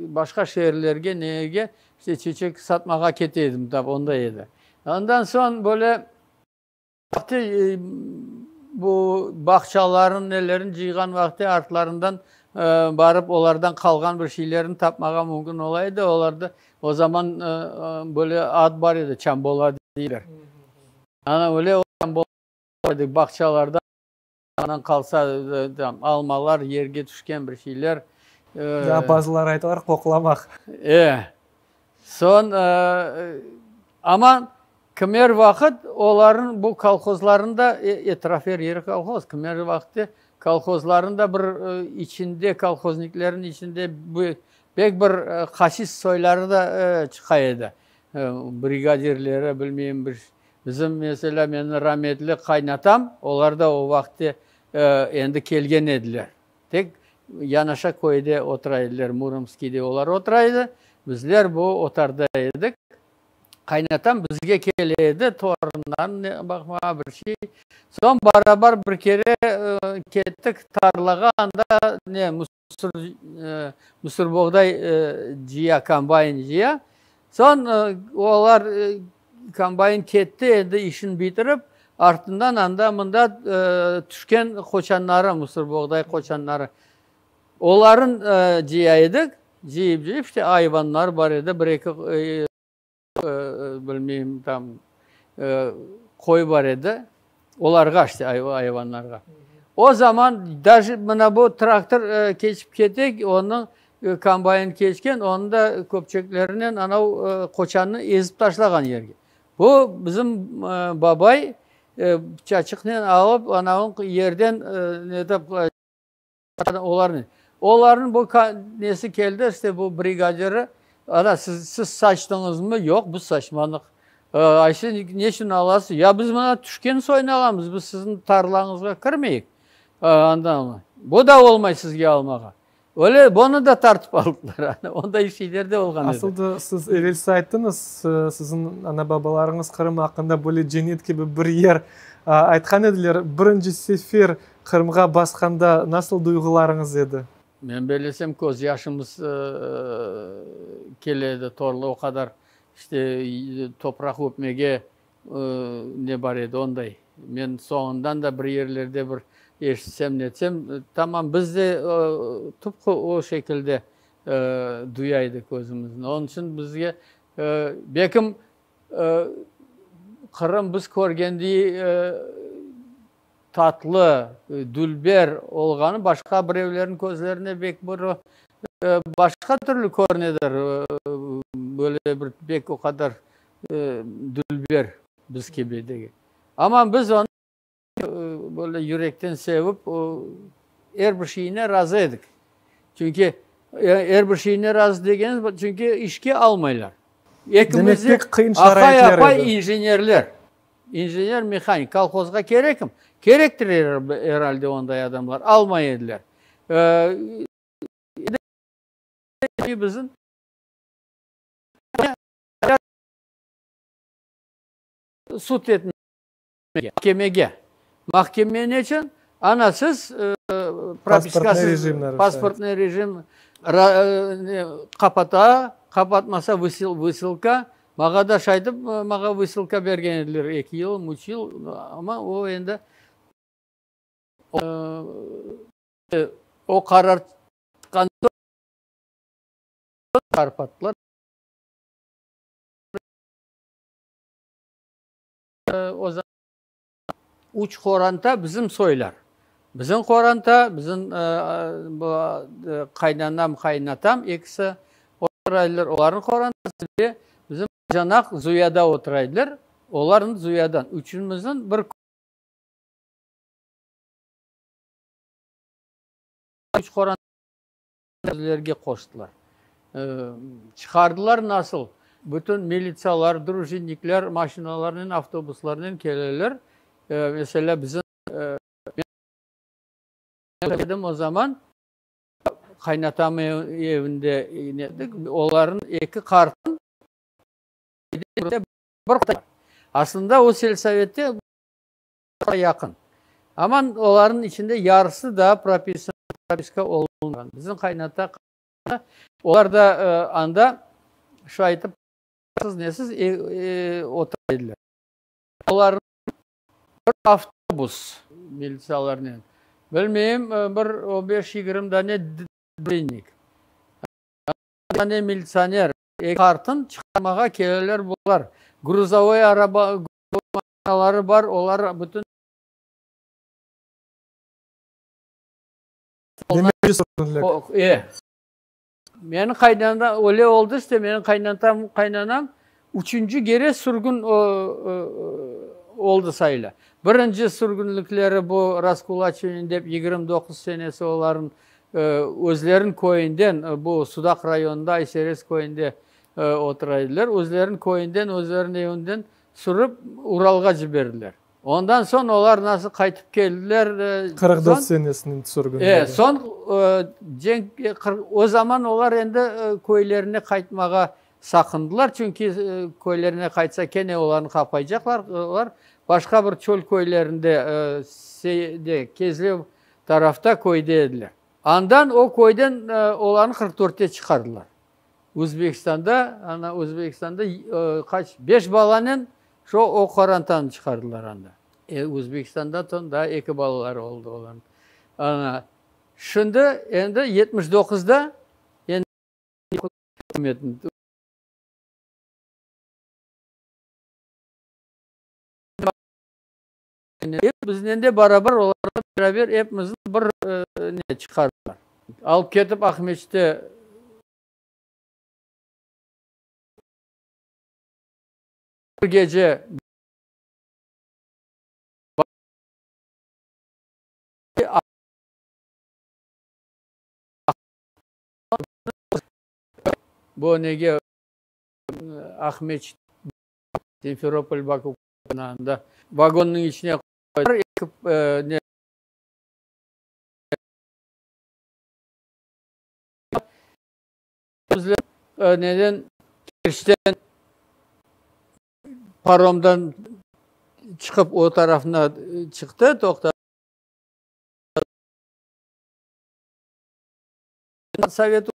başqa şeerlerge, nege, işte, çeçek satmağa kete edim, tap onday edi. Ondan soñ böyle vaqtı bu bağçaların, nelerin cıyğan vaqtı artlarından barıp olardan qalğan bir şeylerni tapmağa mümkün ola edi. Olarda o zaman böyle ad bar edi, çambola deyler. Ana öyle edik, bağçalardan qalsa almalar, yerge tüşken bir şeyler. Daa bazıları aytalar, qoqlamaq. E. Soñ, amma kimer vaqıt olarnıñ bu kolhozlarında, etraf er yeri kolhoz, kimer vaqıtte kolhozlarında bir içinde, kolhozniklerniñ içinde pek bir hasis soyları da çıqa edi. Brigadirleri, bilmeyim, bir bizim, meselâ, menim rametli qaynatam, olar da o vaqıtte endi kelgen ediler. Tek yanaşa köyde otura ediler, Muromskiyde olar otura edi, bizler bu otarda edik. Qaynatam bizge kele edi, torunlarını baqmağa, bir şey. Soñ barabar bir kere kettik tarlağa, anda ne, Mısırboğday cıya, kombayn cıya. Soñ olar kombayn ketti, endi işini bitirip, artından anda-mında tüşken qoçanları, mısırboğday qoçanları, oların cıya edik. Cıyıp-cıyıp, işte, ayvanlar bar edi, bir-eki, bilmeyim, tam, qoy bar edi, olarğa, işte, ayvanlarğa. O zaman daje mına bu traktor keçip kete, onıñ kombayn keçken, onıñ da köpçeklerinen anav qoçannı ezip taşlağan yerge. Bu bizim babay pıçaçıqnen alıp, anavın yerden netip, Olarnı, olarnıñ bu nesi keldi, işte bu brigadiri, ana, siz, siz saçtıñızmı? Yoq, biz saçmadıq. Ayse, neçün alasız? Ya biz mına tüşken soyunı alamız, biz siziñ tarlañızğa kirmeyik. Andan, bu da olmay sizge almağa. Öyle, bunı da tartıp aldılar. Onday şeyler de olğan edi. Asıl da siz evelsi ayttıñız, siziñ ana-babalarıñız Qırım aqqında böyle cennet kibi bir yer aytqan ediler. Birinci sefer Qırımğa basqanda nasıl duyğularıñız edi? Men bellesem, köz yaşımız kele edi, torlı o qadar, işte, topraq öpmege ne bar edi, onday. Men soñundan da bir yerlerde bir eşitsem, netsem, tamam, biz de tıpqı o şekilde duya edik özümizni. Onıñ içün bizge, belkim, Qırım biz körgendiy tatlı, dülber olğanı başqa birevlerniñ közlerine bek bir başqa türlü körünedir, böyle bir bek o qadar dülber biz kibi degil. Amma biz onı böyle yürekten sevip, er bir şeyine razı edik. Çünki er bir şeyine razı degenimiz, çünki işke almaylar. Ekimiz de aqay, apay injenerler. İnjener, mehanik kolhozğa kerekim? Kerektir er alde onday adamlar, almay ediler. Bizim sud etmege, mahkemege. Mahkeme neçün? Ana siz propiskasız, pasportnıy rejim qapata, qapatmasa vısılka, Maña da şaytip, maña vısılka bergen ediler eki yıl, üç yıl, amma o endi o qarar çıqqan soñ çıqarıp attılar. O zaman üç qoranta bizim soylar. Bizim qoranta, bizim bu qaynanam, qaynatam ekisi otura ediler, olarnıñ qorantası ve bizim bacanaq Zuyada otura ediler, olarnıñ Zuyadan. Üçümizniñ bir üç qoranta bizlerge qoştılar. Çıqardılar nasıl? Bütün militsiyalar, drujinnikler maşinalarnen, avtobuslarnen keleler. Meselâ, bizim Men edim o zaman, qaynatam evinde edik, olarnıñ eki qartın bir Aslında o selsovette. Yaqın. Aman olarnıñ içinde yarısı daa propiska olunmağan. Bizim qaynata, olar da anda şu aytıp nesiz otura ediler. Olarnıñ bir avtobus militsiyalarnen, bilmeyim, bir on beş-yigirmi dane drennik, dane militsioner, qartın çıqarmağa keleler bular. Gruzovoy araba, maşinaları bar, olar bütün E. Meni qaynanam öyle oldı işte, menim qaynatam, qaynanam üçünci kere sürgün oldı sayıla. Birinci sürgünlikleri bu raskulaçivaniye dep 29 senesi olarnıñ özleriniñ köyünden, bu Sudaq rayonında Ayserez köyünde otura ediler, özleriniñ köyünden, özleriniñ evinden sürip Uralğa ciberdiler. Ondan soñ olar nasıl qaytıp keldiler? 44 senesiniñ sürgünligi. Soñ cenk, o zaman olar endi köylerine qaytmağa saqındılar, çünki köylerine qaytsa kene olarnı qapaycaqlar. Olar başqa bir çöl köylerinde, Kezlev tarafta köyde ediler. Andan o köyden olarnı 44-te çıqardılar. Özbekistanda, ana Özbekistanda qaç, beş balanen şo o qorantanı çıqardılar anda. Özbekistanda soñ daa eki balaları oldı olarnıñ. Ana, şimdi endi 79-da endi biznen de barabar, olarla beraber epimizni bir ne çıqardılar. Alıp ketip Aqmescitte bir gece bu nege Aqmescit, Simferopol, Baku anda vagonnıñ içine qoydılar, eki ne Bizler neden Kerçten paromdan çıqıp o tarafına çıqtı, toqtadı. Sovet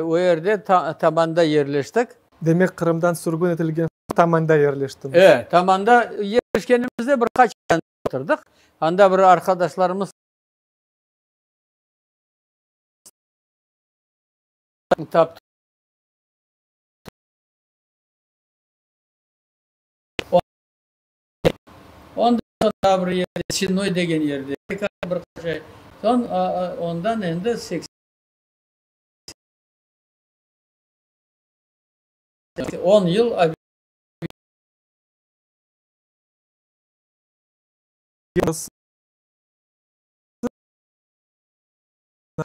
o yerde Tamanda yerleştik. Demek, Qırımdan sürgün etilgen soñ Tamanda yerleştiñiz. E, Tamanda yerleşkenimizde bir qaç ay oturdıq. Anda bir arqadaşlarımız taptıq. Ondan soñ daa bir yerde, Sennoy degen yerde, bir qaç ay. Soñ ondan endi 10 yıl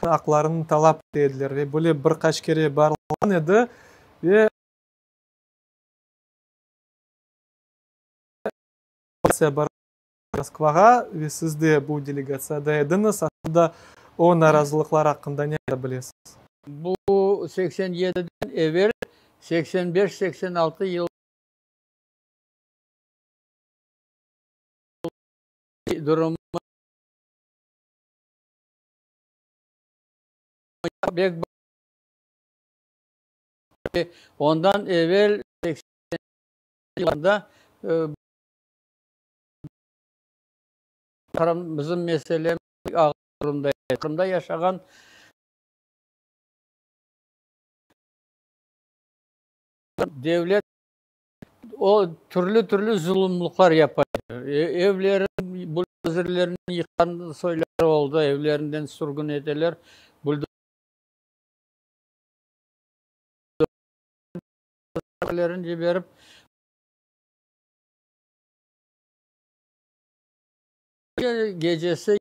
aqlarını talap ete ediler ve böyle bir qaç kere barılğan edi ve Moskvağa ve siz de bu delegatsiyada ediñiz. Aslında o narazılıqlar aqqında ne ayta bilesiz? Bu 87-den evel, 85-86 yıl durumı bek ondan evel yılında Qırım bizim meselemiz ağır durumda edi. Qırımda yaşağan devlet o türlü-türlü zulumlıqlar yapa edi. Evleri buldozerlernen yıqqan soyları oldı, evlerinden sürgün eteler, buldozerlerini yiberip Gecesi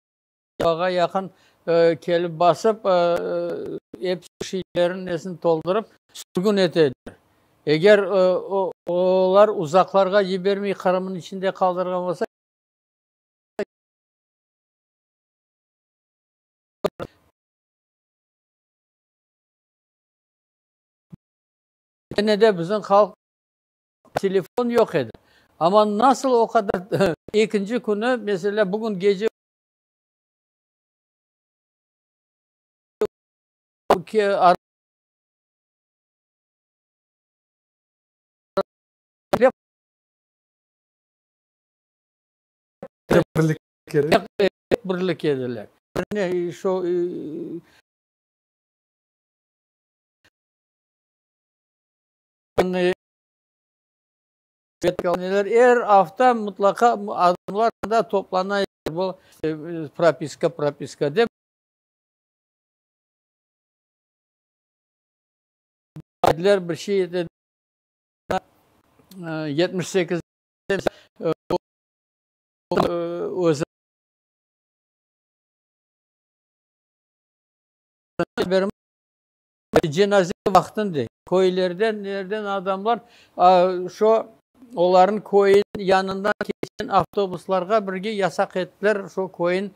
yarığa yaqın kelip basıp, episi şeylerin nesini toldurıp, sürgün ete ediler. Eger olar uzaqlarğa yibermey, Qırımnıñ içinde qaldırğan bolsa, Kene de bizim halq telefon yoq edi. Amma nasıl o qadar ekinci künü, meselâ, bugün gece Birlik ediler. Şu Er afta mıtlaqa adamlar anda toplana ediler, bu propiska, propiska dep. Bir şey 78 özü Cenaze vaqtında köylerden, nerden adamlar şo olarnıñ köyün yanından keçken avtobuslarğa birge yasaq ettiler şo köyün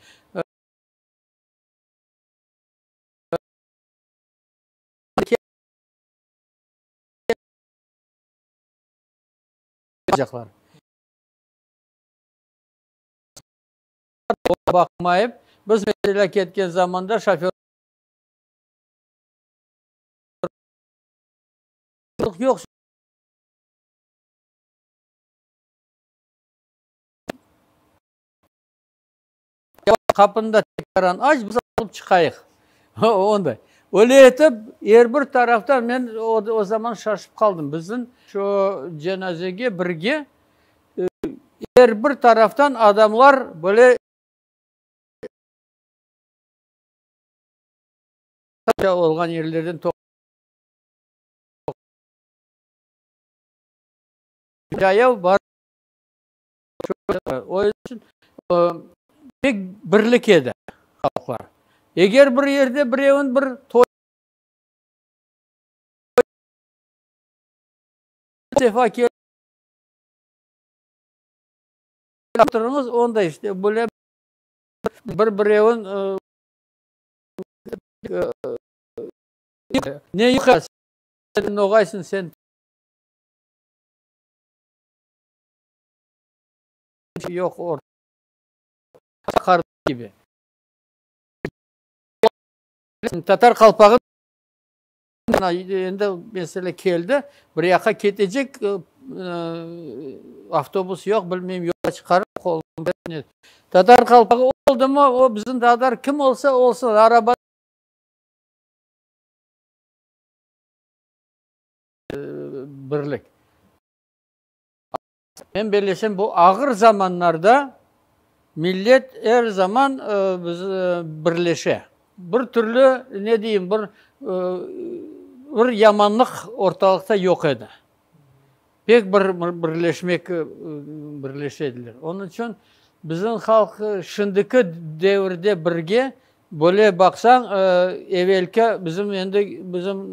Baqmayıp, biz meselâ ketken zamanda şoför yoq. Qapını da tekaran aç, biz alıp çıqayıq. Onday. Öyle etip, er bir taraftan men o zaman şaşıp qaldım. Bizim şu cenazege birge er bir taraftan adamlar böyle olğan yerlerden cayav barıp, o içün pek birlik edi halqlar. Eger bir yerde birevin bir toy defa kelip onda işte böyle bir birevin ne sen noğaysıñ sen yoq kibi. Tatar qalpağı endi mesele keldi, bir yaqqa ketecek avtobus yoq, bilmeyim, yola çıqarıp qolunı. Tatar qalpağı oldumı, o bizim tatar kim olsa olsun, araba birlik. Men bellesem, bu ağır zamanlarda millet er zaman birleşe. Bir türlü, ne deyim, bir bir yamanlıq ortalıqta yoq edi. Pek bir birleşmek, birleşe ediler. Onıñ içün bizim halq şimdiki devirde birge, böyle baqsañ, evelki bizim endi bizim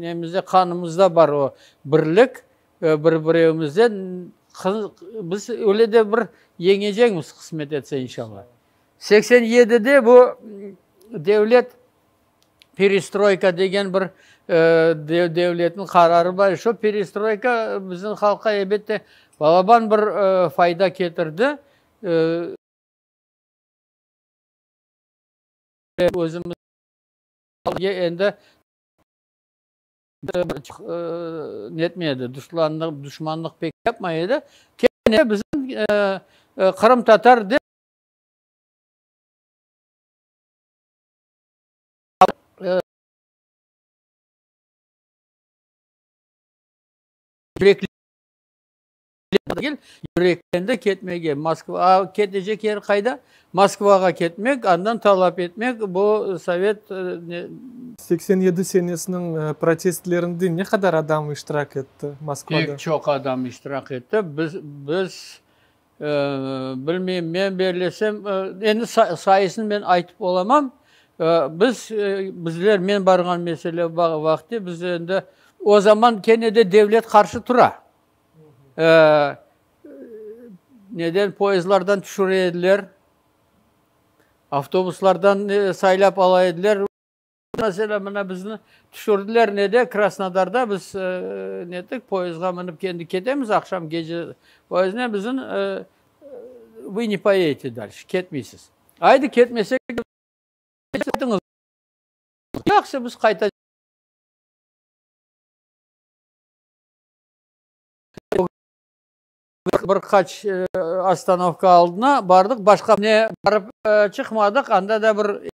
nemizde, qanımızda bar o birlik. Bir-birevimizden biz öyle de bir yeñecekmiz, qısmet etse, inşallah. 87-de bu devlet perestroyka degen bir devletniñ qararı bar. Şu perestroyka bizim halqqa, elbette, balaban bir fayda ketirdi. Özümizge endi netmey edi, duşmanlıq pek yapmay edi. Kene bizim qırımtatar dep yüreklendi ketmege. Moskva ketecek yer qayda? Moskvağa ketmek, andan talap etmek, bu sovet. 87 senesiniñ protestlerinde ne qadar adam iştirak etti Moskvada? Pek çoq adam iştirak etti. Biz, biz, bilmeyim, men bellesem, endi sayısını men aytıp olamam. Biz, bizler, men barğan mesele vaqıtte biz endi o zaman kene de devlet qarşı tura. Neden poyezdlardan tüşüre ediler, avtobuslardan saylap ala ediler. Meselâ, mına bizni tüşürdiler nede, Krasnodarda biz nettik, poyezdğa minip kendi ketemiz, aqşam gece poyezdine bizni vı ne poyedete dalşe, ketmeysiz. Aydı, ketmesek de, yahşı, biz qaytacaqmız. Bir qaç ostanovka aldına bardıq, başqa ne barıp çıqmadıq, anda da bir.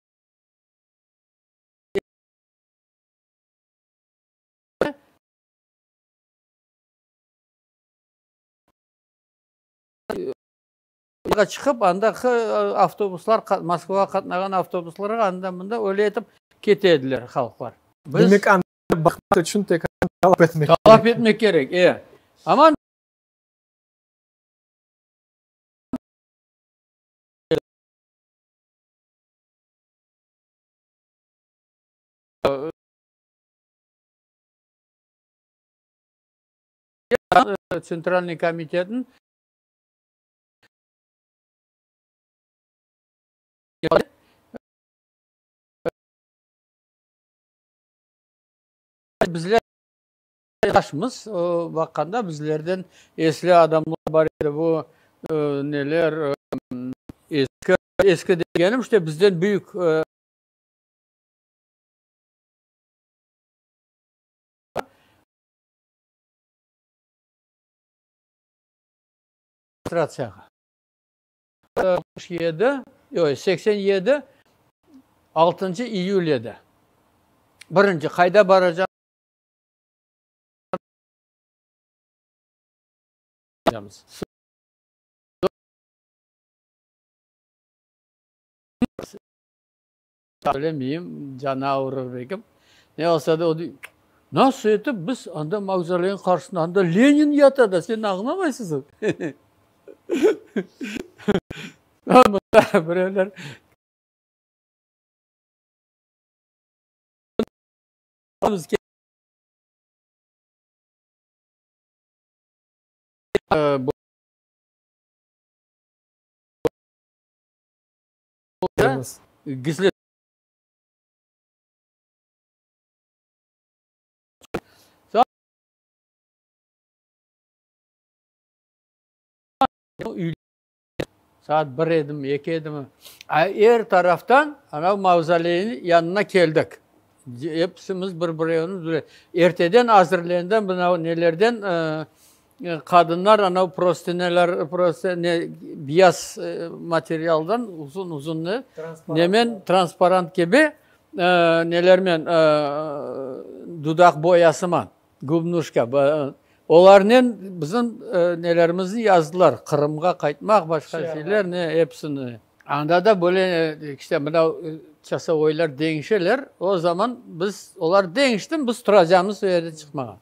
Çıqıp, anda avtobuslar, Moskvağa qatnağan avtobuslarğa anda-mında öyle etip kete ediler halqlar. Demek, anda baqmaq içün tekrar talap etmek kerek. Talap etmek kerek, e. Aman. Tsentralnıy komitetniñ Bizler yaşmız, baqqanda bizlerden esli adamlar bar edi, bu neler, eski, eski degenim, işte, bizden büyük. Demonstratsiyağa. 67, yoq, 87, altıncı iyül edi. Birinci, qayda baracağımız. Söylemeyim, canı ağırır belkim. Ne olsa da, o dey, Nasıl etip biz anda mavzoleyniñ qarşısında, anda Lenin yata da, sen añlamaysızñ? Birevler. Gizli. Saat bir edimi, eki edimi, er taraftan anav mavzoleyniñ yanına keldik. Episimiz bir-birevimiz erteden azırlendim, mınav nelerden qadınlar anav prostıneler, ne, beyaz materialdan uzun-uzun ne, nemen, transparant kibi nelermen, dudaq boyasıman. Gubnuşka, olarnen bizim nelerimizni yazdılar, Qırımğa qaytmaq, başqa şeyler, ne, episini. Anda da böyle, işte, mına çasovoylar deñişeler, o zaman biz, olar deñişti, biz turacamız o yerde çıqmağa.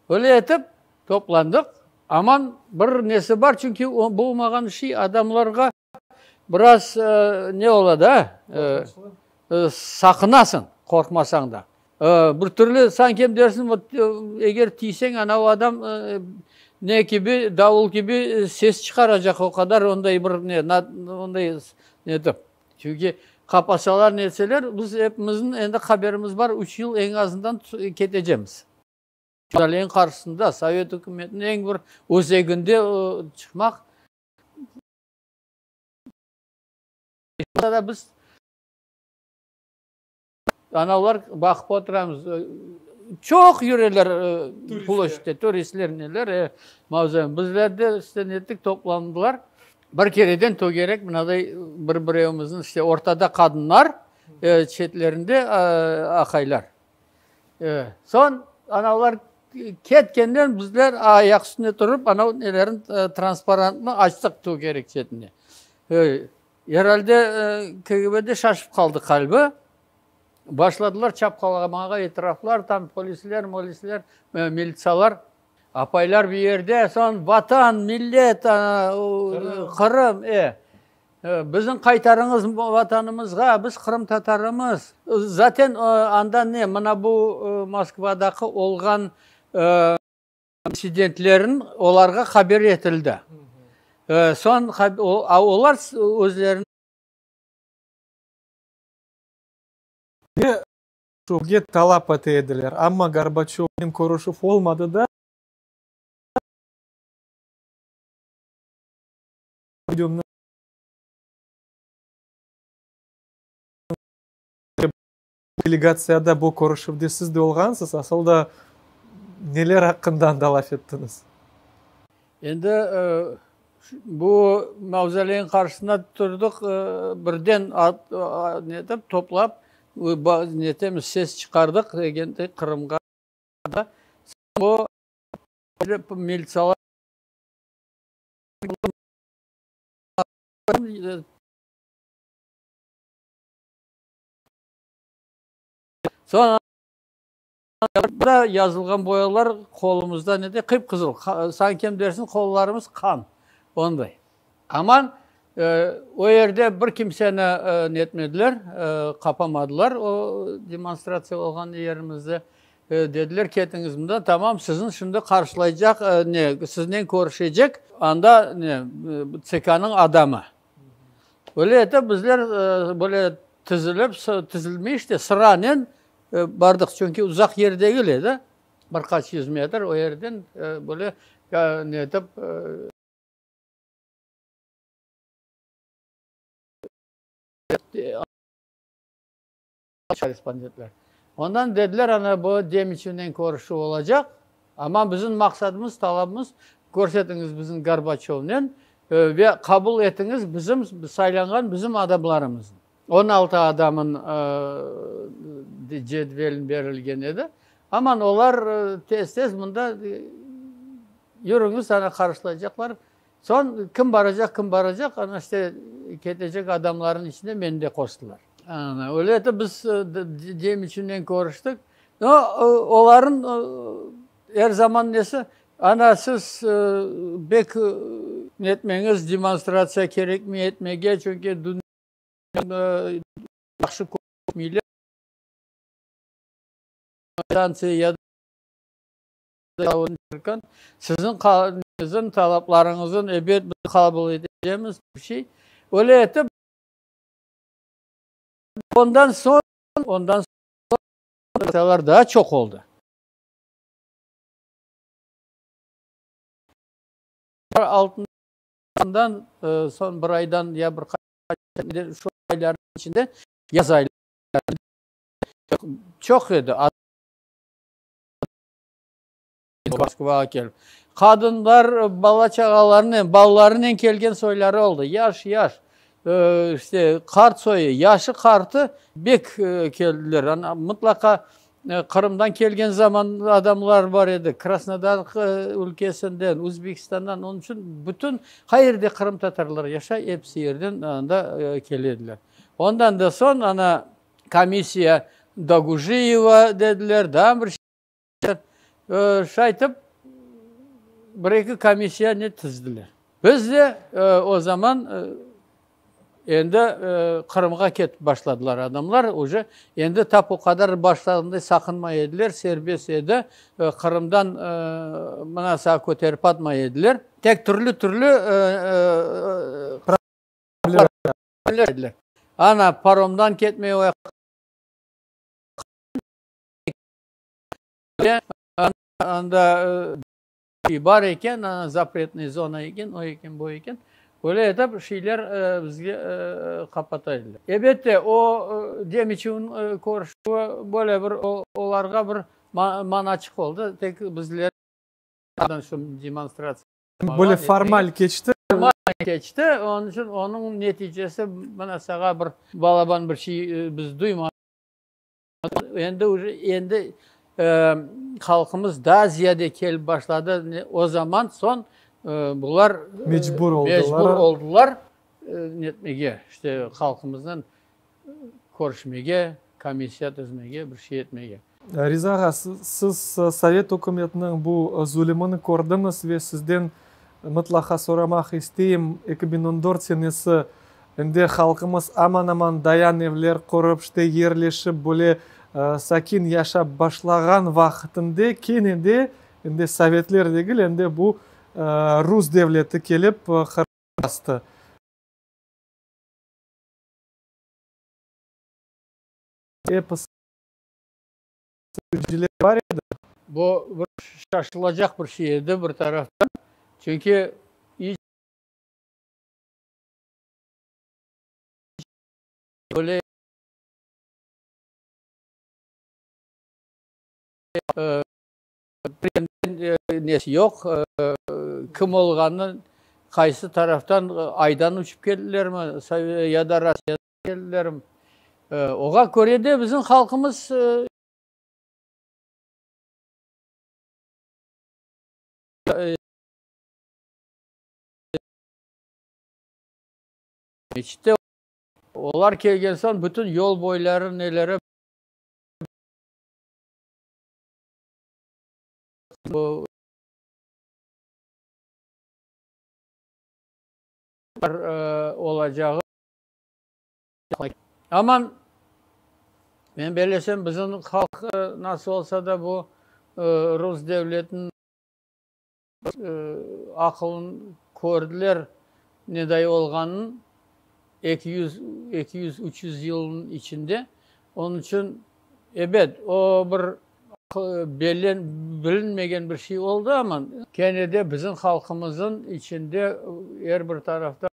Öyle etip toplandıq, aman bir nesi bar, çünki bolmağan şey adamlarğa biraz ne ola da, saqınasıñ, qorqmasañ da. Bir türlü sanki dersiñ, vot, eger tiyseñ, ana o adam ne kibi, davul kibi ses çıqaracaq, o qadar onday bir ne, onday netip. Çünki qapasalar, netseler, biz epimizniñ endi haberimiz bar, üç yıl eñ azından ketecemiz. Mavzoleyniñ qarşısında, Sovet ükümetiniñ eñ bir özeginde çıqmaq. Biz Analar baqıp oturamız. Çoq yüreler ploşçadta, turistler neler, mavzoley. Bizler de işte nettik, toplandılar. Bir kereden tögerek mınaday bir-birevimizniñ işte ortada qadınlar, çetlerinde aqaylar. Soñ analar ketkenden bizler ayaq üstünde turıp, anav nelerin transparantnı açtıq tögerek çetine. Herhalde, KGB-de şaşıp qaldı qalbi. Başladılar çapqalamağa etraflar, tam polisler, molisler, militsalar. Apaylar bir yerde, soñ Vatan, millet, Qırım, e. Bizni qaytarıñız Vatanımızğa, biz qırımtatarımız. Zaten anda ne, mına bu Moskvadaki olğan İnsidentlerin olarğa haber etildi. Soñ olar özlerini. Körüşüvge talap ete ediler, amma Gorbaçövnen körüşüv olmadı da. Delegatsiyada bu körüşüvde siz de olğansız, asıl da neler aqqında anda laf ettiñiz? Endi bu mavzoleyniñ qarşısında turdıq, birden netip, toplap, netemiz, ses çıqardıq, degende Qırımğa da bu militsiyalar Soñ yazılğan boyalar qolumızda nede qıp-qızıl, sanki dersiñ qollarımız qan, onday. Aman o yerde bir kimseni netmediler, qapamadılar o demonstratsiya olğan yerimizde. Dediler, ketiñiz mında, tamam, sizni şimdi qarşılaycaq, ne, siznen körüşecek anda ne, TSKnıñ adamı. Öyle etip bizler böyle tizilip, tizilmey işte, sıranen bardıq, çünki uzaq yer degil edi, bir qaç yüz metr o yerden böyle ne etip, Korrespondentler. Ondan dediler, ana bu Demiçevnen körüşüv olacaq, amma bizim maqsadımız, talabımız, körsetiñiz bizim Gorbaçövnen ve qabul etiñiz bizim saylanğan bizim adamlarımıznı. 16 adamın cedvelin berilgen edi. Aman olar tez-tez mında yürüñiz, ana qarşılaycaqlar. Soñ kim baracaq, kim baracaq, ana işte ketecek adamlarnıñ içinde meni de qoştılar. Ana, öyle etip biz Demiçevnen körüştik. No, olarnıñ er zaman nesi, ana siz bek netmeñiz, demonstratsiya kerekmey etmege, çünki dünya yahşı körmeyler. Ya Siziñ talaplarıñıznı ebet biz qabul etecemiz, bir şey. Öyle etip, ondan soñ, ondan soñ daa çoq oldı. Altından soñ bir aydan ya bir qaç şu aylarnıñ içinde, yaz ayları çoq edi. Moskvağa kelip. Qadınlar bala-çağalarınen, balalarınen kelgen soyları oldı. Yaş-yaş, işte, qart soyu, yaşı-qartı bek keldiler. Ana, mıtlaqa Qırımdan kelgen zaman adamlar bar edi, Krasnodar ülkesinden, Özbekistandan. Onıñ içün bütün qayerde qırımtatarlar yaşay, episi yerden anda kele ediler. Ondan da soñ, ana, komissiya Dogujiyeva dediler, daa bir Şaytip, bir-eki komissiya ne tizdiler. Biz de o zaman endi Qırımğa ketip başladılar adamlar, uje endi tap o qadar başlarında saqınmay ediler, serbest edi, Qırımdan mına sağa köterip atmay ediler. Tek türlü-türlü ediler. Ana, paromdan ketmey. Anda bar eken, ana zapretnıy zona eken, o eken, bu eken. Öyle etip şeyler bizge qapata ediler. Elbette, o Demiçevniñ körüşüvi böyle bir olarğa bir manaçıq oldı. Tek bizler şu demonstratsiya. Böyle formal keçti. Formal keçti. Onıñ içün onıñ neticesi mına sağa bir balaban bir şey biz duymadıq. Endi uje, endi halqımız daa ziyade kelip başladı. O zaman soñ bular mecbur oldılar, mecbur oldılar netmege, işte halqımıznen körüşmege, komissiya tizmege, bir şey etmege. Riza ağa, siz Sovet ükümetiniñ bu zulümini kördiñiz ve sizden mıtlaqa soramaq isteyim, 2014 senesi endi halqımız aman-aman dayan evler qurıp, işte yerleşip, böyle sakin yaşap başlağan vaqıtında kene de, endi sovetler degil, endi bu rus devleti kelip Qırımnı bastı. Episi. Temsilciler bar edi. Bu bir şaşılacaq bir şey edi bir taraftan, çünki iç böyle nesi yoq, kim olğanını, qaysı taraftan, aydan uçıp keldilermi, ya da Rossiyadan keldilermi. Oğa köre de bizim halqımız Meçitte olar kelgen soñ bütün yol boyları neleri bu olacağı Aman, men bellesem, bizim halq nasıl olsa da bu rus devletiniñ aqılın kördiler neday olğanın 200, 200, 300 yılnıñ içinde. Onıñ içün, ebet, o bir bilinmegen bir şey oldı, amma kene de bizim halqımıznıñ içinde er bir tarafta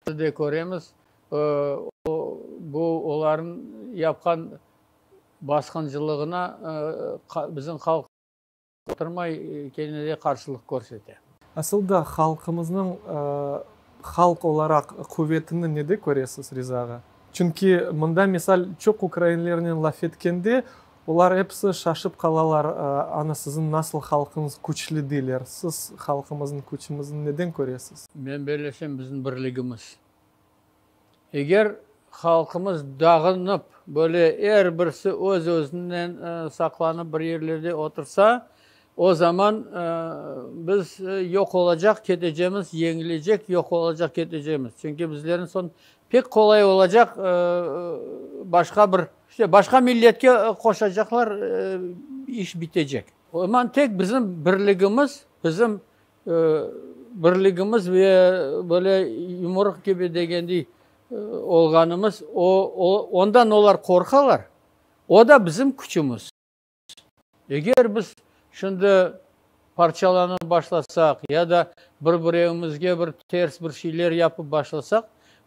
de köremiz, bu olarnıñ yapqan basqıncılığına bizim halq oturmay, kene de qarşılıq körsete. Asıl da halqımıznıñ halq olaraq quvetini nede köresiz, Riza ağa? Çünki mında, misal, çoq ukrainlernen laf etkende, olar episi şaşıp qalalar, ana siziñ nasıl halqıñız küçlü deyler. Siz halqımıznıñ küçümizni neden köresiz? Men bellesem, bizim birligimiz. Eger halqımız dağınıp, böyle er birisi öz-özünen saqlanıp bir yerlerde otursa, o zaman biz yoq olacaq ketecemiz, yeñilecek, yoq olacaq ketecemiz. Çünki bizlerniñ soñ pek qolay olacaq başqa bir, işte, başqa milletke qoşacaqlar, iş bitecek. O zaman tek bizim birligimiz, bizim birligimiz ve böyle yumruq kibi degendey olğanımız, o, o, ondan olar qorqalar, o da bizim küçümiz. Eger biz şimdi parçalanıp başlasaq ya da bir-birevimizge bir ters bir şeyler yapıp başlasaq,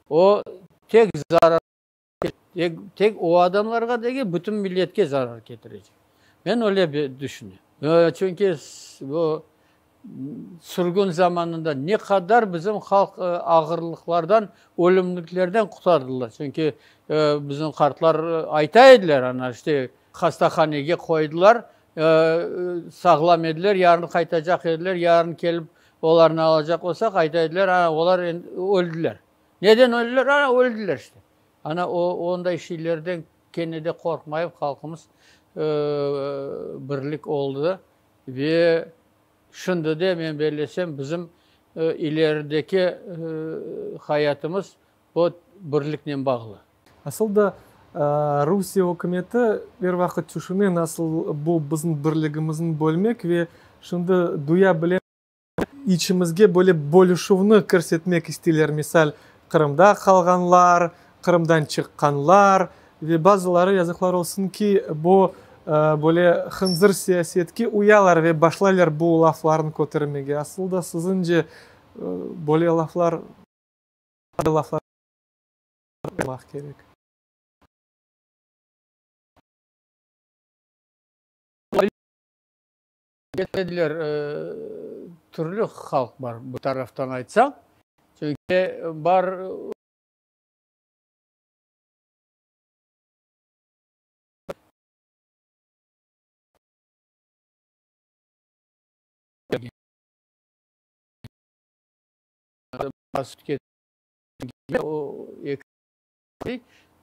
o tek zarar, tek, tek o adamlarğa degil, bütün milletke zarar ketirecek. Men öyle düşünem. Çünki bu sürgün zamanında ne qadar bizim halq ağırlıqlardan, ölümliklerden qurtardılar. Çünki bizim qartlar ayta ediler, ana, işte, hastahanege qoydılar, sağlam ediler, yarın qaytacaq ediler, yarın kelip olarnı alacaq olsaq, ayta ediler, ana, olar öldiler. Neden öldiler? Ana, öldiler işte. Ana, o, onday şeylerden kene de qorqmayıp halqımız birlik oldı ve şimdi de, men bellesem, bizim ilerideki hayatımız o birliknen bağlı. Asıl da, Rusiye ükümeti er vaqıt tüşüne, nasıl bu bizim birligimizni bölmek ve şimdi duya bilem, içimizge böyle bölüşüvni kirsetmek isteyler, misal, Qırımda qalğanlar, Qırımdan çıqqanlar ve bazıları, yazıqlar olsun ki, bu böyle hınzır siyasetke uyalar ve başlaylar bu laflarnı kötermege. Asıl da, siziñce, böyle laflar laflar kerek? Dediler, türlü halq bar, bir taraftan aytsaq, çünki bar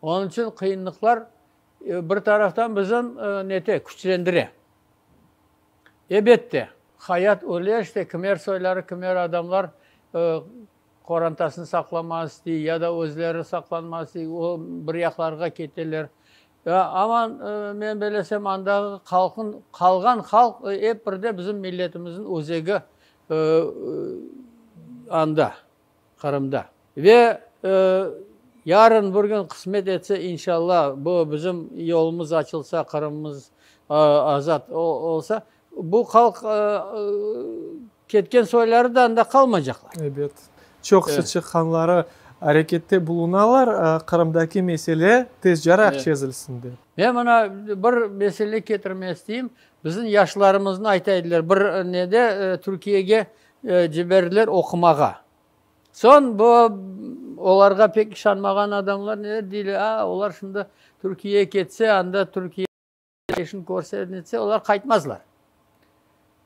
Onıñ içün qıyınlıqlar bir taraftan bizim nete, küçlendire. Ebette, hayat öyle işte, kimer soyları, kimer adamlar qorantasını saqlamaq istey ya da özleri saqlanmaq istey, o bir yaqlarğa keteler. Amma men belesem, andağı halqın, qalğan halq ep bir de bizim milletimizniñ özegi anda. Qırımda. Ve yarın bir gün qısmet etse, inşallah, bu bizim yolumız açılsa, Qırımımız. Azat olsa, bu halq ketken soyları da anda qalmaycaqlar. Ebet. Çoqusı çıqqanları arekette bulunalar, Qırımdaki mesele tezcaraq çezilsin dep. Men mına bir mesele ketirmek isteyim. Bizim yaşlarımıznı ayta ediler, bir nede Türkiyege ciberdiler oqumağa. Soñ bu olarğa pek işanmağan adamlar neler deyler, a, olar şimdi Türkiyege ketse, anda Türkiye işini körse, netse, olar qaytmazlar.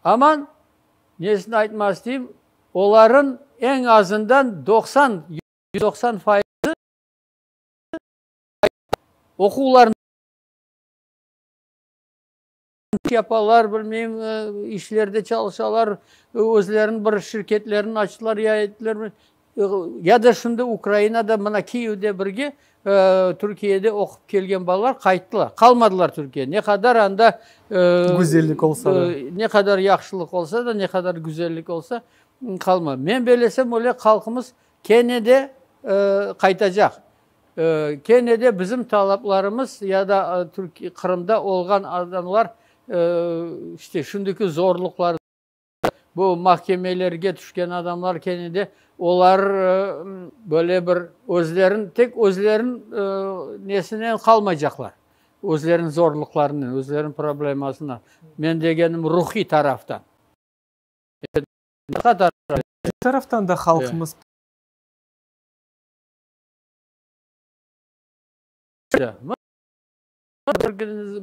Aman, nesini aytmaq isteyim, olarıñ eñ azından 90, 190 fayızı oquvlarını yapalar, bilmeyim, işlerde çalışalar, özleriniñ bir şirketlerini açtılar ya ettiler. Ya da şimdi Ukrainada, mına Kiyevde birge Türkiyede oqup kelgen balalar qayttılar, qalmadılar Türkiyede. Ne qadar anda güzellik olsa da, ne qadar yahşılıq olsa da, ne qadar güzellik olsa, qalmadı. Men bellesem, öyle halqımız kene de qaytacaq. Kene de bizim talaplarımız ya da Qırımda olğan adamlar işte şimdiki zorluqlar, bu mahkemelerge tüşken adamlar kene de olar böyle bir özlerin, tek özlerin nesinen qalmaycaqlar, özleriniñ zorluqlarınen, özleriniñ problemasınen, men degenim ruhiy taraftan. Bir taraftan da halqımız.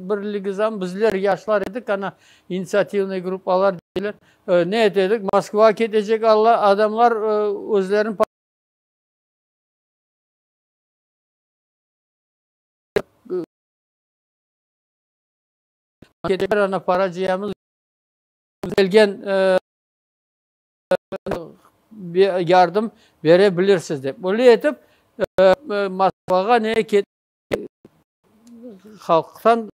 Birligi zaman bizler yaşlar edik, ana, initsiativnıy gruppalar deyler, ne ete edik, Moskvağa ketecek adamlar özlerini ana, para cıyamız, kelgen yardım bere bilirsiz dep. Öyle etip, Moskvağa ne halqtan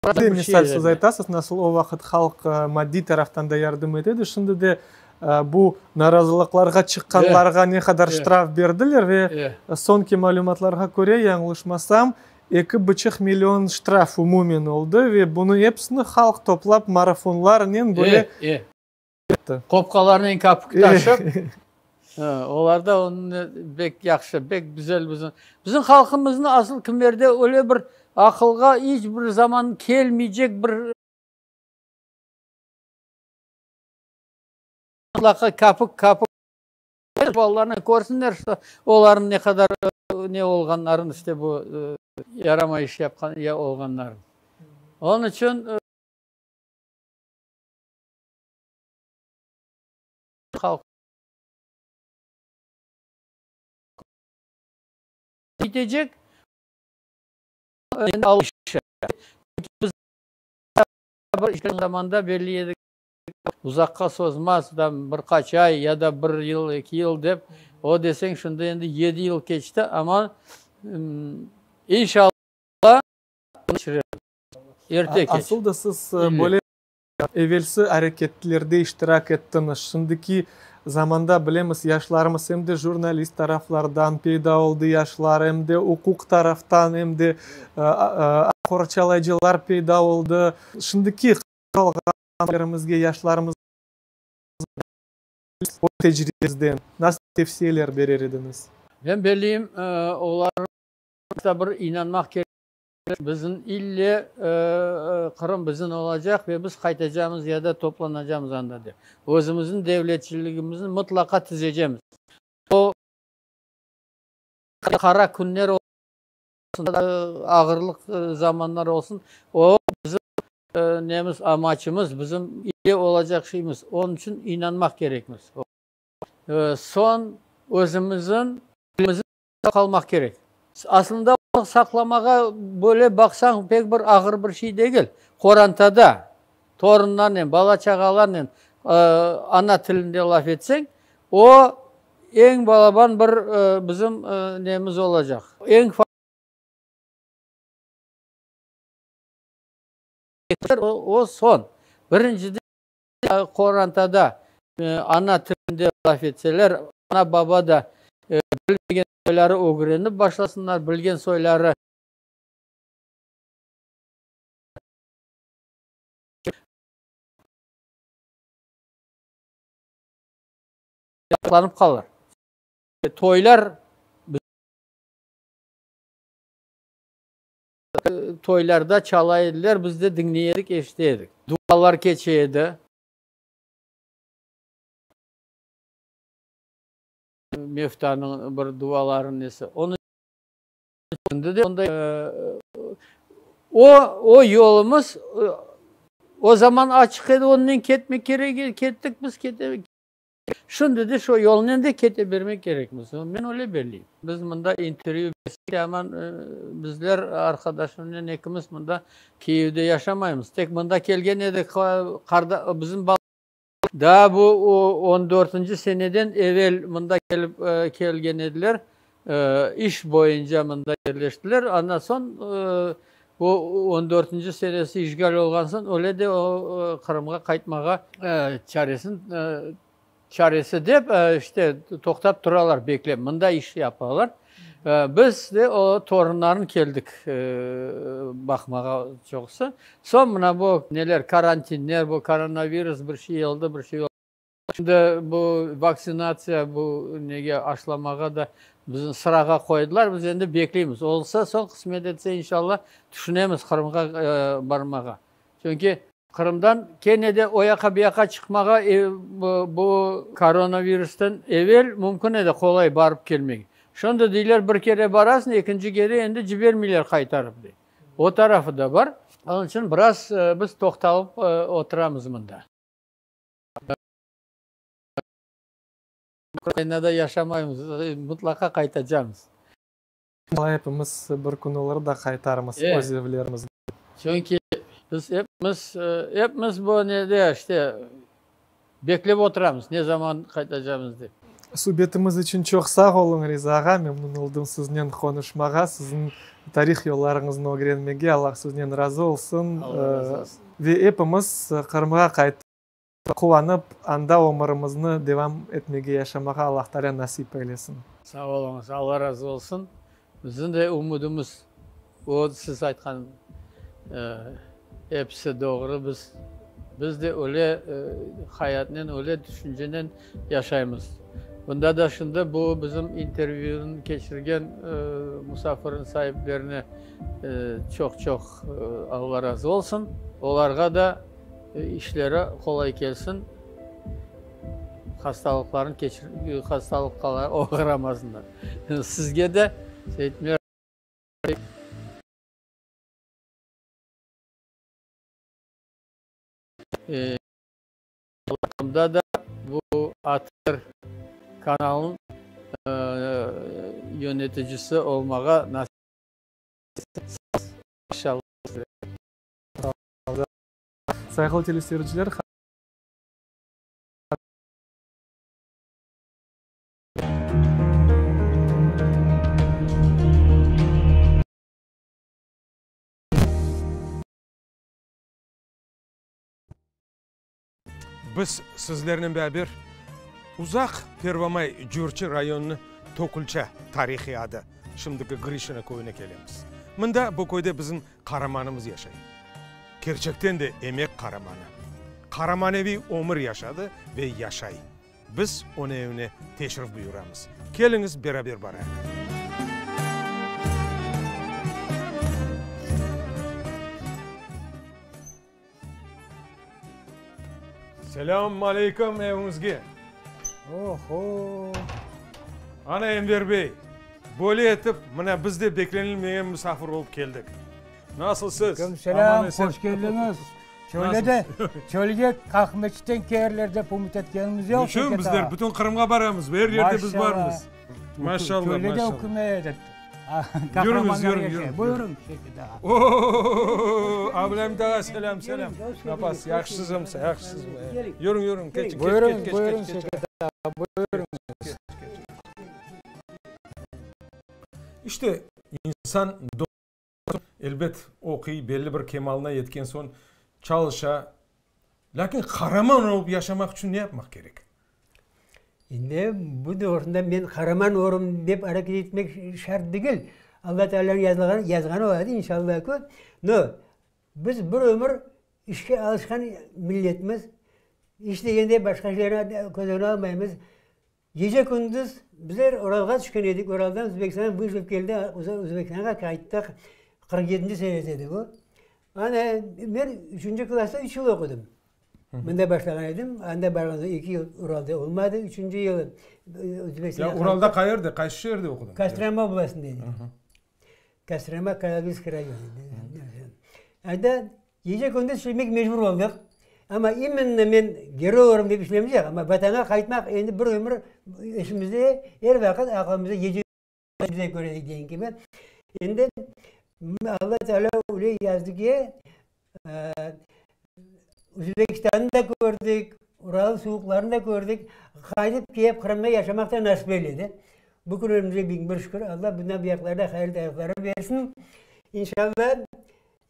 Bir misal siz aytasız, nasıl o vaqıt halq maddiy taraftan da yardım ete edi, şimdi de bu narazılıqlarğa çıqqanlarğa ne qadar ştraf berdiler ve soñki malümatlarğa köre, yañlışmasam, eki buçuq million ştraf umumen oldı ve bunı episini halq toplap marafonlarnen böyle Qopqalarnen kapik taşıp, olar da onı bek yahşı, bek güzel bizim. Bizim halqımıznı asıl kimerde öyle bir aqılğa iç bir zaman kelmeycek bir mıtlaqa kapik, kapik balalarına körsinler, şto olarnıñ ne qadar ne olğanların, işte bu yaramay iş yapqan olğanların. Onıñ içün Halq bitecek. Zamanda belli edi, uzaqqa sozmaz, da bir qaç ay ya da bir yıl, eki yıl dep. O deseñ, şimdi endi yedi yıl keçti, amma inşallah erte keç. Asıl da siz böyle Evelsi areketlerde iştirak ettiñiz. Şimdiki zamanda, bilemiz, yaşlarımız em de jurnalist taraflardan peyda oldı yaşlar, em de uquq taraftan, em de aq qorçalayıcılar peyda oldı. Şimdiki qalğanlarımızge, yaşlarımızğa öz tecribeñizden nasıl tevsiyeler berer ediñiz? Men belleyim, olarğa bir inanmaq kerek. Bizim ille Qırım bizim olacaq ve biz qaytacamız ya da toplanacamız anda dep. Özümizniñ devletçiligimizni mıtlaqa tizecemiz. O qara künler olsun, ağırlıq zamanlar olsun, o bizim nemiz, amaçımız, bizim ile olacaq şeyimiz. Onıñ içün inanmaq kerekmiz. Soñ özümizniñ tilimizni qalmaq kerek. Aslında onı saqlamağa böyle baqsañ pek bir ağır bir şey degil. Qorantada torunlarnen, bala-çağalarnen ana tilinde laf etseñ, o eñ balaban bir bizim nemiz olacaq. Eñ o soñ. Birinciden qorantada ana tilinde laf etseler, ana-baba da bilmegen soyları ögrenip başlasınlar, bilgen soyları. Saqlanıp qalır. Toylar toylarda çala ediler, biz de diñley edik, eşite edik. Dualar keçe edi. Mevtanıñ bir duaları nesi. Onı şimdi de onda o, o yolumız o zaman açıq edi, onnen ketmek kerek edi, kettik biz, kete, şimdi de şo yolnen de kete bermek kerekmiz. Men öyle belleyim. Biz mında intervyü bersek, aman bizler arqadaşımnen ekimiz mında Kiyevde yaşamaymız. Tek mında kelgen edik, qarda, bizim Daa bu on dörtünci seneden evel mında kelip kelgen ediler, iş boyunca mında yerleştiler. Ondan soñ bu on dörtünci senesi işğal olğan soñ öyle de o Qırımğa qaytmağa çaresin çaresi dep işte toqtap turalar, beklep, mında iş yapalar. Biz de o torunların keldik baqmağa çoqusı. Soñ mına bu neler, karantinler, bu koronavirus bir şey oldı, bir şey oldı. Şimdi bu vaksinatsiya, bu nege aşlamağa da bizni sırağa qoydılar, biz endi bekleymiz. Olsa soñ qısmet etse inşallah tüşünemiz Qırımğa barmağa. Çünki Qırımdan kene de o yaqa bu yaqa çıqmağa bu koronavirustan evel mümkün edi qolay barıp kelmek. Şimdi deyler bir kere barasıñ, ekinci kere endi cibermeyler qaytarıp dey. O tarafı da bar. Onıñ içün biraz biz toqtalıp oturamız mında. Ukrainada yaşamaymız, mıtlaqa qaytacamız. Epimiz bir kün olur da qaytarmız öz evlerimizge. Çünki biz epimiz, epimiz bu nede işte beklep oturamız, ne zaman qaytacamız dep. Subetimiz içün çoq sağ oluñ, Riza ağa, memnun oldım siznen qonuşmağa, siziñ tarih yollarıñıznı ögrenmege, Allah siznen razı olsun. Allah razı olsun. Ve epimiz Qırımğa qaytıp, Quvanıp, anda ömürimizni devam etmege, yaşamağa Allah Taalâ nasip eylesin. Sağ oluñız, Alla razı olsun. Bizim de ümüdimiz o, siz aytqan episi doğru, biz biz de öyle hayatnen, öyle tüşüncenen yaşaymız. Bunda da şimdi bu bizim intervyünı keçirgen musafirin saiplerine çoq-çoq Alla razı olsun. Olarğa da İşleri qolay kelsin, hastalıqlarını keçir, hastalıqqa oğramasınlar. Sizge de, Seyitmer Qırımda da bu ATR kanalınıñ yöneticisi olmağa nasip etsin, inşallah. Sayğılı teleseyirciler, Biz sizlernen beraber uzaq Pervomay Curçı rayonınıñ Tokulça tarihiy adı, şimdiki Grişino köyüne kelemiz. Mında, bu köyde bizim qaramanımız yaşay. Kerçekten de emek qaramanı. Qaramaneviy ömür yaşadı ve yaşay. Biz onıñ evine teşrif buyuramız. Keliñiz, beraber barayıq. Selâm aleyküm eviñizge! Oho! Ana, Enver bey, böyle etip, mına biz de beklenilmegen musafir olıp keldik. Nasılsız? Aleyküm selâm, hoş keldiñiz. Çölde de, çölge Aqmescitten kelirler dep ümüt etkenimiz yoq. Niçün? Bizler bütün Qırımğa baramız, er yerde biz barmız. Maşallah, maşallah. Çölde de ükümet. Yürüñiz, yürüñ, yürüñ. Buyurıñ, Şevket ağa. O-o-o, Ablâmit ağa, selâm, selâm. Napasız, yahşısızmı, yahşısızmı? Yürüñ, yürüñ, keçin, keçin, keçin. Buyurıñ, buyurıñ, Şevket ağa, buyurıñız. İşte, insan elbet, oquy, belli bir kemalına yetken soñ çalışa. Lâkin qaraman olıp yaşamaq içün ne yapmaq kerek? Endi bu doğrusında men qaraman olurım dep areket etmek şart degil. Alla Taalânıñ yazılğanı, yazğanı olacaq inşallah ki. No, biz bir ömür işke alışqan milletmiz. İş degende başqa şeylerni köz ögüne almaymız. Gece-kündüz bizler Uralğa tüşken edik, Uraldan Özbekistanğa vızov keldi, Özbekistanğa qayttıq, 47-nci senesi edi bu. Ana, men üçünci klassta üç yıl oqudım. Mında başlağan edim, anda barğan soñ eki yıl Uralda olmadı, üçünci yıl Özbekistanğa Ya Uralda qayerde, qaysı şeerde oqudıñ? Kostroma oblastında edik. Kostroma, Karagöz rayonı. Anda gece-kündüz işlemek mecbur oldıq. Amma imenno men geroy olurım dep işlemeycek, amma Vatanğa qaytmaq endi bir ömür esimizde, er vaqıt aqlımızda gece bize köre degen kibi. Endi Alla Teala öyle yazdı ki, Özbekistannı da kördik, Ural suvuqlarını da kördik, qaytıp kelip Qırımda yaşamaq da nasip eyledi. Bu künlerimizge 1001 şükür, Alla bundan bu yaqlarda hayırlı tarafları bersin. İnşalla,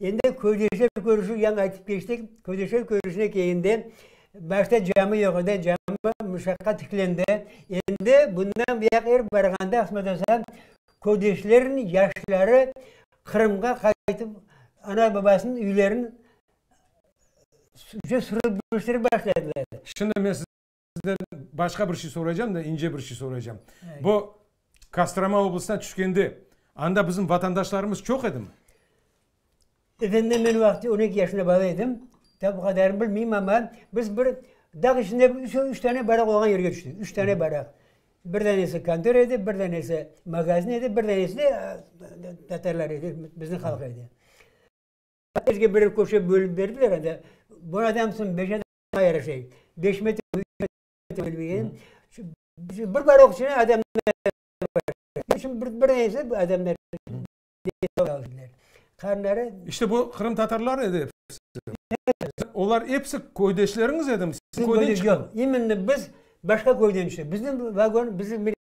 endi köydeşler körüşüv, yañı aytıp keçtik, köydeşler körüşüvine kelgende, başta cami yoq edi, cami muşaqqa tiklendi. Endi bundan bu yaq er barğanda, qısmet olsa, köydeşlerniñ yaşları Qırımğa qaytıp, ana-babasınıñ üylerini sürip başladılar. Şimdi men sizden başqa bir şey soraycam da, ince bir şey soraycam. Bu Kostroma oblastına tüşkende, anda bizim vatandaşlarımız çoq edimi? Efendim, men o vaqıt 12 yaşında bala edim. Tam bu qadarını bilmeyim, amma biz bir dağ içinde üç tane baraq olğan yerge tüştik. Üç tane baraq. Bir danesi kontor edi, bir danesi magazin edi, bir danesi de tatarlar edi, bizim halq edi. Bizge birer köşe bölip berdiler anda. Bir adamsıñ, beş adam ayırışay. Beş metr, üç metr bölüp Bir baraq içine adamlar bir, bir danesi adamlar Qarınları. İşte bu qırımtatarlar edi episi. Olar episi köydeşleriñiz edimi? Siz köyden çıqtı. Yoq, iminno biz başqa köyden tüştik. Bizim vagon, bizim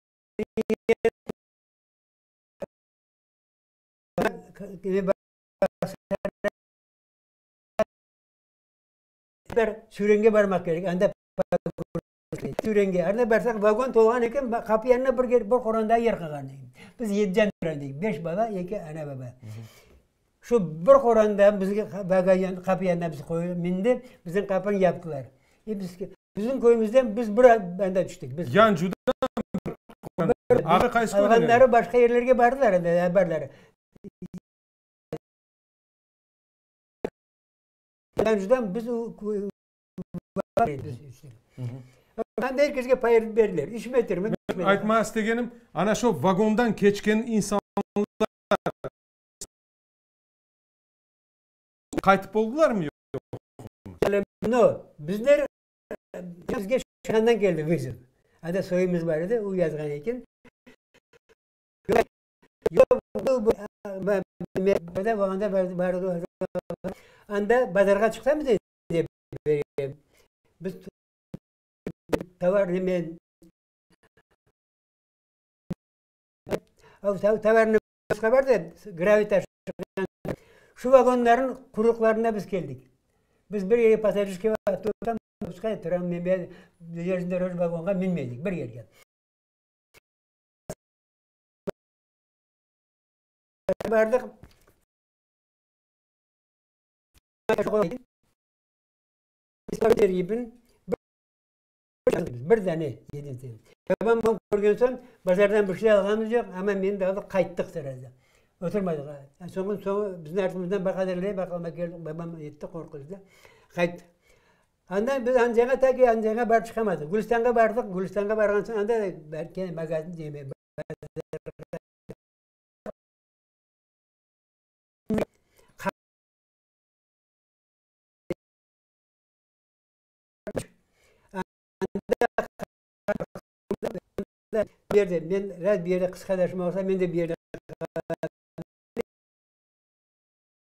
Sürenge barmaq kerek, anda Sürenge, anda barsaq, vagon tolğan eken, qapı yanına bir bir qoranda yer qalğan eken. Biz yedi can edik, beş bala, eki ana-baba. Şu bir qoranda bizge vagon qapı yanına bizni qoyıp mindi, bizim qapını yaptılar. E biz, bizim köyümizden biz bir anda tüştik. Biz. Yancudan bir qoranda. Ağı qaysı köyden edi? Qalğanları başqa yerlerge bardılar, anda barlar. Yancudan biz Anda er kesge pay etip berdiler. Üç metrmi? Men aytmağa istegenim, ana şu vagondan keçken insanlar qaytıp oldılarmı yoqmı? No, bizler bizge Şandan keldi vızov. Anda soyumız bar edi, o yazğan eken. Anda bazarğa çıqsamız dep biz tovar neme tovarnı bar da graviy taşığan şu vagonlarnıñ quyruqlarında biz keldik. Biz bir yerge passajirskiy avtobusqa tram neme железнодорожный vagonğa minmedik bir yerge. Bardıq. Bir dane Babam körgen soñ, bazardan bir şey alğanımız yoq, amma meni de alıp qayttıq srazu. Oturmadıq. Soñu, soñu bizim artımızdan baqadirler, baqalma keldi, babam etti, qorquzdı. Qayttıq. Andan biz Ancağa ta ki Ancağa barıp çıqamadıq. Gülistanğa bardıq, Gülistanğa barğan soñ anda da kene magazin neme Anda men raz bu yerde qız qardaşım olsa, men de bu yerde.